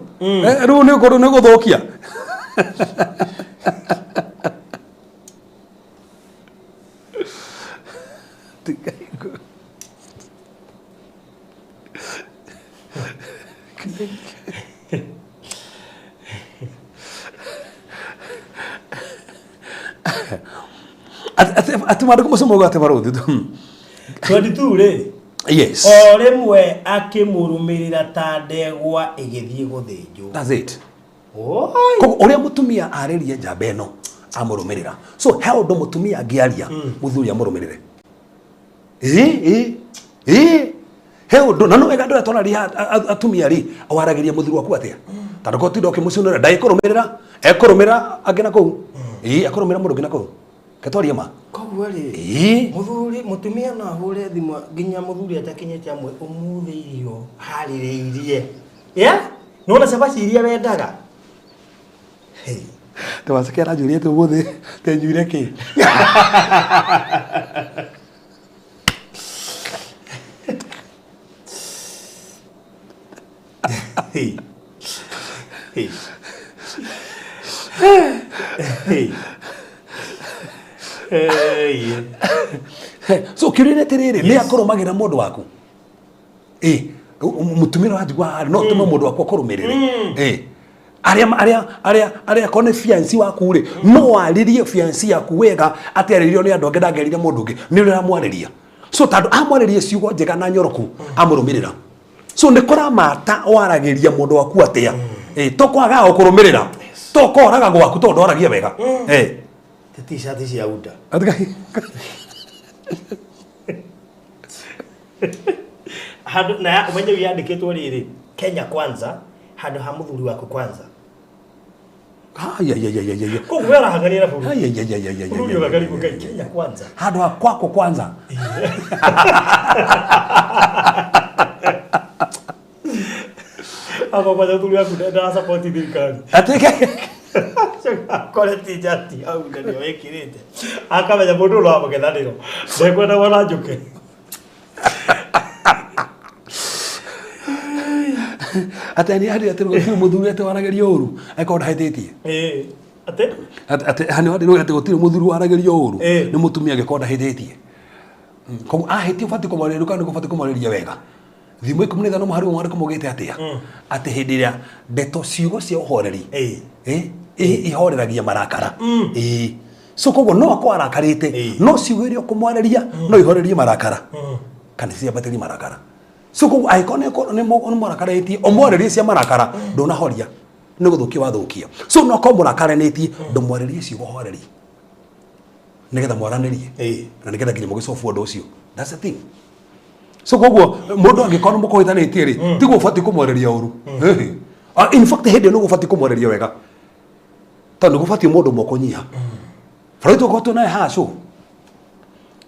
Rĩu nĩ ũkũndũ nĩ gũthũkia. Atĩ maandĩko macio mauga atĩ barũthi 22 rĩ yes o rĩmwe akĩmũrũmĩrĩra ta ndegwa ĩgĩthiĩ gũthĩnjwo. That's it. Koguo ũrĩa mũtumia arĩrie njamba ĩno amũrũmĩrĩra so he ũndũ mũtumia angĩaria mũthuri amũrũmĩrĩre ĩ ĩ he ũndũ na no wega andũ arĩa twararia atumia rĩ waragĩria mũthuri waku atĩa tondũ ko tinda ũkĩmũcunĩra ndagĩkũrũmĩrĩra ekũrũmĩrĩra angĩ na kũu ĩ akũrũmĩrĩra mũndũ ũngĩ na kũu ketwarie ma Koguo rĩ mũthuri mũtumia no ahũre thimũ nginya mũthuri atakinyĩte amwe ũmũthĩ irio harĩrĩirie. Yeah? Nĩwona cabaci iria wendaga? Hey. Tewaceke aranjũria atĩ ũmũthĩ tenyuire kĩ. Hey. Hey. Hey. Hey. So kĩũria nĩ atĩrĩrĩ nĩ akũrũmagĩrĩra mũndũ waku mũtumia ũranjigua no tũme mũndũ waku akũrũmĩrĩre arĩa arĩa arĩa arĩa korwo nĩ fiancé waku rĩ no warĩrie fiancé yaku wega atĩ arĩrio nĩ andũ angĩ ndangĩarĩria mũndũ ũngĩ nĩ ũrĩa ũramwarĩria so tondũ amwarĩrie ciugo njega na nyoroku amũrũmĩrĩra so nĩ kũramata waragĩria mũndũ waku atĩa to kwagaga gũkũrũmĩrĩra to koraga gwaku tondũ ndwaragia wega Ti t-shirt cia UDA. Handũ na ũmenye yandĩkĩtwo rĩrĩ Kenya kwanza handũ ha mũthuri waku kwanza. Ai. Koguo we ũrahang'ania na bũrũri. Ai. Bũrũri ũgakarigwo Ngai Kenya kwanza. Handũ ha kwako kwanza. Ako kwanza mũthuri waku ndara support thirikari. Atĩ Akore t-shirt ya UDA nĩyo ĩkĩrĩte. Akamenya mũndũ ũrĩa wa mũng'ethanĩro ndekwenda wona njũke. Atĩ nĩ arĩ atĩ gũtirĩ mũthuri atĩ waragĩrio ũru angĩkorwo ndahĩtĩtie. Atĩ? Atĩ hani warĩ atĩ gũtirĩ mũthuri waragĩrio ũru nĩ mũtumia angĩkorwo ndahĩtĩtie. Koguo ahĩtia ũbatiĩ kũmwarĩria kana ũbatiĩ kũmwarĩria wega. Thimo 15 mũhari wa mwandĩko maugĩte atĩa? Atĩ hĩndĩ ĩrĩa ndeto ciugo cia ũhoreri ihoreragia marakara. So koguo no akorwo arakarĩte no ciugo iria ũkũmwarĩria no ihorerie marakara kana ciambatĩrie marakara. So koguo angĩkorwo nĩ mũrakarĩtie ũmwarĩrie cia marakara ndũnahoria nĩ gũthũkia wathũkia. So no akorwo mũrakaranĩtie ndũmwarĩrie ciugo horeri nĩgetha mwaranĩrie na nĩgetha nginya mũgĩcobu ũndũ ũcio. That's the thing. So koguo mũndũ angĩkorwo mũkũhĩtanĩtie rĩ tiguo ũbatiĩ kũmwarĩria ũru. In fact hĩndĩ ĩyo nĩguo ũbatiĩ kũmwarĩria wega tondũ nĩgũbatiĩ mũndũ ũmwe kũnyiha. Bũrũri tũkorwo twĩnaye haha show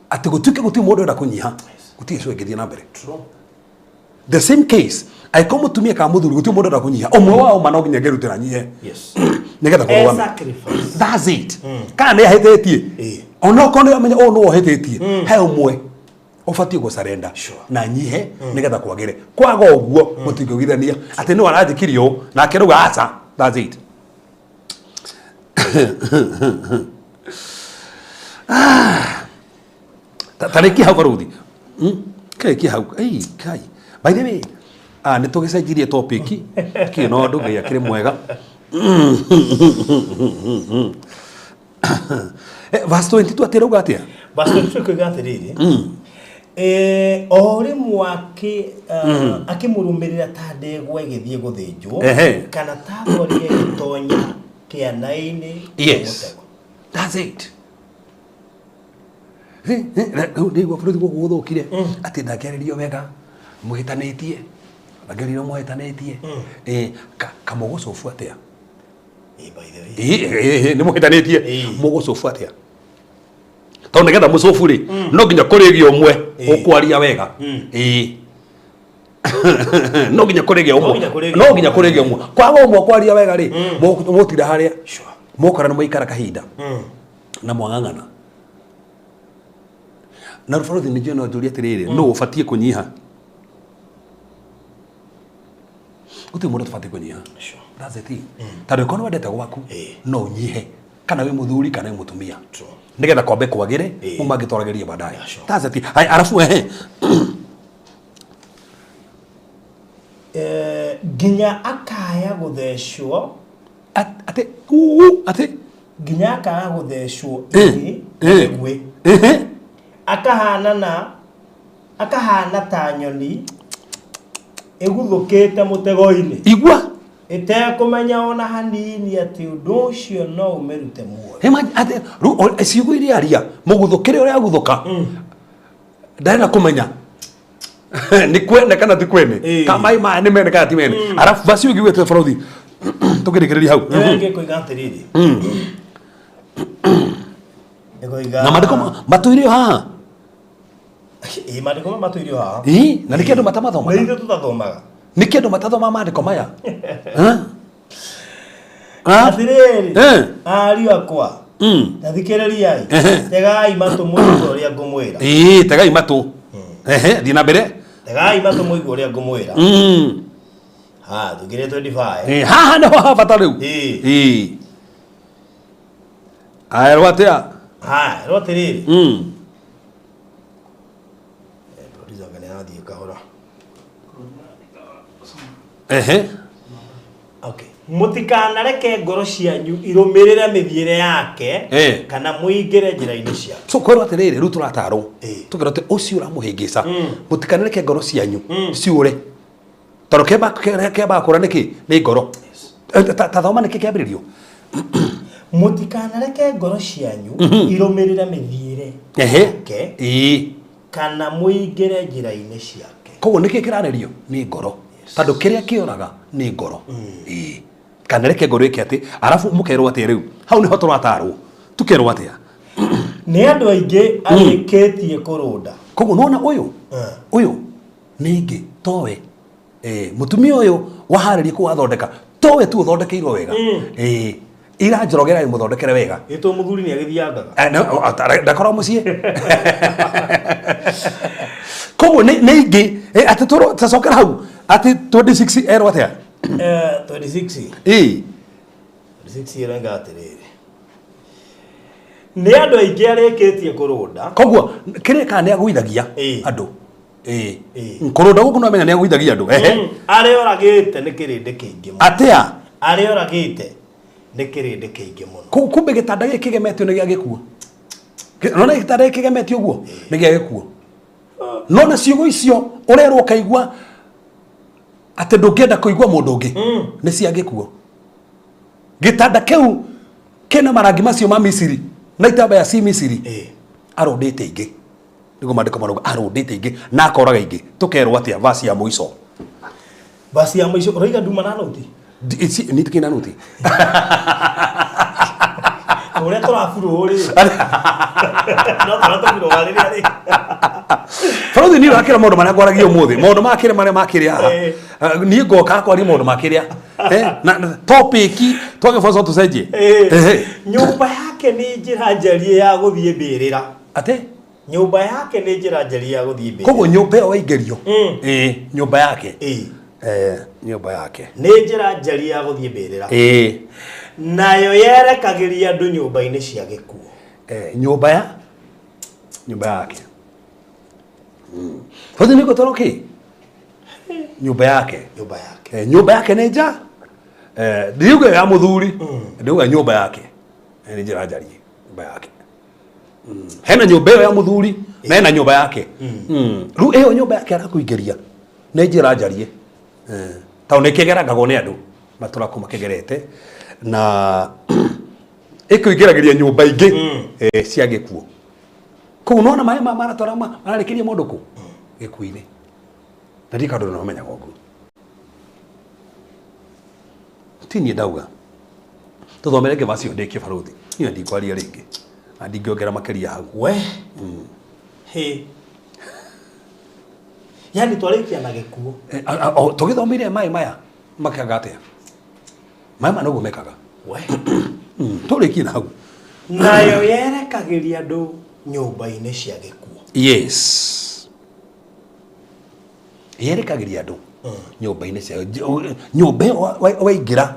atĩ gũtuĩke gũtirĩ mũndũ ũrenda kũnyiha gũtirĩ show ĩngĩthiĩ na mbere. The same case angĩkorwo mũtumia kana mũthuri gũtirĩ mũndũ ũrenda kũnyiha ũmwe wao ma no nginya angĩrutĩra nyihe nĩgetha kũrũgame. That's it. Kana nĩ ahĩtĩtie onokorwo nĩ amenya ũyũ nĩwe ũhĩtĩtie he ũmwe ũbatiĩ gũcarenda na nyihe nĩgetha kwagĩre. Kwaga ũguo mũtingĩiguithania atĩ nĩwe aranjĩkirie ũũ nake rĩu aca. That's it. Tarĩkia hau barũthi. Kĩrĩkia hau. Ei, Ngai. By the way, nĩ tũgĩcenjirie topic kĩ no ũndũ Ngai akĩrĩ mwega. Verse 22 atĩ rauga atĩa? Verse 22 ĩkoiga atĩrĩrĩ o rĩmwe akĩmũrũmĩrĩra ta ndegwa ĩgĩthiĩ gũthĩnjwo kana ta thwariga ĩgĩtonya kĩana-inĩ kĩa Yes. That's it. Rĩu nĩguo bũrũri gũkũ gũthũkire atĩ ndangĩarĩrio wega mũhĩtanĩtie Rangĩrĩire mũhĩtanĩtie. Ĩ, kamũgũcũbu atĩa? Ĩ, by the way. Ĩ, ĩ, ĩ, nĩ mũhĩtanĩtie. Ĩ. Mũgũcũbu atĩa? Tondũ nĩgetha mũcũbu rĩ, no nginya kũrĩgĩa ũmwe ũkwaria wega. Ĩ. No nginya kũrĩgĩa ũmwe. No nginya kũrĩgĩa No nginya kũrĩgĩa ũmwe. Kwaga ũmwe kwaria wega rĩ, mũgũtinda harĩa. Sure. Mũkora nĩ mwaikara kahinda. Na mwang'ang'ana. Na rũbarothi nĩ njũĩ no njũrie atĩrĩrĩ, nũ ũbatiĩ kũnyiha? Gũtirĩ mũndũ ũtabatiĩ kũnyiha. Sure. That's the thing. Tondũ ĩkorwo nĩ wendete gwaku, no ũnyihe. Kana wĩ mũthuri kana wĩ mũtumia. True. Nĩgetha kwambe kwagĩre, Ĩĩ. mau mangĩtwaragĩrie baadaye. Yeah, sure. That's the thing. Haya, arabu ehe. Nginya akaya gũthecwo. Atĩ, uu, atĩ. Nginya akaya gũthecwo ini mĩguĩ. Akahana ta nyoni ĩguthũkĩte mũtego-inĩ. Igua. Ĩtekũmenya ona hanini atĩ ũndũ ũcio no ũmĩrute muoyo. He ma, atĩ, rĩu, o, ciugo iria aria, mũguthũkĩre ũrĩa aguthũka. Ndarenda kũmenya. Nĩ kwene kana ti kwene. Ka maĩ maya nĩ mene kana ti mene. Arabu bacio ũngĩ wĩtwo barathi. Tũkĩrĩkĩrĩria hau. Ĩyo ĩngĩ ĩkoiga atĩrĩrĩ. Ĩkoiga Na maandĩko matũire o haha. Ĩĩ, maandĩko maya matũire o haha. Ĩĩ, na nĩkĩ andũ matamathomaga? Nĩ ithuĩ tũtathomaga. Nĩkĩ andũ matathomaga maandĩko maya? Ha? Ha? Atĩrĩrĩ, ariũ akwa, ta thikĩrĩriai, tegai matũ mũigue ũrĩa ngũmwĩra. Ĩĩ, tegai matũ. Ehe, thiĩ na mbere. Tegai matũ mũigue ũrĩa ngũmwĩra. Ha, tũkĩrĩ 25. Ĩĩ, haha nĩho ha bata rĩu. Ĩĩ. Ĩĩ. Aya, rwo atĩa? Ha, rwo atĩrĩrĩ. Producer anga nĩ arathiĩ kahora. Ehe. Okay. Mũtikanareke ngoro cianyu irũmĩrĩre mĩthiĩre yake, kana mũingĩre njĩra-inĩ ciake. So kwĩrwo atĩrĩrĩ, rĩu tũratarwo. Tũkerwo atĩ ũcio ũramũhĩngĩca, mũtikanareke ngoro cianyu ciũre. Tondũ kĩambaga kũra nĩkĩ? Nĩ ngoro. Ta thoma nĩkĩ kĩambĩrĩrio? Mũtikanareke ngoro cianyu irũmĩrĩre mĩthiĩre yake, kana mũingĩre njĩra-inĩ ciake. Koguo nĩkĩ kĩrarĩrio? Nĩ ngoro. Tondũ kĩrĩa kĩũraga nĩ ngoro. Kana reke ngoro ĩke atĩ, arabu mũkerwo atĩa rĩu? Hau nĩho tũratarwo. Tũkerwo atĩa? Nĩ andũ aingĩ arĩkĩtie kũrũnda. Koguo nĩwona ũyũ? Ũyũ nĩ ingĩ towe. Mũtumia ũyũ waharĩria kũu athondeka, towe tu ũthondekeirwo wega. Ira Njoroge ĩrarĩ mũthondekere wega. Ĩtwo mũthuri nĩ agĩthiangaga. No, ndakorwo mũciĩ. Koguo nĩ ingĩ, atĩ tũro, tacokera hau, atĩ 26 erwo atĩa? 26. Ĩĩ. 26 ĩroiga atĩrĩrĩ. Nĩ andũ aingĩ arĩkĩtie kũrũnda. Koguo kĩrĩa kana nĩ agũithagia andũ. Kũrũnda gũkũ no amenya nĩ agũithagia andũ. Ehe. Arĩa oragĩte nĩ kĩrĩndĩ kĩingĩ mũno. Atĩa? Arĩa oragĩte nĩ kĩrĩndĩ kĩingĩ mũno. Kumbe gĩtanda gĩkĩ kĩgemetio nĩ gĩa gĩkuũ. Nona gĩtanda gĩkĩ kĩgemetio ũguo nĩ gĩa gĩkuũ. No na ciugo icio ũrerwo ũkaigua atĩ ndũngĩenda kũigua mũndũ ũngĩ nĩ cia gĩkuũ. Gĩtanda kĩu kĩna marangi macio ma Misiri na itambaya ci Misiri arũndĩte ingĩ. Nĩguo maandĩko marauga arũndĩte ingĩ na akoraga ingĩ. Tũkerwo atĩa verse ya mũico? Verse ya mũico ũroiga nduma na nũti? Nĩ tikĩ na nũti. Ũrĩa tũraburwo rĩ. No tũrĩa tũburwo rĩrĩa rĩ. Bũrũri niĩ ũrakĩra maũndũ marĩa ngwaragia ũmũthĩ. Maũndũ ma kĩrĩa marĩa ma kĩrĩa haha. Niĩ ngoka kwaria maũndũ ma kĩrĩa. Na topic twage boco tũcenjie. Nyũmba yake nĩ njĩra njariĩ ya gũthiĩ mbĩrĩra. Atĩ? Nyũmba yake nĩ njĩra njariĩ ya gũthiĩ mbĩrĩra. Koguo nyũmba ĩyo waingĩrio. Nyũmba yake. Nyũmba yake. Nĩ njĩra njariĩ ya gũthiĩ mbĩrĩra. Nayo yerekagĩria andũ nyũmba-inĩ cia gĩkuũ. Nyũmba ya? Nyũmba yake. Tondũ nĩ ngũtwarwo kĩ? Nyũmba yake. Nyũmba yake. Nyũmba yake nĩ nja. Ndiuga ya mũthuri. Ndiuga nyũmba yake. Nĩ njĩra njariĩ nyũmba yake. Hena nyũmba ĩyo ya mũthuri na hena nyũmba yake. Rĩu ĩyo nyũmba yake arakũingĩria nĩ njĩra njariĩ. Tondũ nĩ kĩgerangagwo nĩ andũ matũra kũ makĩgerete na ĩkũingĩragĩria nyũmba ingĩ cia gĩkuũ. Kũu nona maĩ maratwara mararĩkĩria mũndũ kũ? Gĩkuũ-inĩ. Na ndiũĩ kana andũ nĩ mamenyaga ũguo. Ti niĩ ndauga. Tũthomere ngĩ vacio ndĩkie barothi. Niĩ ndikwaria rĩngĩ. Na ndingĩongera makĩria hau. We hĩ, yani twarĩkia na gĩkuũ. Tũgĩthomeire maĩ maya makaga atĩa? Maĩ maya noguo mekaga. We. Tũrĩkie na hau. Nayo yerekagĩria andũ nyũmba-inĩ cia gĩkuũ. Yes. Yerekagĩria andũ nyũmba-inĩ cia nyũmba ĩyo waingĩra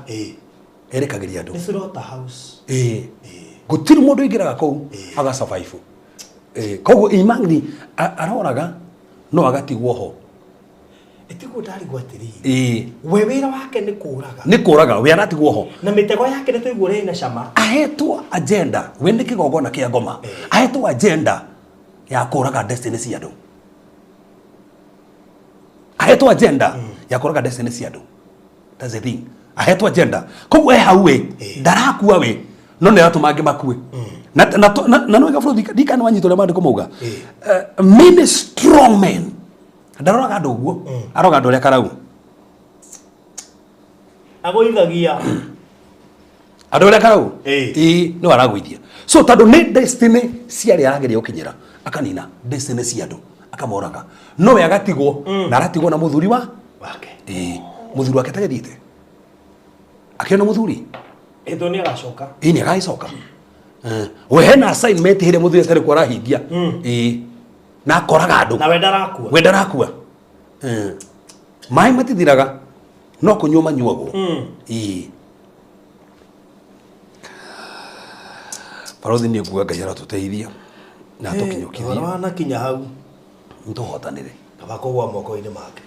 yerekagĩria andũ. Nĩ slaughter house. Ĩĩ. Gũtirĩ mũndũ ũingĩraga kũu aga survive. Ĩĩ, koguo imagine aroraga no agatigwo ho. Ĩtiguo ndarigwo atĩrĩrĩ. Ĩĩ. We wĩra wake nĩ kũraga. Nĩ kũraga, we aratigwo ho. Na mĩtego yake nĩ tũigua ũrĩa ĩna cama. Ahetwo agenda, we nĩ kĩgongona kĩa ngoma. Ahetwo agenda ya kũraga destiny cia andũ. Ahetwo agenda ya kũraga destiny cia andũ. That's the thing. Ahetwo agenda. Koguo e hau we, ndarakua we, no nĩ aratũma angĩ makue. Na na na na no gabũrũthi ndikana wanyitwo ũrĩa maandĩko mauga. Many strong men. Ndaroraga andũ ũguo, aroraga andũ arĩa karau. Agũithagia. Andũ arĩa karau? Ĩĩ, no aragũithia. So tondũ nĩ destiny cia arĩa arageria gũkinyĩra, akanina destiny cia andũ, akamoraga. No we agatigwo, na aratigwo na mũthuri wa wake. Ĩĩ, mũthuri wake tagĩthiĩte. Akĩona mũthuri? Ĩtho nĩ agacoka. Ĩĩ, nĩ agagĩcoka. We hena assignment ĩrĩa mũthuri atarĩ kuo arahingia. Ĩĩ. Na akoraga andũ. Na we ndarakua. We ndarakua. Maĩ matithiraga, no kũnyua manyuagwo. Ĩĩ. Barothi nĩ nguga Ngai aratũteithia na atũkinyũkithie. Ũhoro wanakinya hau. Nĩtũhotanĩre. Kaba kũgũa moko-inĩ make.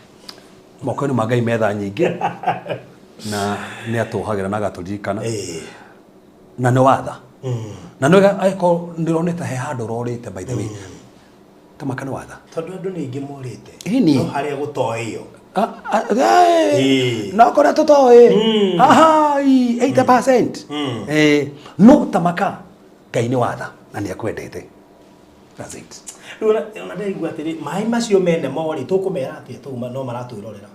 Moko-inĩ ma Ngai metha nyingĩ na nĩ atũhagĩra na agatũririkana. Na nĩ watha. Na nĩ angĩkorwo ndĩronete he handũ ũrorĩte by the way. Tamaka nĩ watha. Tondũ andũ nĩ aingĩ morĩte. Ĩni. No harĩa gũtoĩo. No kũrĩa tũtoĩ. Aha, 80%. No tamaka Ngai nĩ watha na nĩ akwendete. That's it. Rĩu ona ndĩraigua atĩrĩ, maĩ macio mene morĩ, tũkũmera atĩa tũu no maratwĩrorera?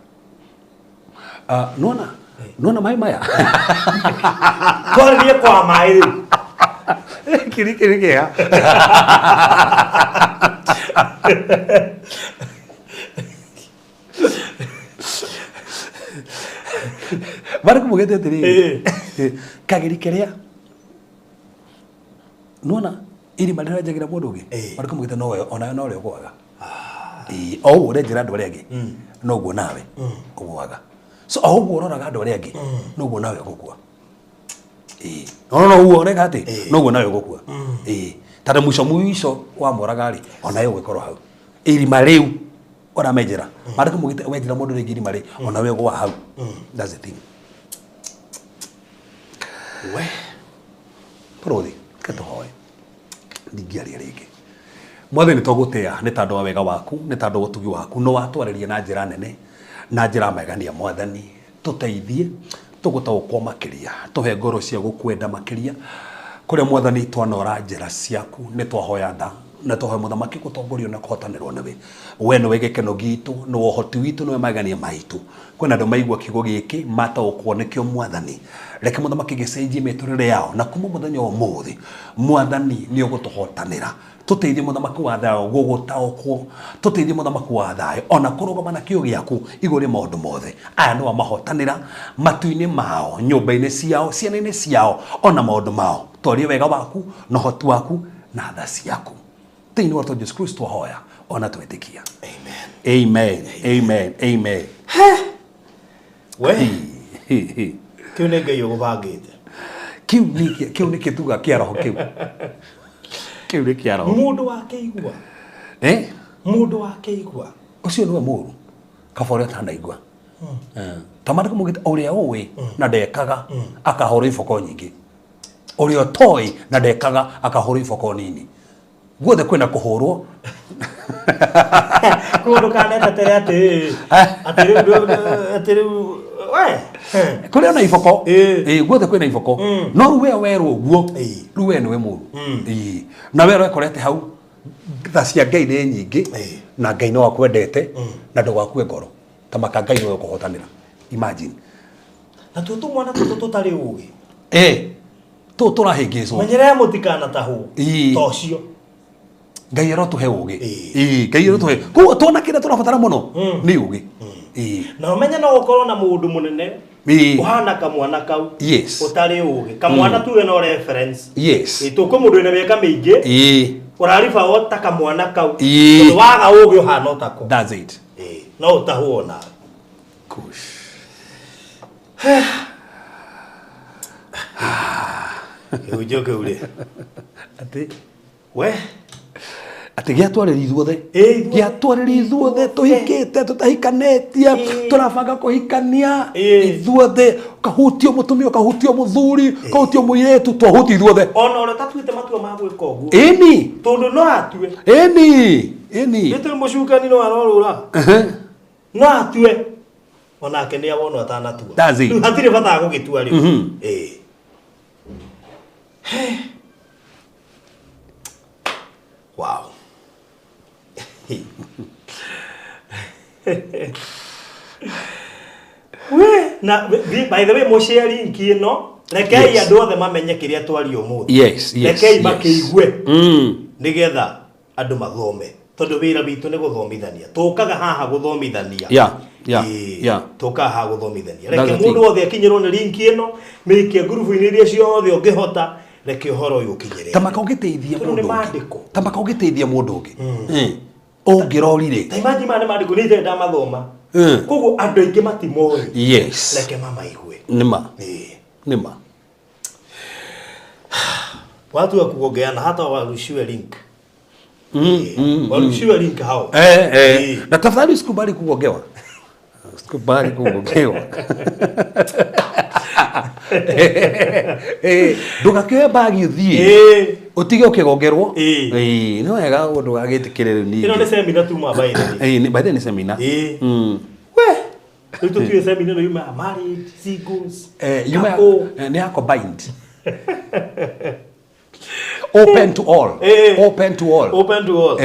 Nona? Nona maĩ maya? Twarĩrie kwa maĩ rĩu. Kiri kiri kĩa. Barĩ kũmũgĩte atĩrĩrĩ, kageri kĩrĩa nona irima rĩrenjagĩra mũndũ ũngĩ, barĩ kũmũgĩte nowe onawe no rĩo ũgũaga. O ũguo ũrenjera andũ arĩa angĩ, noguo nawe ũgũaga. So o ũguo ũroraga andũ arĩa angĩ, noguo nawe ũgũkua. No no ũguo ũreka atĩ, noguo nawe ũgũkua. Tondũ mũico mũico wa moraga rĩ, onawe ũgũkorwo hau. Irima rĩu ũramenjera. Marĩ kũmũgĩte wenjera mũndũ rĩngĩ irima rĩ, onawe ũgũa hau. That's the thing. We. Bũrũri, reke tũhoe. Ndingĩaria rĩngĩ. Mwathani tũgũtĩa nĩ tondũ wa wega waku, nĩ tondũ wa ũtugi waku, nĩ watwarĩria na njĩra nene, na njĩra magegania Mwathani, tũteithie, tũgũtaũkwo makĩria, tũhe ngoro cia gũkwenda makĩria, kũrĩa Mwathani twanora njĩra ciaku, nĩ twahoya tha, na twahoya mũthamaki gũtongorio na kũhotanĩrwo nĩwe. We nĩwe gĩkeno gitũ, nĩwe ũhoti witũ, nĩwe magegania maitũ. Kwĩna andũ maigua kiugo gĩkĩ, mataũkwo nĩkĩo Mwathani. Reke mũthamaki gĩcenjie mĩtũrĩre yao, na kuma mũthenya wa ũmũthĩ, Mwathani nĩ ũgũtũhotanĩra. Tũteithie mũthamaki wa thayũ gũgũtaũkwo, tũteithie mũthamaki wa thayũ ona kũrũgama na kĩo gĩaku igũrũ rĩa maũndũ mothe. Aya nĩo mahotanĩra matu-inĩ mao, nyũmba-inĩ ciao, ciana-inĩ ciao, ona maũndũ mao. Twarie wega waku na ũhoti waku na tha ciaku. Thĩinĩ wa Jesu Kristo twahoya ona twetĩkia. Amen. Amen. Amen. Amen. We. Kĩu nĩ Ngai ũgũbangĩte. Kĩu nĩ kĩu nĩ kĩtuga kĩa roho kĩu. Kĩu nĩ kĩa roho. Mũndũ wakĩigua. Mũndũ wakĩigua. Ũcio nĩwe mũũru. Kaba ũrĩa ũtanaigua. Ta maandĩko maugĩte ũrĩa ũĩ na ndekaga akahũrwo iboko nyingĩ. Ũrĩa ũtoĩ na ndekaga akahũrwo iboko nini. Guothe kwĩna kũhũrwo. Koguo ndũkanetetere atĩ atĩ rĩu atĩ rĩu we. Kũrĩ ona iboko. Guothe kwĩna iboko. No rĩu we werwo ũguo, rĩu we nĩwe mũũru. Na we ũrekorete hau tha cia Ngai nĩ nyingĩ na Ngai no akwendete na ndũgakue ngoro. Ta maka Ngai nĩwe ũkũhotanĩra. Imagine. Na tuo tũmwana tũtũ tũtarĩ ũgĩ. Tũ tũrahĩngĩcwo. Menyerera mũtikanatahwo. Ĩĩ. Ta ũcio. Ngai arotũhe ũgĩ. Ĩĩ. Ĩĩ, Ngai arotũhe. Koguo tuona kĩrĩa tũrabatara mũno nĩ ũgĩ. Ĩĩ. Na ũmenye no ũkorwo na mũndũ mũnene Ĩĩ. ũhana kamwana kau. Yes. Ũtarĩ ũgĩ. Kamwana tuge no reference. Yes. Ĩĩ, tũkũ mũndũ wĩna mĩaka mĩingĩ. Ĩĩ. Ũrariba o ta kamwana kau. Ĩĩ. Tondũ waga ũgĩ ũhana o tako. That's it. Ĩĩ, no ũtahwo onawe. Gosh. Kĩhunjio kĩu rĩ. Atĩ We. atĩ gĩatwarĩria ithuothe. Ĩĩ, ithuothe. Gĩatwarĩria ithuothe tũhikĩte tũtahikanĩtie Ĩĩ. tũrabanga kũhikania Ĩĩ. ithuothe ũkahutio mũtumia ũkahutio mũthuri ũkahutio mũirĩtu twahutio ithuothe. Ona ũrĩa ũtatuĩte matua ma gwĩka ũguo. Ĩni. Tondũ no atue. Ĩni. Ĩni. Nĩ tũrĩ mũcukani no arorũra. No atue. Onake nĩ awonwo atanatua. That's it. Rĩu hatirĩ bata wa gũgĩtua rĩu. Ĩĩ. Wow. We, na by the way mũshare link ĩno rekei Yes. andũ othe mamenye kĩrĩa twaria ũmũthĩ. Yes, yes, Rekei yes. makĩigue nĩgetha andũ mathome tondũ wĩra witũ nĩ gũthomithania tũkaga haha gũthomithania. Yeah, yeah, Ĩĩ, yeah. tũkaga haha gũthomithania That's reke the mũndũ thing. wothe akinyĩrwo nĩ link ĩno mĩikie ngurubu-inĩ iria ciothe ũngĩhota reke ũhoro ũyũ ũkinyĩre Ta maka ũngĩteithia Tondũ nĩ mũndũ ũngĩ. maandĩko. Ta maka ũngĩteithia mũndũ ũngĩ. Ũngĩrorire. ta imagine maya nĩ maandĩko nĩ ithe ndamathoma koguo andũ aingĩ matimoĩ Yes. reke mamaigue. Nĩma. Ĩĩ. Nĩma. Watu wa kugongeana hata warushiwe link. Warushiwe link hao. Ĩĩ. Na tafadhali usikubali kugongewa. Usikubali kugongewa. Ndũgakĩoe bagi ũthiĩ. Ĩĩ. Ũtige ũkĩgongerwo. Ĩĩ. Ĩĩ, nĩ wega ndũgagĩtĩkĩre rĩu Ĩno nĩ ningĩ. seminar tuma by the way. Ĩĩ, by the way nĩ seminar. Ĩĩ. We. Rĩu tũtiũĩ seminar ĩno yuma ya married, singles, Yuma couple. nĩ ya combined. Open to all. Open to all. Open to all.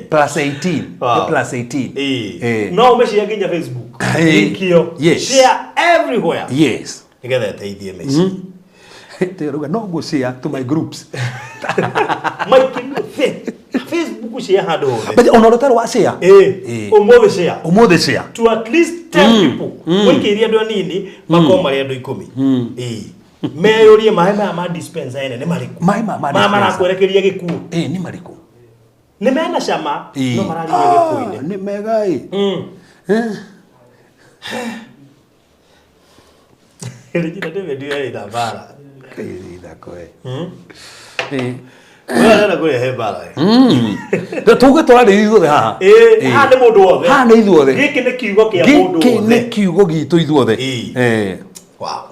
Plus 18. Wow. Plus 18. Ĩĩ. No ũmĩshare nginya Facebook. Ĩĩ. Link ĩyo. Yes. Share everywhere. Yes. Nĩgetha ĩteithie mĩciĩ. Tĩrauga no ngũ-share to my groups. Maikĩ Facebook share handũ hothe. But ona ũrĩa wa share. Ĩĩ. Ĩĩ. Ũmũthĩ share. Ũmũthĩ share. To at least 10 people. Mũikĩirie andũ anini makorwo marĩ andũ 10. Ĩĩ. Meyũrie maĩ maya ma dispenser ene nĩ marĩkũ? Maĩ maya ma Maya dispenser. marakwerekeria gĩkuũ. Ĩĩ, nĩ marĩkũ? Nĩ mena cama Ĩĩ. no mararirie gĩkuũ-inĩ. Nĩ mega ĩ. Regina David yarĩ na mbara. Ĩĩ, ithako ĩ. Ĩĩ. Wewe arenda kũrehe mbara ĩ. Tuge tũrarĩria ithuothe haha. Ĩĩ, haha nĩ mũndũ wothe. Haha nĩ ithuothe. Gĩkĩ nĩ kiugo kĩa mũndũ Gĩkĩ wothe. nĩ kiugo gitũ ithuothe. Ĩĩ. Eh. Wow.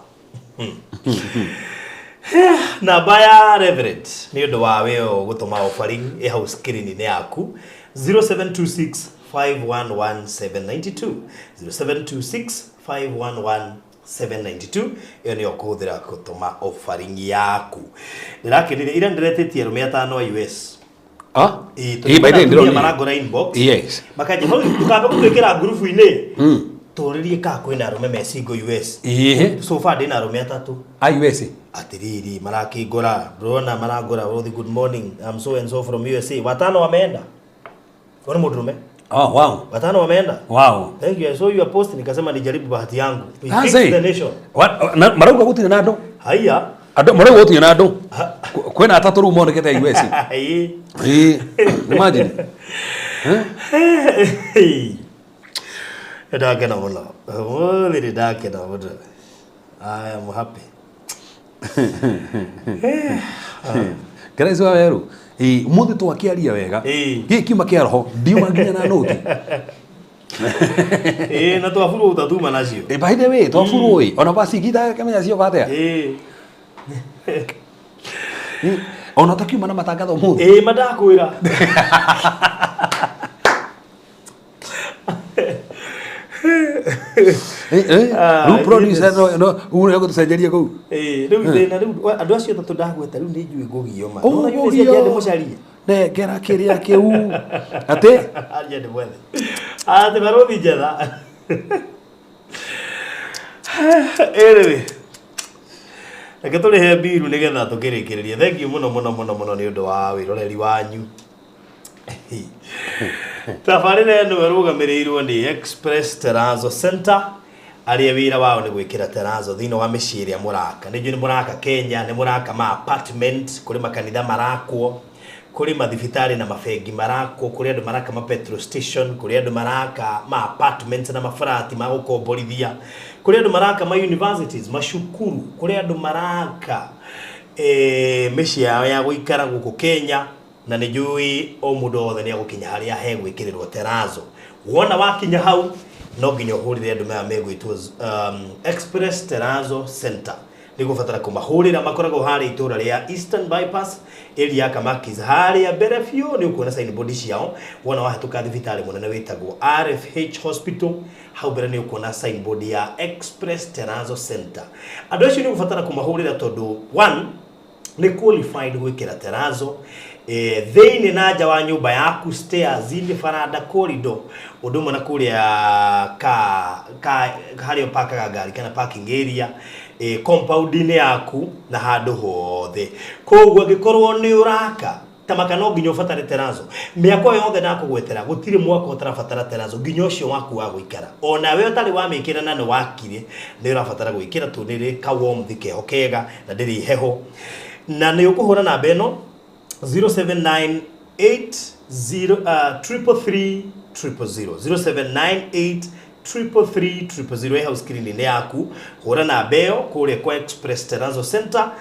Namba ya Reverend nĩ ũndũ wa we gũtũma offering ĩ hau screen-inĩ yaku 0726 511 792 0726 511 792 ĩyo nĩyo kũhũthĩra gũtũma offering yaku. Ndĩrakenire ira ndĩretĩtie arũme atano a US. Ah? Ĩĩ, Ĩĩ, tondũ by the kwĩna way, atumia ndĩronire. marangora inbox. Yes. Makanjia hau ndũkambe gũtwĩkĩra ngurubu-inĩ. Tũrĩrie kana kwĩna arũme me single US. Ĩĩ. So far ndĩna arũme atatũ. A US. Atiriri marakingora ndĩrona marangora oh, good morning I'm so and so from USA. Watano wameenda. Wone mũndũrũme. Oh, wow. Watano wameenda. Wow. Thank you. I saw your post nikasema nijaribu bahati yangu. We That's fix it. the nation. Marauga gũtirĩ na andũ. Haiya. Andũ marauga gũtirĩ na andũ. Kwĩna atatũ rĩu monekete US. Ĩĩ. Ĩĩ. Imagine. Ndakena mũno. Ũmũthĩ nĩ ndakena mũno. I am happy. Ngereci wa werũ. Ĩĩ, ũmũthĩ twakĩaria wega. Ĩĩ. Gĩkĩ kiuma kĩa roho, ndiuma nginya na nũti. Ĩĩ, na twaburwo ũtatuma nacio. Ĩ, by the way, twaburwo ĩ, ona bacigita kĩmenya cioka atĩa? Ĩĩ. Ona ũtakiuma na matangatho ũmũthĩ. Ĩĩ, ma ndakwĩra. Rĩu producer no no egũtũcenjeria kũu. Ĩĩ, rĩu thĩna rĩu andũ acio atatũ ndagweta rĩu nĩ njũĩ ngũgio ma. Ũũ, Nona yule ngũgio. cia ndĩmũcarie. Nengera kĩrĩa kĩu. Atĩ? Aria ndĩmwethe. Atĩ barũthi njetha. Anyway, reke tũrĩhe mbiru nĩgetha tũkĩrĩkĩrĩrie. Thank you mũno mũno mũno mũno nĩ ũndũ wa wĩroreri wanyu. Tabarĩra ĩno ĩrũgamĩrĩirwo nĩ Express Terrazzo Center, arĩa wĩra wao nĩ gwĩkĩra terrazzo thĩinĩ wa mĩciĩ ĩrĩa mũraka. Nĩ njũĩ nĩ mũraka Kenya, nĩ mũraka ma apartment, kũrĩ makanitha marakwo, kũrĩ mathibitarĩ na mabengi marakwo, kũrĩ andũ maraka ma petrol station, kũrĩ andũ maraka ma apartments na maburati ma gũkomborithia, kũrĩ andũ maraka ma universities, macukuru, kũrĩ andũ maraka mĩciĩ yao ya gũikara gũkũ Kenya. Na nĩ njũĩ o mũndũ wothe nĩ egũkinya harĩa hegwĩkĩrĩrwo terrazzo. Wona wakinya hau no nginya ũhũrĩre andũ maya megwĩtwo Express Terrazzo Center. Nĩ gũbatara kũmahũrĩra, makoragwo harĩa itũra rĩa Eastern Bypass area ya Kamakis, harĩa mbere biũ nĩ ũkuona signboard ciao. Wona wahĩtũka thibitarĩ mũnene wĩtagwo RFH Hospital, hau mbere nĩ ũkuona signboard ya Express Terrazzo Center. Andũ acio nĩ ũgũbatara kũmahũrĩra tondũ one, nĩ qualified gwĩkĩra terrazzo thĩinĩ na nja wa nyũmba yaku, stairs inĩ, baranda, corridor, ũndũ ũmwe na kũrĩa ka harĩa ũpakaga ngari kana parking area, compound-inĩ yaku na handũ hothe. Koguo angĩkorwo nĩ ũraka tamaka no nginya ũbatare terrazzo. Mĩako yothe ndakũgwetera gũtirĩ mwako ũtarabatara terrazzo, nginya ũcio waku wa gũikara. Onawe ũtarĩ wamĩkĩra na nĩ wakire, nĩ ũrabatara gwĩkĩra tondũ nĩ ĩrĩ ka warmth keho kega na ndĩrĩ heho. Na nĩ ũkũhũra namba ĩno 0798 333 000, 0798 333 000 ĩ hau screen-inĩ yaku. Hũra namba ĩyo kũrĩa kwa Express Terrazzo Center,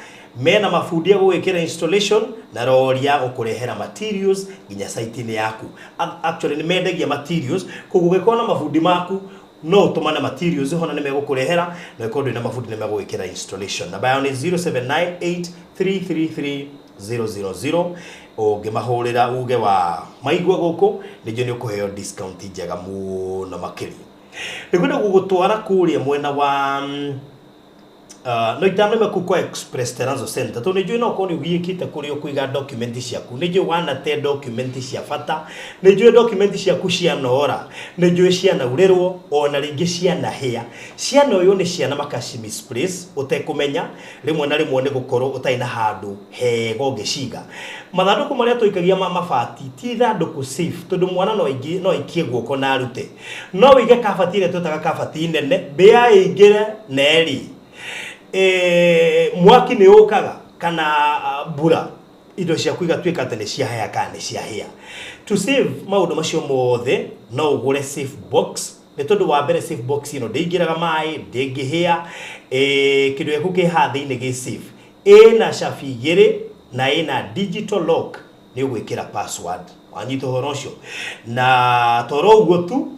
mena mabundi a gũgwĩkĩra installation na rori ya gũkũrehera materials nginya site-inĩ yaku. Actually nĩ mendagia materials, koguo ũngĩkorwo na mabundi maku no ũtũmane materials hona nĩ megũkũrehera, na ũngĩkorwo ndũrĩ na mabundi nĩ megũgwĩkĩra installation. Namba yao nĩ 0798 333 000. Ũngĩmahũrĩra uge wa maigua gũkũ, nĩnjũĩ nĩ ũkũheo discount njega mũno makĩria. Nĩngwenda gũgũtwara kũrĩa mwena wa no itano kuu kwa Express Terrazzo Center tondũ nĩnjũĩ no ũkorwo nĩ ũgiĩkĩte kũrĩa ũkũiga document ciaku, nĩnjũĩ wanate document cia bata, nĩnjũĩ document ciaku cianora, nĩnjũĩ cianaurĩrwo, ona rĩngĩ cianahĩa. Cianoywo nĩ ciana makaci misplace ũtekũmenya, rĩmwe na rĩmwe nĩ gũkorwo ũtarĩ na handũ hega ũngĩciga. Mathandũkũ marĩa tũikagia ma mabati ti ithandũkũ safe, tondũ mwana no aikie guoko na arute. No wĩige kabati ĩrĩa twĩtaga kabati nene, mbĩa ĩingĩre na ĩrĩe. Mwaki nĩ ũkaga kana mbura, indo ciaku igatuĩka atĩ nĩ ciahĩa kana nĩ ciahĩa. To save maũndũ macio mothe no ũgũre safe box, nĩ tondũ wa mbere safe box ĩno ndĩingĩraga maĩ, ndĩngĩhĩa, kĩndũ gĩaku kĩ haha thĩinĩ gĩ safe. Ĩna cabi igĩrĩ na ĩna digital lock, nĩ ũgwĩkĩra password. Wanyita ũhoro ũcio? Na toro ũguo tu,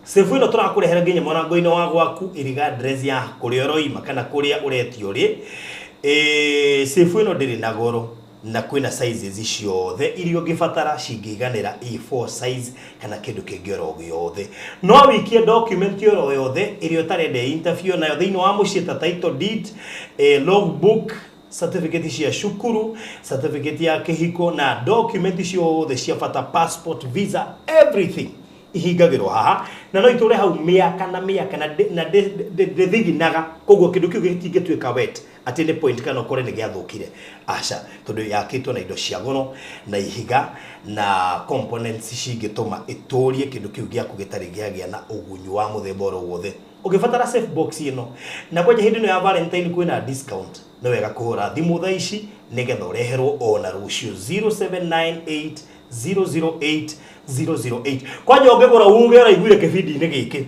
safe ĩno tũrakũrehera nginya mũrango-inĩ wa gwaku, irregardless ya kũrĩa ũroima kana kũrĩa ũretio rĩ. Safe ĩno ndĩrĩ na goro na kwĩna sizes ciothe iria ũngĩbatara cingĩiganĩra A4 size kana kĩndũ kĩngĩ oro gĩothe. No wĩikie document oro yothe ĩrĩa ũtarenda interview nayo thĩinĩ wa mũciĩ ta title deed, logbook, certificate cia cukuru, certificate ya kĩhiko na document ciothe cia bata, passport, visa, everything ihingagĩrwo haha, na no itũre hau mĩaka na mĩaka na ndĩthiginaga, koguo kĩndũ kĩu gĩtingĩtuĩka wet atĩ nĩ point kana ũkore nĩ gĩathũkire. Aca, tondũ yakĩtwo na indo cia goro na ihiga na components cingĩtũma ĩtũrie kĩndũ kĩu gĩaku gĩtarĩ gĩagĩa na ũgunyu wa mũthemba oro wothe. Ũngĩbatara safe box ĩno, na kwanja hĩndĩ ĩno ya Valentine kwĩna discount, nĩ wega kũhũra thimũ thaa ici nĩgetha ũreherwo ona rũciũ 0798 008 008. Kwanja ũngĩgũra uge ũraiguire kĩbindi-inĩ gĩkĩ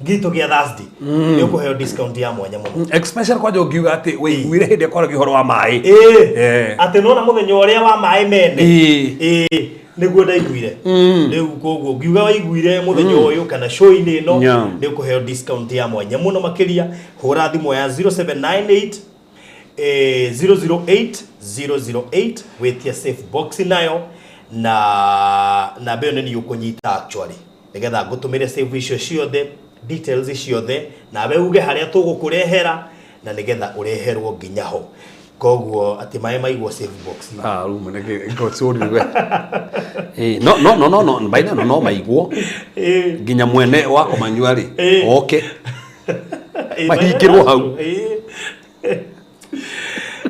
gitũ gĩa Thursday, nĩ ũkũheo discount ya mwanya mũno. Especially kwanja ũngiuga atĩ wĩiguire hĩndĩ ĩrĩa kwaragia ũhoro wa maĩ. Atĩ nona mũthenya ũrĩa wa maĩ mene. Nĩguo ndaiguire. Rĩu koguo ngiuga waiguire mũthenya ũyũ kana show-inĩ ĩno, nĩ ũkũheo discount ya mwanya mũno makĩria. Hũra thimũ ya 0798 008 008 wĩtie safe box nayo, na namba ĩyo nĩ niĩ ũkũnyita actually nĩgetha ngũtũmĩre safe icio ciothe, details ciothe, nawe uge harĩa tũgũkũrehera na nĩgetha ũreherwo nginya ho. Koguo atĩ maĩ maigwo safe box. Rĩu nĩ ngocũrirwe. No no no no no baina no no maigwo nginya mwene wa kũmanyua rĩ oke. Mahingĩrwo hau.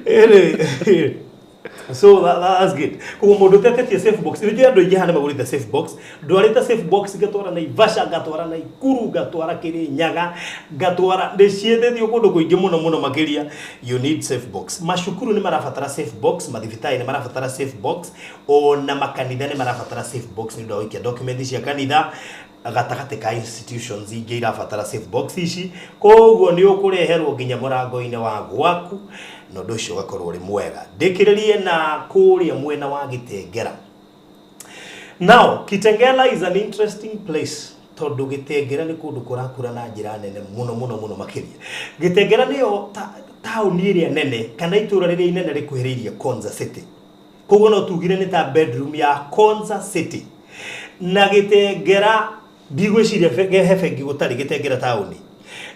Anyway, so that's good. Koguo mũndũ ũtetĩtie safe box, nĩ andũ aingĩ haha nĩ magũrĩte safe box. Ndwarĩte safe box ngatwara Naivasha, ngatwara Naikuru, ngatwara Kirinyaga, ngatwara nĩ ciendetio kũndũ kũingĩ mũno mũno makĩria. You need safe box. Macukuru nĩ marabatara safe box, mathibitarĩ nĩ marabatara safe box, ona makanitha nĩ marabatara safe box nĩ ũndũ wa gũikia document cia kanitha gatagatĩ ka institutions ingĩ irabatara safe box ici. Koguo nĩ ũkũreherwo nginya mũrango-inĩ wa gwaku na ũndũ ũcio ũgakorwo ũrĩ mwega. Ndĩkĩrĩrie na kũrĩa mwena wa Gĩtengera. Now, Kitengela is an interesting place tondũ Gĩtengera nĩ kũndũ kũrakũra na njĩra nene mũno mũno mũno makĩria. Gĩtengera nĩyo taũni ĩrĩa nene kana itũũra rĩrĩa inene rĩkuhĩrĩirie Konza City. Koguo no tugire nĩ ta bedroom ya Konza City. Na Gĩtengera ndigwĩciria he bengi gũtarĩ Gĩtengera taũni.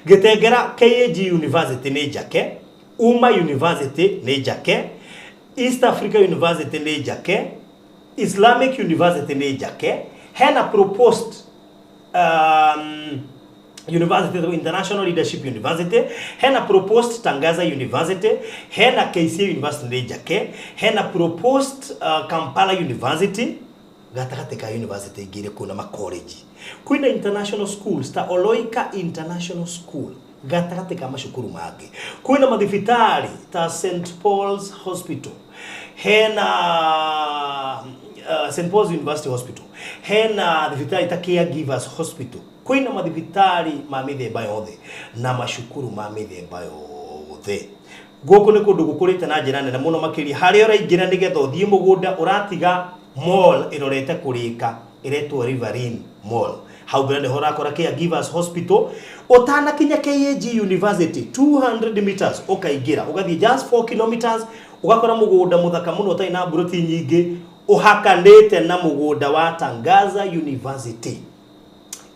Gĩtengera KAG University nĩ njake, Uma University nĩ njake, East Africa University nĩ njake, Islamic University nĩ njake, hena proposed University, International Leadership University, hena proposed Tangaza University, hena KCA University nĩ njake, hena proposed Kampala University, gatagatĩ ka university ingĩ irĩ na makoleji. Kwĩna international schools ta Oloika International School gatagatĩ ka macukuru mangĩ. Kwĩna mathibitarĩ ta St Paul's Hospital, hena St Paul's University Hospital, hena thibitarĩ ta Caregivers Hospital. Kwĩna mathibitarĩ ma mĩthemba yothe na macukuru ma mĩthemba yothe. Gũkũ nĩ kũndũ gũkũrĩte na njĩra nene mũno makĩria. Harĩa ũraingĩra nĩgetha ũthiĩ mũgũnda ũratiga mall ĩrorete kũrĩka ĩretwo Riverine Mall. Hau mbere nĩho ũrakora Caregivers Hospital. Ũtanakinya KAG University 200 meters ũkaingĩra ũgathiĩ just 4 kilometers ũgakora mũgũnda mũthaka mũno ũtarĩ na mburoti nyingĩ ũhakanĩte na mũgũnda wa Tangaza University.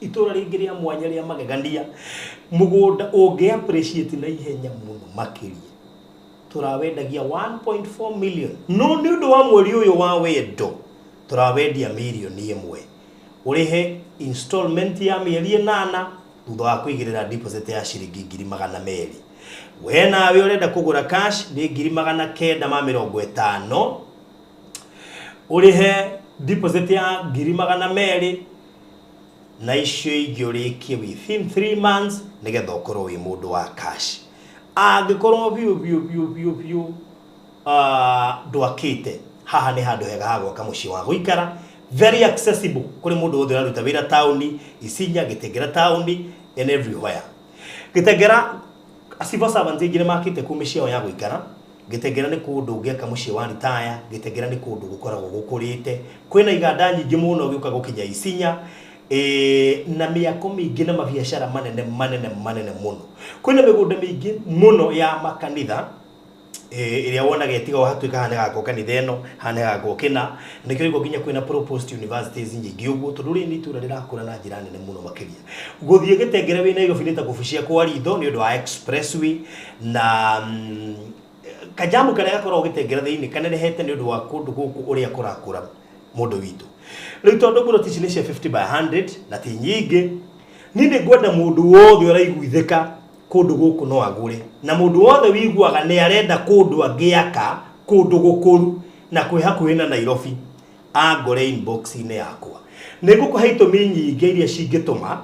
Itũra rĩngĩ rĩa mwanya rĩa magegania, mũgũnda ũngĩ appreciate na ihenya mũno makĩria. Tũrawendagia 1.4 million, no nĩ ũndũ wa mweri ũyũ wa wendo tũrawendia mirioni 1. Ũrĩhe installment ya mĩeri 8 thutha wa kũigĩrĩra deposit ya ciringi 200,000. We nawe ũrenda kũgũra cash nĩ 950,000, ũrĩhe deposit ya 200,000 na icio ingĩ ũrĩkie within 3 months nĩgetha ũkorwo wĩ mũndũ wa cash. Angĩkorwo biũ biũ biũ biũ biũ ndwakĩte, haha nĩ handũ hega ha gwaka mũciĩ wa gũikara, very accessible kũrĩ mũndũ wothe ũraruta wĩra taũni, Isinya, Gĩtengera taũni and everywhere. Gĩtengera civil servants aingĩ nĩ makĩte kũu mĩciĩ yao ya gũikara. Gĩtengera nĩ kũndũ ũngĩaka mũciĩ wa retire. Gĩtengera nĩ kũndũ gũkoragwo gũkũrĩte, kwĩna iganda nyingĩ mũno gĩũka gũkinya Isinya, na mĩako mĩingĩ na mabiacara manene manene manene mũno. Kwĩna mĩgũnda mĩingĩ mũno ya makanitha ĩrĩa wonaga ĩtigagwo hatuĩka haha nĩ gakwo kanitha ĩno, haha nĩ gakwo kĩna. Nĩkĩo ũraigua nginya kwĩna proposed universities nyingĩ ũguo, tondũ rĩrĩ nĩ itũra rĩrakũra na njĩra nene mũno makĩria. Gũthiĩ Gĩtengere wĩ Nairobi nĩ ta kũbucia kwa ritho nĩ ũndũ wa expressway na kajamu karĩa gakoragwo Gĩtengera thĩinĩ kanenehete nĩ ũndũ wa kũndũ gũkũ ũrĩa kũrakũra mũndũ witũ. Rĩu tondũ mburoti ici nĩ cia 50 by 100 na ti nyingĩ, niĩ nĩ ngwenda mũndũ wothe ũraiguithĩka kũndũ gũkũ no agũre, na mũndũ wothe wiguaga nĩ arenda kũndũ angĩaka kũndũ gũkũru na kwĩ hakuhĩ na Nairobi angore inbox-inĩ yakwa. Nĩ ngũkũhe itũmi nyingĩ iria cingĩtũma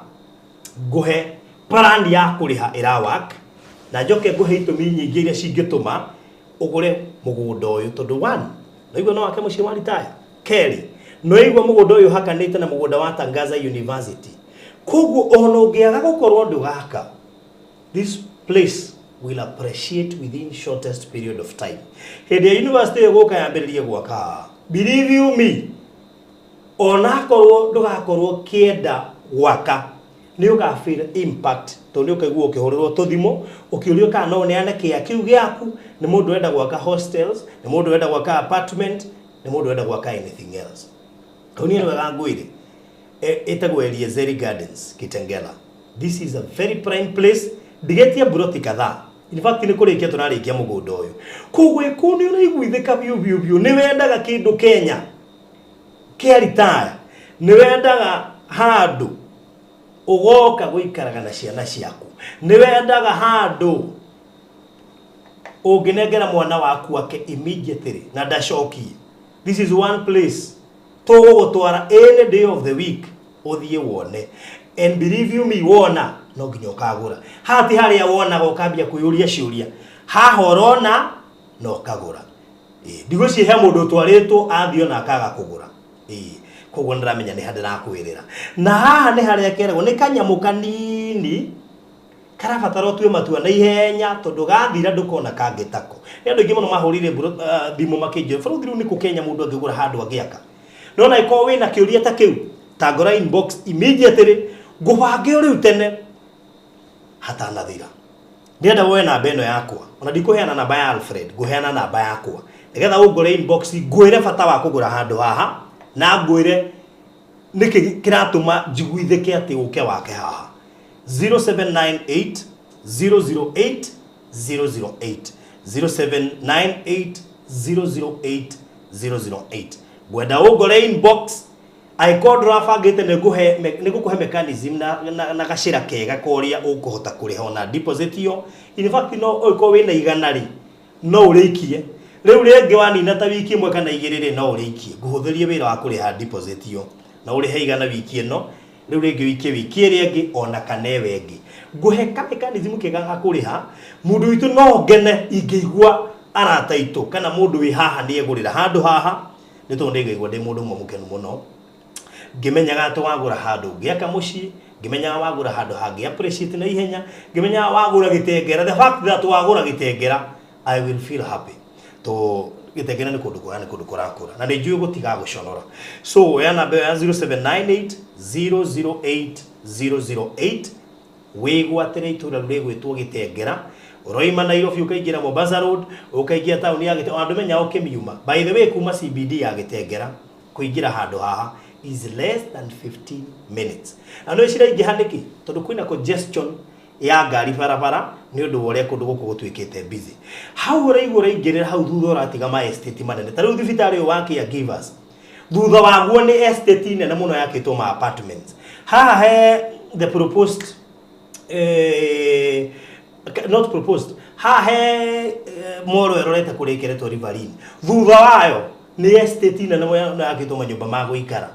ngũhe plan ya kũrĩha ĩra work, na njoke ngũhe itũmi nyingĩ iria cingĩtũma ũgũre mũgũnda ũyũ, tondũ one, naigua no wake mũciĩ wa retire, kerĩ, no igua mũgũnda ũyũ ũhakanĩte na mũgũnda wa Tangaza University, koguo ona ũngĩaga gũkorwo ndũgaka, this place will appreciate within shortest period of time. Hĩndĩ ya university ĩyo gũka yambĩrĩrie gwaka, believe you me, onakorwo ndũgakorwo kĩenda gwaka, nĩ ũga feel impact, tondũ nĩ ũkaigua ũkĩhũrĩrwo tũthimũ ũkĩũrio kana no ũneane kĩa kĩu gĩaku nĩ mũndũ ũrenda gwaka hostels, nĩ mũndũ ũrenda gwaka apartment, nĩ mũndũ ũrenda gwaka anything else. Kau niĩ nĩ wega ngwĩre, ĩtagwo Eliezeri Gardens, Kitengela. This is a very prime place. Ndigetie mburoti kadhaa. In fact nĩ kũrĩkia tũrarĩkia mũgũnda ũyũ. Koguo kũu nĩ ũraiguithĩka biũ biũ biũ, nĩ wendaga kĩndũ Kenya kĩa retire, nĩ wendaga handũ Ũgoka gũikaraga na ciana ciaku. Nĩ wendaga handũ ũngĩnengera mwana waku ake immediately na ndacokie. This is one place tũgũgũtwara any day of the week ũthiĩ wone. And believe you me, wona no nginya ũkagũra. Haha ti harĩa wonaga ũkambia kwĩyũria ciũria. Haha ũrona na ũkagũra. Ndigwĩciria he mũndũ ũtwarĩtwo athiĩ ona akaga kũgũra. Koguo nĩndĩramenya nĩ ha ndĩrakwĩrĩra. Na haha nĩ harĩa keragwo nĩ kanyamũ kanini karabatara ũtue matua na ihenya tondũ gathira ndũkona kangĩ tako. Nĩ andũ aingĩ mũno mahũrire thimũ makĩnjĩra bũrũri rĩu nĩkũ Kenya mũndũ angĩgũra handũ angĩaka. No na ĩkorwo wĩna kĩũria ta kĩu ta ngora inbox immediately ngũbange o rĩu tene hatanathira. Ndĩrenda woe namba ĩno yakwa. Ona ndikũheana namba ya Alfred, ngũheana namba yakwa. Nĩgetha ũngore inbox ngwĩre bata wa kũgũra handũ haha na ngwĩre nĩkĩ kĩratũma njiguithĩke atĩ ũke wake haha. 0798 008 008 0798 008 008. Ngwenda ũngore inbox angĩkorwo ndũrabangĩte nĩngũkũhe mechanism na gacĩra kega korĩa ũkũhota kũrĩha ona deposit ĩyo. In fact no ũngĩkorwo wĩna 100 rĩ no ũrĩkie. Rĩu rĩngĩ wanina ta wiki ĩmwe kana igĩrĩ rĩ no ũrĩkie. Ngũhũthĩrie wĩra wa kũrĩha deposit ĩyo. Na ũrĩhe 100 wiki ĩno, rĩu rĩngĩ wiki wiki ĩrĩa ĩngĩ ona kana ĩyo ĩngĩ. Ngũhe ka mechanism kega ga kũrĩha, mũndũ witũ no ngene ingĩigua arata aitũ kana mũndũ wĩ haha nĩegũrĩra handũ haha, nĩ tondũ nĩngaigua ndĩ mũndũ ũmwe mũkenu mũno. Ngĩmenyaga atĩ wagũra handũ ũngĩaka mũciĩ, ngĩmenyaga wagũra handũ hangĩ appreciate na ihenya, ngĩmenyaga wagũra gĩtengera. The fact that wagũra gĩtengera, I will feel happy. To gĩtengera nĩ kũndũ kwega, nĩ kũndũ kũrakũra. Na nĩ njũĩ gũtigagũconora. So oya namba ĩyo ya 0798 008 008 wĩgwatĩre itũũra rĩu rĩgwĩtwo Gĩtengera. Ũroima Nairobi ũkaingĩra Mombasa Road, ũkaingĩra taũni ya Gĩtengera, ona ndũmenyaga ũkĩmiuma. By the way, kuma CBD ya Gĩtengera kũingĩra handũ haha is less than 15 minutes. Na nĩ ciraingĩha nĩkĩ? Tondũ kwĩna congestion ya ngari barabara nĩ ũndũ wa ũrĩa kũndũ gũkũ gũtuĩkĩte busy. Hau ũraigua ũraingĩrĩra hau thutha ũratiga ma estate manene. Ta rĩu thibitarĩ ũyũ wa Caregivers, thutha waguo nĩ estate nene mũno yakĩtwo ma apartments. Haha he the proposed not proposed, haha he moro ĩrorete kũrĩa ĩkeretwo Riverine. Thutha wayo nĩ estate nene mũno yakĩtwo manyũmba ma gũikara.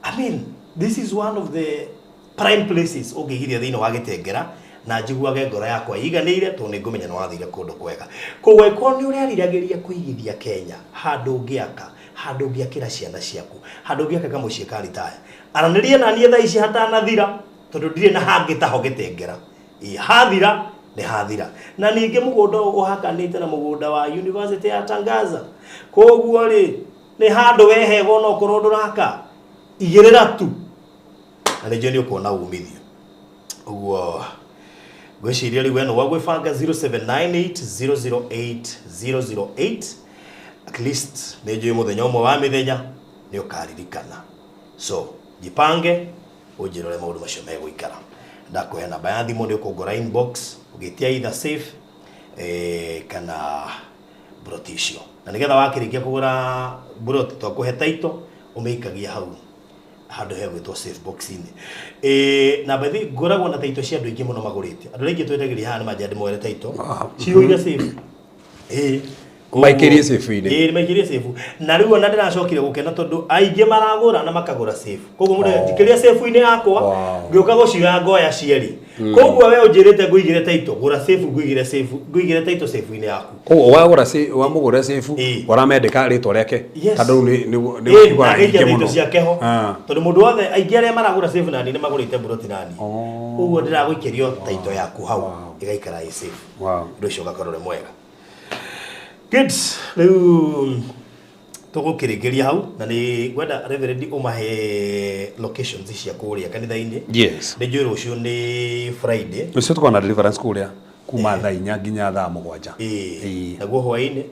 I mean, this is one of the prime places ũngĩigithia thĩinĩ wa Gĩtengera na njiguage ngoro yakwa ĩiganĩire tondũ nĩ ngũmenya nĩ wathire kũndũ kwega. Koguo angĩkorwo nĩ ũreriragĩria kũigithia Kenya handũ ũngĩaka, handũ ũngĩakĩra ciana ciaku, handũ ũngĩaka kamũciĩ ka retire, aranĩria na niĩ thaa ici hatanathira tondũ ndirĩ na hangĩ taho Gĩtengera. Hathira nĩ hathira. Na ningĩ mũgũnda ũyũ ũhakanĩte na mũgũnda wa University ya Tangaza. Koguo rĩ nĩ handũ wehegwo no ũkorwo ndũraka, igĩrĩra tu na nĩ njũĩ nĩ ũkuona umithio. Ũguo ngwĩciria rĩu we nĩ wagwĩbanga 0798 008 008. At least nĩ njũĩ mũthenya ũmwe wa mĩthenya nĩ ũkaririkana. So jipange ũnjĩre ũrĩa maũndũ macio megũikara. Ndakũhe namba ya thimũ nĩ ũkũngora inbox ũgĩtia either safe kana broti icio. Na nĩgetha wakĩrĩkia kũgũra broti twakũhe title ũmĩikagia hau handũ hegwĩtwo safe box-inĩ. Na by the way ngoragwo na title cia andũ aingĩ mũno magũrĩte. Andũ arĩa aingĩ twendagĩria haha nĩ manjia ndĩmoere title. Cihũire safe. Maikĩrie safe-inĩ. Maikĩrie safe. Na rĩu ona ndĩracokire gũkena tondũ aingĩ maragũra na makagũra safe. Koguo mũndũ njikĩria safe-inĩ yakwa, ngĩũka gũcioya ngoya cierĩ. Koguo we ũnjĩrĩte ngũigĩre title, gũra safe ngũigĩre safe, ngũigĩre title safe-inĩ yaku. Koguo wagũra wamũgũrĩra safe, ũramendeka rĩtwa rĩake. Tondũ rĩu nĩ ũkĩgũra Na nyingĩ agĩikia mũno. title ciake ho. Tondũ mũndũ wothe aingĩ arĩa maragũra safe nani nĩ magũrĩte mburoti nani. Koguo ndĩragũikĩrio title yaku hau, ĩgaikara ĩ safe. Ũndũ ũcio ũgakorwo ũrĩ mwega. Good. Rĩu tũgũkĩrĩkĩria hau na nĩ ngwenda Reverend ũmahe locations cia kũrĩa kanitha-inĩ. Yes. Nĩ njũĩ rũciũ nĩ Friday. Rũciũ tũkoragwo na deliverance kũrĩa kuma thaa 4 nginya thaa 7. Naguo hwaĩ-inĩ?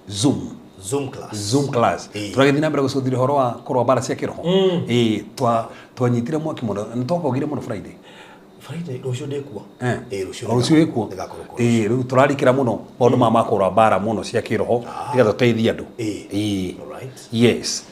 Zoom. Zoom class. Zoom class. Tũragĩthiĩ na mbere gũcũthĩrĩria ũhoro wa kũrũa mbara cia kĩroho. Twanyitire mwaki mũno. Nĩ twakogire mũno Friday. Friday rũciũ ndĩkuo. Rũciũ Rũciũ wĩkuo. Nĩgakorwo kuo. Rĩu tũrarikĩra mũno maũndũ maya ma kũrũa mbara mũno cia kĩroho nĩgetha tũteithie andũ. All right. Yes.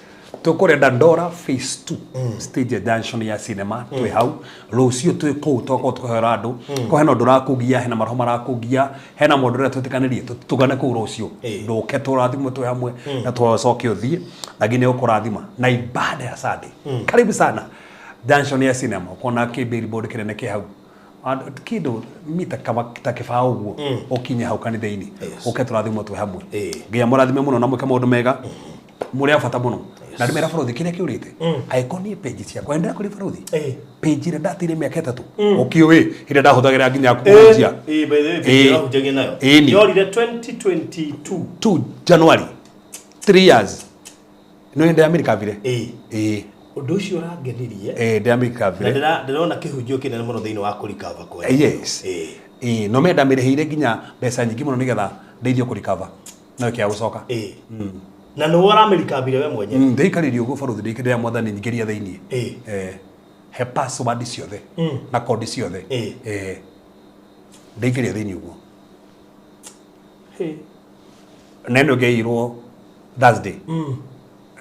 Tũkũrĩa Dandora phase 2 stage junction ya cinema twĩ hau rũciũ twĩ kũu twakorwo tũkĩhoera andũ ko hena ũndũ ũrakũgia hena maroho marakũgia hena mũndũ ũrĩa twĩtĩkanĩrie tũgane kũu rũciũ ndũke tũrathimwo twĩ hamwe na tũcoke ũthiĩ na nginya ũkũrathima na ibada ya Sunday karibu sana junction ya cinema ũkona kĩ billboard kĩnene kĩ hau kĩndũ mita kama ta kĩbaũ ũguo ũkinye hau kanitha-inĩ ũke tũrathimwo twĩ hamwe nginya mũrathime mũno na mwĩke maũndũ mega mũrĩ a bata mũno na ndĩmera barothi kĩrĩa kĩũrĩte angĩkorwo niĩ page ciakwa endera kũrĩ barothi page ĩrĩa ndateire mĩaka 3 ũkĩũĩ ĩrĩa ndahũthagĩra nginya kũhunjia by the way page ĩrahunjagia nayo yorire 2022 2 January 3 years no ende America vile ũndũ ũcio ũrangenirie ndĩ America vile na ndĩrona kĩhunjio kĩnene mũno thĩinĩ wa kũrikava kwa yes no menda mĩrĩhĩire nginya mbeca nyingĩ mũno nĩgetha ndeithio kũrikava no kĩa gũcoka na nĩ ũramĩrikavire we mwenyewe ndĩikarĩrie ũguo barothi ndĩikĩrĩra mwathani nyingĩria thĩinĩ he password ciothe na kodi ciothe ndĩikĩria thĩinĩ ũguo na ĩno ngĩirwo Thursday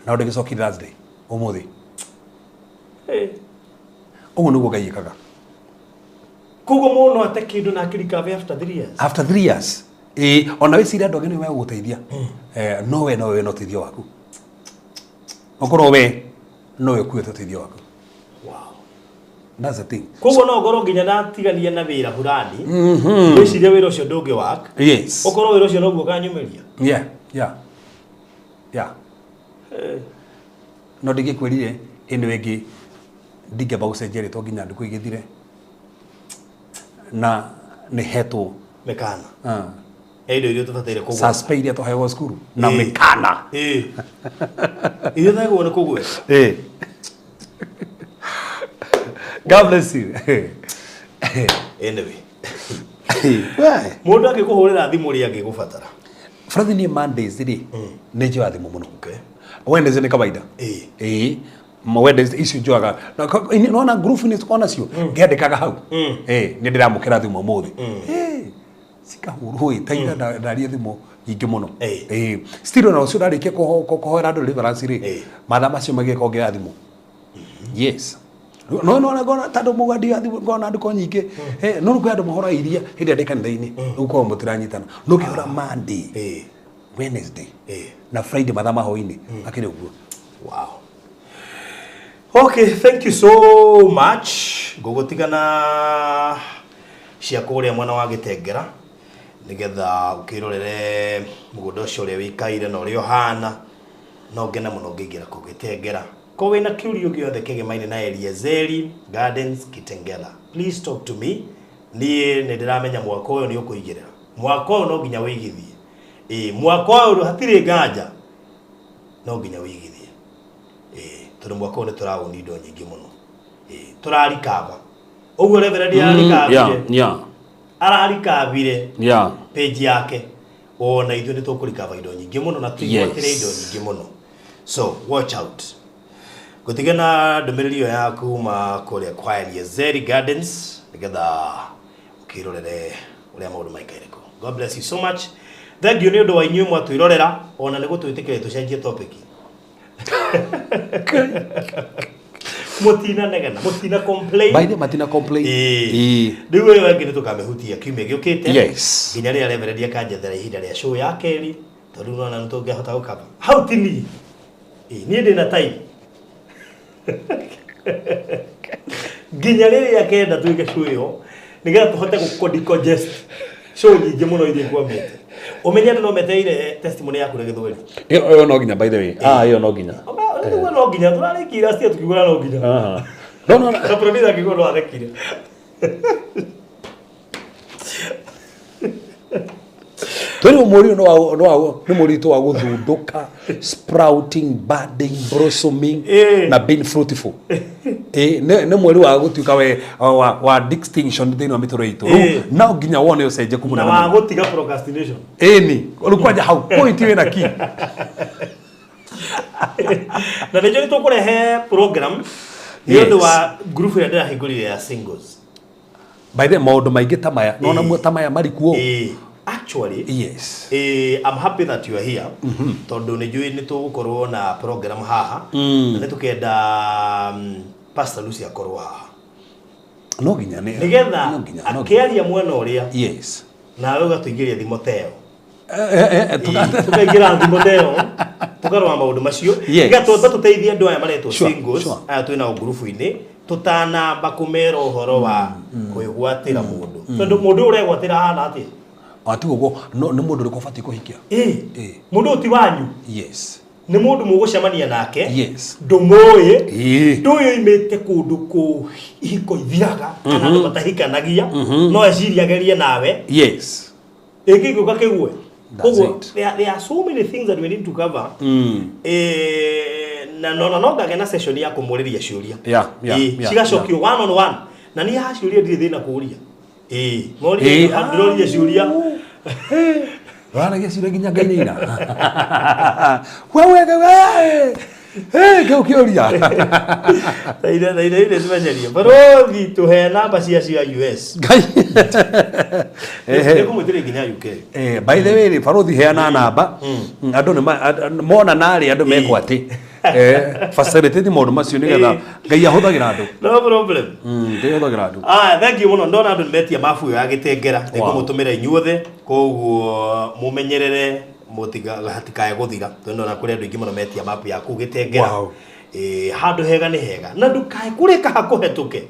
na ndĩgĩcoki Thursday ũmũthĩ ũguo nĩguo Ngai ĩkaga koguo mũndũ ate kĩndũ na akĩrikave after 3 years after 3 years ona wĩciria andũ angĩ nĩo megũgũteithia no we no we na ũteithio waku okorwo we no we ũkuĩte ũteithio waku. Wow. That's the thing. Koguo no ngorwo nginya ndatigania na wĩra fulani ngwĩciria wĩra ũcio ndũngĩ work. Yes. Ũkorwo wĩra ũcio noguo ũkanyumĩria. Yeah, yeah. Yeah. No ndingĩkwĩrire ĩno ĩngĩ ndingĩamba gũcenjia rĩtwa nginya ndukũ igĩthire na nĩ hetwo mĩkana indo iria tũbataire kũgweta suspe iria tũheagwo cukuru na mĩkana iria tũheagwo nĩ kũgweta. God bless you. Anyway, mũndũ angĩkũhũrĩra thimũ rĩ angĩgũbatara Frathi niĩ Mondays rĩ nĩ njoya thimũ mũno. Wednesday nĩ kawaida. Wednesday icio njoyaga nona group nĩ tũkoragwo nacio ngĩandĩkaga hau nĩ ndĩramũkĩra thimũ ũmũthĩ cikahũrwo ta ira ndaria thimũ nyingĩ mũno still ona ũcio ndarĩkia kũhoera andũ deliverance rĩ mathaa macio magĩka ngĩoya thimũ. Yes. No no ngona tondũ mũgandi thimũ ngona andũ ko nyingĩ no kwĩ andũ mahũraga iria hĩndĩ ĩrĩa ndĩ kanitha-inĩ rĩu korwo mũtiranyitana no ngĩhũra Monday, Wednesday na Friday mathaa ma hwaĩ-inĩ akĩrĩ ũguo. Wow. Okay, thank you so much. Ngũgũtigana cia kũrĩa mwena wa Gĩtengera nĩgetha ũkĩrorere mũgũnda ũcio ũrĩa wĩikaire na ũrĩa ũhana no ngene mũno ngĩingĩra kũu Gĩtengera. Ko wĩna kĩũria gĩothe kĩgemaine na Eliezeri Gardens Kitengela, please talk to me. Niĩ nĩ ndĩramenya mwaka ũyũ nĩ ũkũigĩrĩra. Mwaka ũyũ no nginya wĩigithie. Mwaka ũyũ hatirĩ nganja no nginya wĩigithie. Tondũ mwaka ũyũ nĩ tũrawoni indo nyingĩ mũno. Tũrarikava. Ũguo Reverend ararikavire. Ararikavire. Page yake. Ona ithuĩ nĩ tũkũrikava indo nyingĩ mũno na tũigwatĩre indo nyingĩ mũno. So watch out. Gũtigana ndũmĩrĩri ĩyo ya kuma kũrĩa kwa Eliezeri Gardens nĩgetha ũkĩrorere ũrĩa maũndũ maikaire kũu. God bless you so much. Thank you nĩ ũndũ wa inyuĩ mwatwĩrorera ona nĩ gũtwĩtĩkĩria tũcenjie topic. Mũtina negena, mũtina complain. By the matina complain. Rĩu ĩyo ĩngĩ nĩ tũkamĩhutia kiumia gĩũkĩte. Yes. Nginya rĩrĩa Reverend akanjethera ihinda rĩa show ya kerĩ tondũ nona nĩ tũngĩahota gũkaba. Hau ti niĩ. Niĩ ndĩna time. Nginya rĩrĩa kenda twĩke show ĩyo nĩgetha tũhote gũ decongest show nyingĩ mũno iria ikwamĩte. Ũmenye andũ no metereire testimony yaku na Gĩthweri. Ĩyo no nginya by the way. Ĩyo no nginya. Rĩu no nginya tũrarĩkia last year tukiuga no nginya. No no. Na producer akiuga no athekire. Twĩrĩ mweri no nĩ mweri wa gũthundũka sprouting, budding, blossoming na being fruitful. Nĩ mweri wa gũtuĩka we wa distinction thĩinĩ wa mĩtũrĩre itũ. Rĩu no nginya wone ũcenjeku mũnene. Na wa gũtiga procrastination. Ĩni, rĩu kwanja hau point wĩna key. Na nĩnjũĩ nĩ tũkũrehe program nĩ ũndũ wa group ĩrĩa ndĩrahingũrire ya singles. By the maũndũ maingĩ ta maya, nona ta maya marĩ kuo. Actually, I'm happy that you are here, tondũ nĩ njũĩ nĩ tũgũkorwo na program haha, na nĩ tũkenda Pastor Lucy akorwo haha. No nginya nĩ nĩgetha no nginya no nginya. Akĩaria mwena ũrĩa, nawe ũgatũingĩria Thimoteo. Tukaingĩra Thimoteo, tũkarora maũndũ macio, nĩgetha twambe tũteithie andũ aya maretwo singles, aya twĩnao ngurubu-inĩ, tũtanamba kũmera ũhoro wa kwĩgwatĩra mũndũ, tondũ mũndũ ũyũ ũregwatĩra hana atĩa? Ati ũguo no nĩ mũndũ ũrĩkũ ũbatiĩ kũhikia? Ĩ, mũndũ ũyũ ti wanyu. Nĩ mũndũ mũgũcemania nake, ndũmũĩ, ndũĩ oimĩte kũndũ kũ ihiko ithiraga kana andũ matahikanagia, no eciria agerie nawe, ĩngĩgĩũka kĩgue. That's Koguo it. there are so many things that we need to cover. Na no ngagĩa na session ya kũmũrĩria ciũria. Cigacokio one on one, na niĩ haha ciũria ndirĩ thĩna kũũria. Ĩ, moria, ndĩroria ciũria. Ũraragia ciũria nginya ngainaina wewe we kĩu kĩũria. Thaire ile cimeceria barothi tũhe namba cia US. Ngai. Nĩkũmwĩtĩria nginya UK. By the way rĩ, barothi, heana namba, andũ nĩ mona narĩ andũ mekwo atĩ facilitate maũndũ macio nĩgetha Ngai ahũthagĩra andũ. No problem. Ngai ahũthagĩra andũ. Ah, thank you mũno. Ndona andũ nĩmetia mabu ĩyo ya Gĩtengera, nĩngũmũtũmĩra inyuothe, koguo mũmenyerere mũtiga hatikae gũthira, tondũ ndona kũrĩ andũ aingĩ mũno metia mapu ya kũu Gĩtengera. Handũ hega nĩ hega na ndũkae kũrĩka hakũhetũke.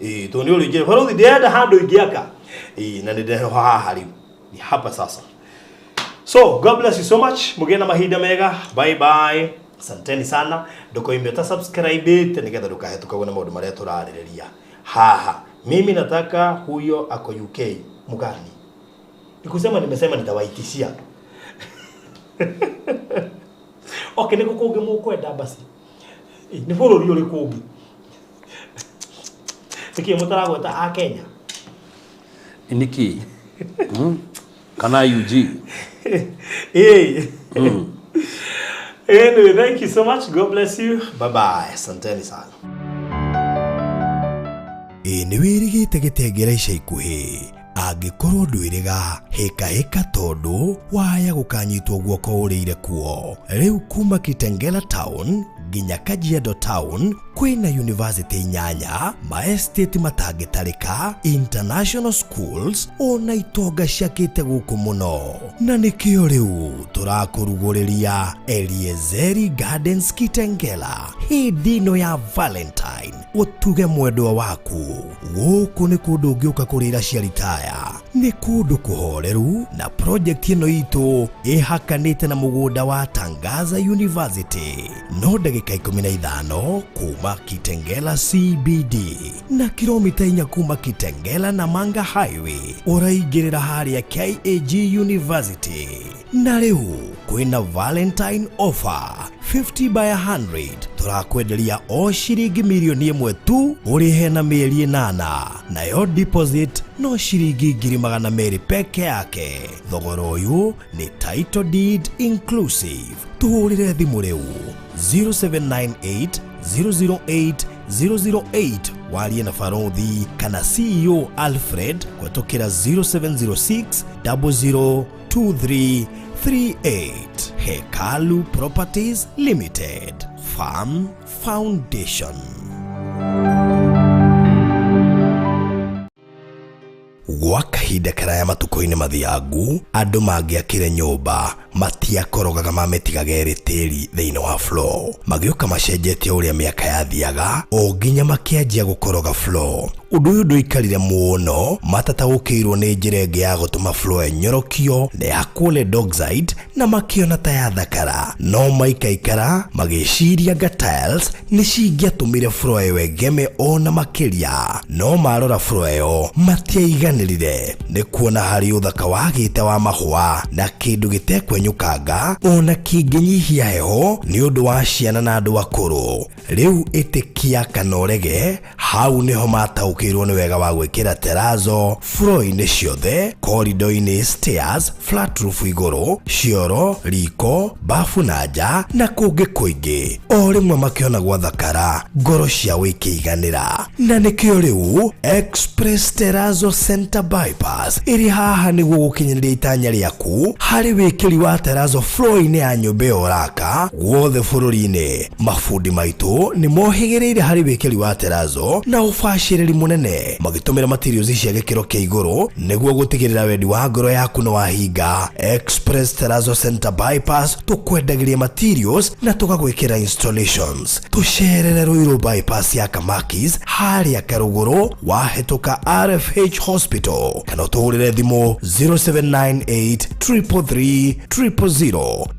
Tondũ nĩ ũrĩ njĩra barothi ndĩrenda handũ ingĩaka. Na nĩ ndĩreho haha rĩu, ni hapa sasa. So God bless you so much, mũgĩe na mahinda mega. Bye bye, asanteni sana. Ndũkoime ũta subscribe nĩgetha ndũkahetũkagwo na maũndũ marĩa tũrarĩrĩria haha. Mimi nataka huyo ako UK mgani, nikusema nimesema nitawaitishia. Okay, nĩkũ kũngĩ mũkwenda basi? Nĩ bũrũri ũrĩkũ ũngĩ? Nĩkĩ mũtaragweta a Kenya? Nĩkĩ? Kana UG? Hey. Anyway, thank you so much. God bless you. Bye bye. Asanteni sana. Ĩ nĩ wĩrĩgĩte Gĩtengera ica ikuhĩ? Angĩkorwo ndwĩrĩga, hĩkahĩka, tondũ waya gũkanyitwo guoko ũrĩire kuo. Rĩu kuma Kitengela town nginya Kajiado town kwĩna university 8, maestate matangĩtarĩka, international schools, ona itonga ciakĩte gũkũ mũno, na nĩkĩo rĩu tũrakũrugũrĩria Eliezeri Gardens Kitengela. Hĩndĩ ĩno ya Valentine, ũtuge mwendwa waku. Gũkũ nĩ kũndũ ũngĩũka kũrĩra cia ritaya, nĩ kũndũ kũhoreru, na project ĩno itũ ĩhakanĩte na mũgũnda wa Tangaza University, no ndagĩka 15 kuma Kitengela CBD na kilomita 4 kuma Kitengela na Manga Highway, ũraingĩrĩra harĩa KAG University. Na rĩu kwĩna Valentine offer, 50 by 100 tũrakwenderia o ciringi mirioni 1 tu, ũrĩhe na mĩeri 8, nayo deposit no ciringi 200,000 peke yake. Thogora ũyũ nĩ title deed inclusive. Tũhũrĩre thimũ rĩu 0798 008 008, warie na barothi kana CEO Alfred kũhetũkĩra 0706 002338. Hekalu Properties Limited, Farm Foundation. Gwa kahinda karaya matukũ-inĩ mathiangu, andũ mangĩakire nyũmba matiakorogaga mamĩtigaga ĩrĩ tĩri thĩinĩ wa floor. Magĩũka macenjetie ũrĩa mĩaka yathiaga, o nginya makĩanjia gũkoroga floor. Ũndũ ũyũ ndũikarire mũno matataũkĩirwo nĩ njĩra ĩngĩ ya gũtũma floor ĩnyorokio na ya solid oxide, na makĩona ta yathakara, no maikaikara magĩciria nga tiles nĩ cingĩatũmire floor ĩyo ĩgeme ona makĩria. No marora floor ĩyo matiaiganĩrire nĩ kuona harĩ ũthaka wagĩte wa mahũa na kĩndũ gĩtekwenyũkanga ona kĩngĩnyihia heho nĩ ũndũ wa ciana na andũ akũrũ. Rĩu ĩtĩkia kana ũrege, hau nĩho mataũkĩirwo nĩ wega wa gwĩkĩra terrazzo floor-inĩ ciothe, corridor-inĩ, stairs, flat roof igũrũ, cioro, riko, bafu na nja na kũngĩ kũingĩ. O rĩmwe makĩona gwathakara, ngoro ciao ikĩiganĩra, na nĩkĩo rĩu Express Terrazzo Center. Bypass ĩrĩ haha nĩguo gũkinyanĩria itanya rĩaku harĩ wĩkĩri wa terazo floor-inĩ ya nyũmba ĩyo ũraka guothe bũrũri-inĩ. Mabundi maitũ nĩ mohĩgĩrĩire harĩ wĩkĩri wa terazo na ũbacĩrĩri mũnene magĩtũmĩra materials cia gĩkĩro kĩa igũrũ nĩguo gũtigĩrĩra wendi wa ngoro yaku nĩ wahinga. Express Terrazzo Center Bypass tũkwendagĩria materials na tũgagwĩkĩra installations. Tũcerere Ruiru Bypass ya Kamakis harĩa Karũgũrũ wahĩtũka RFH Hospital kana ũtũhũrĩre thimũ 0798 333 000.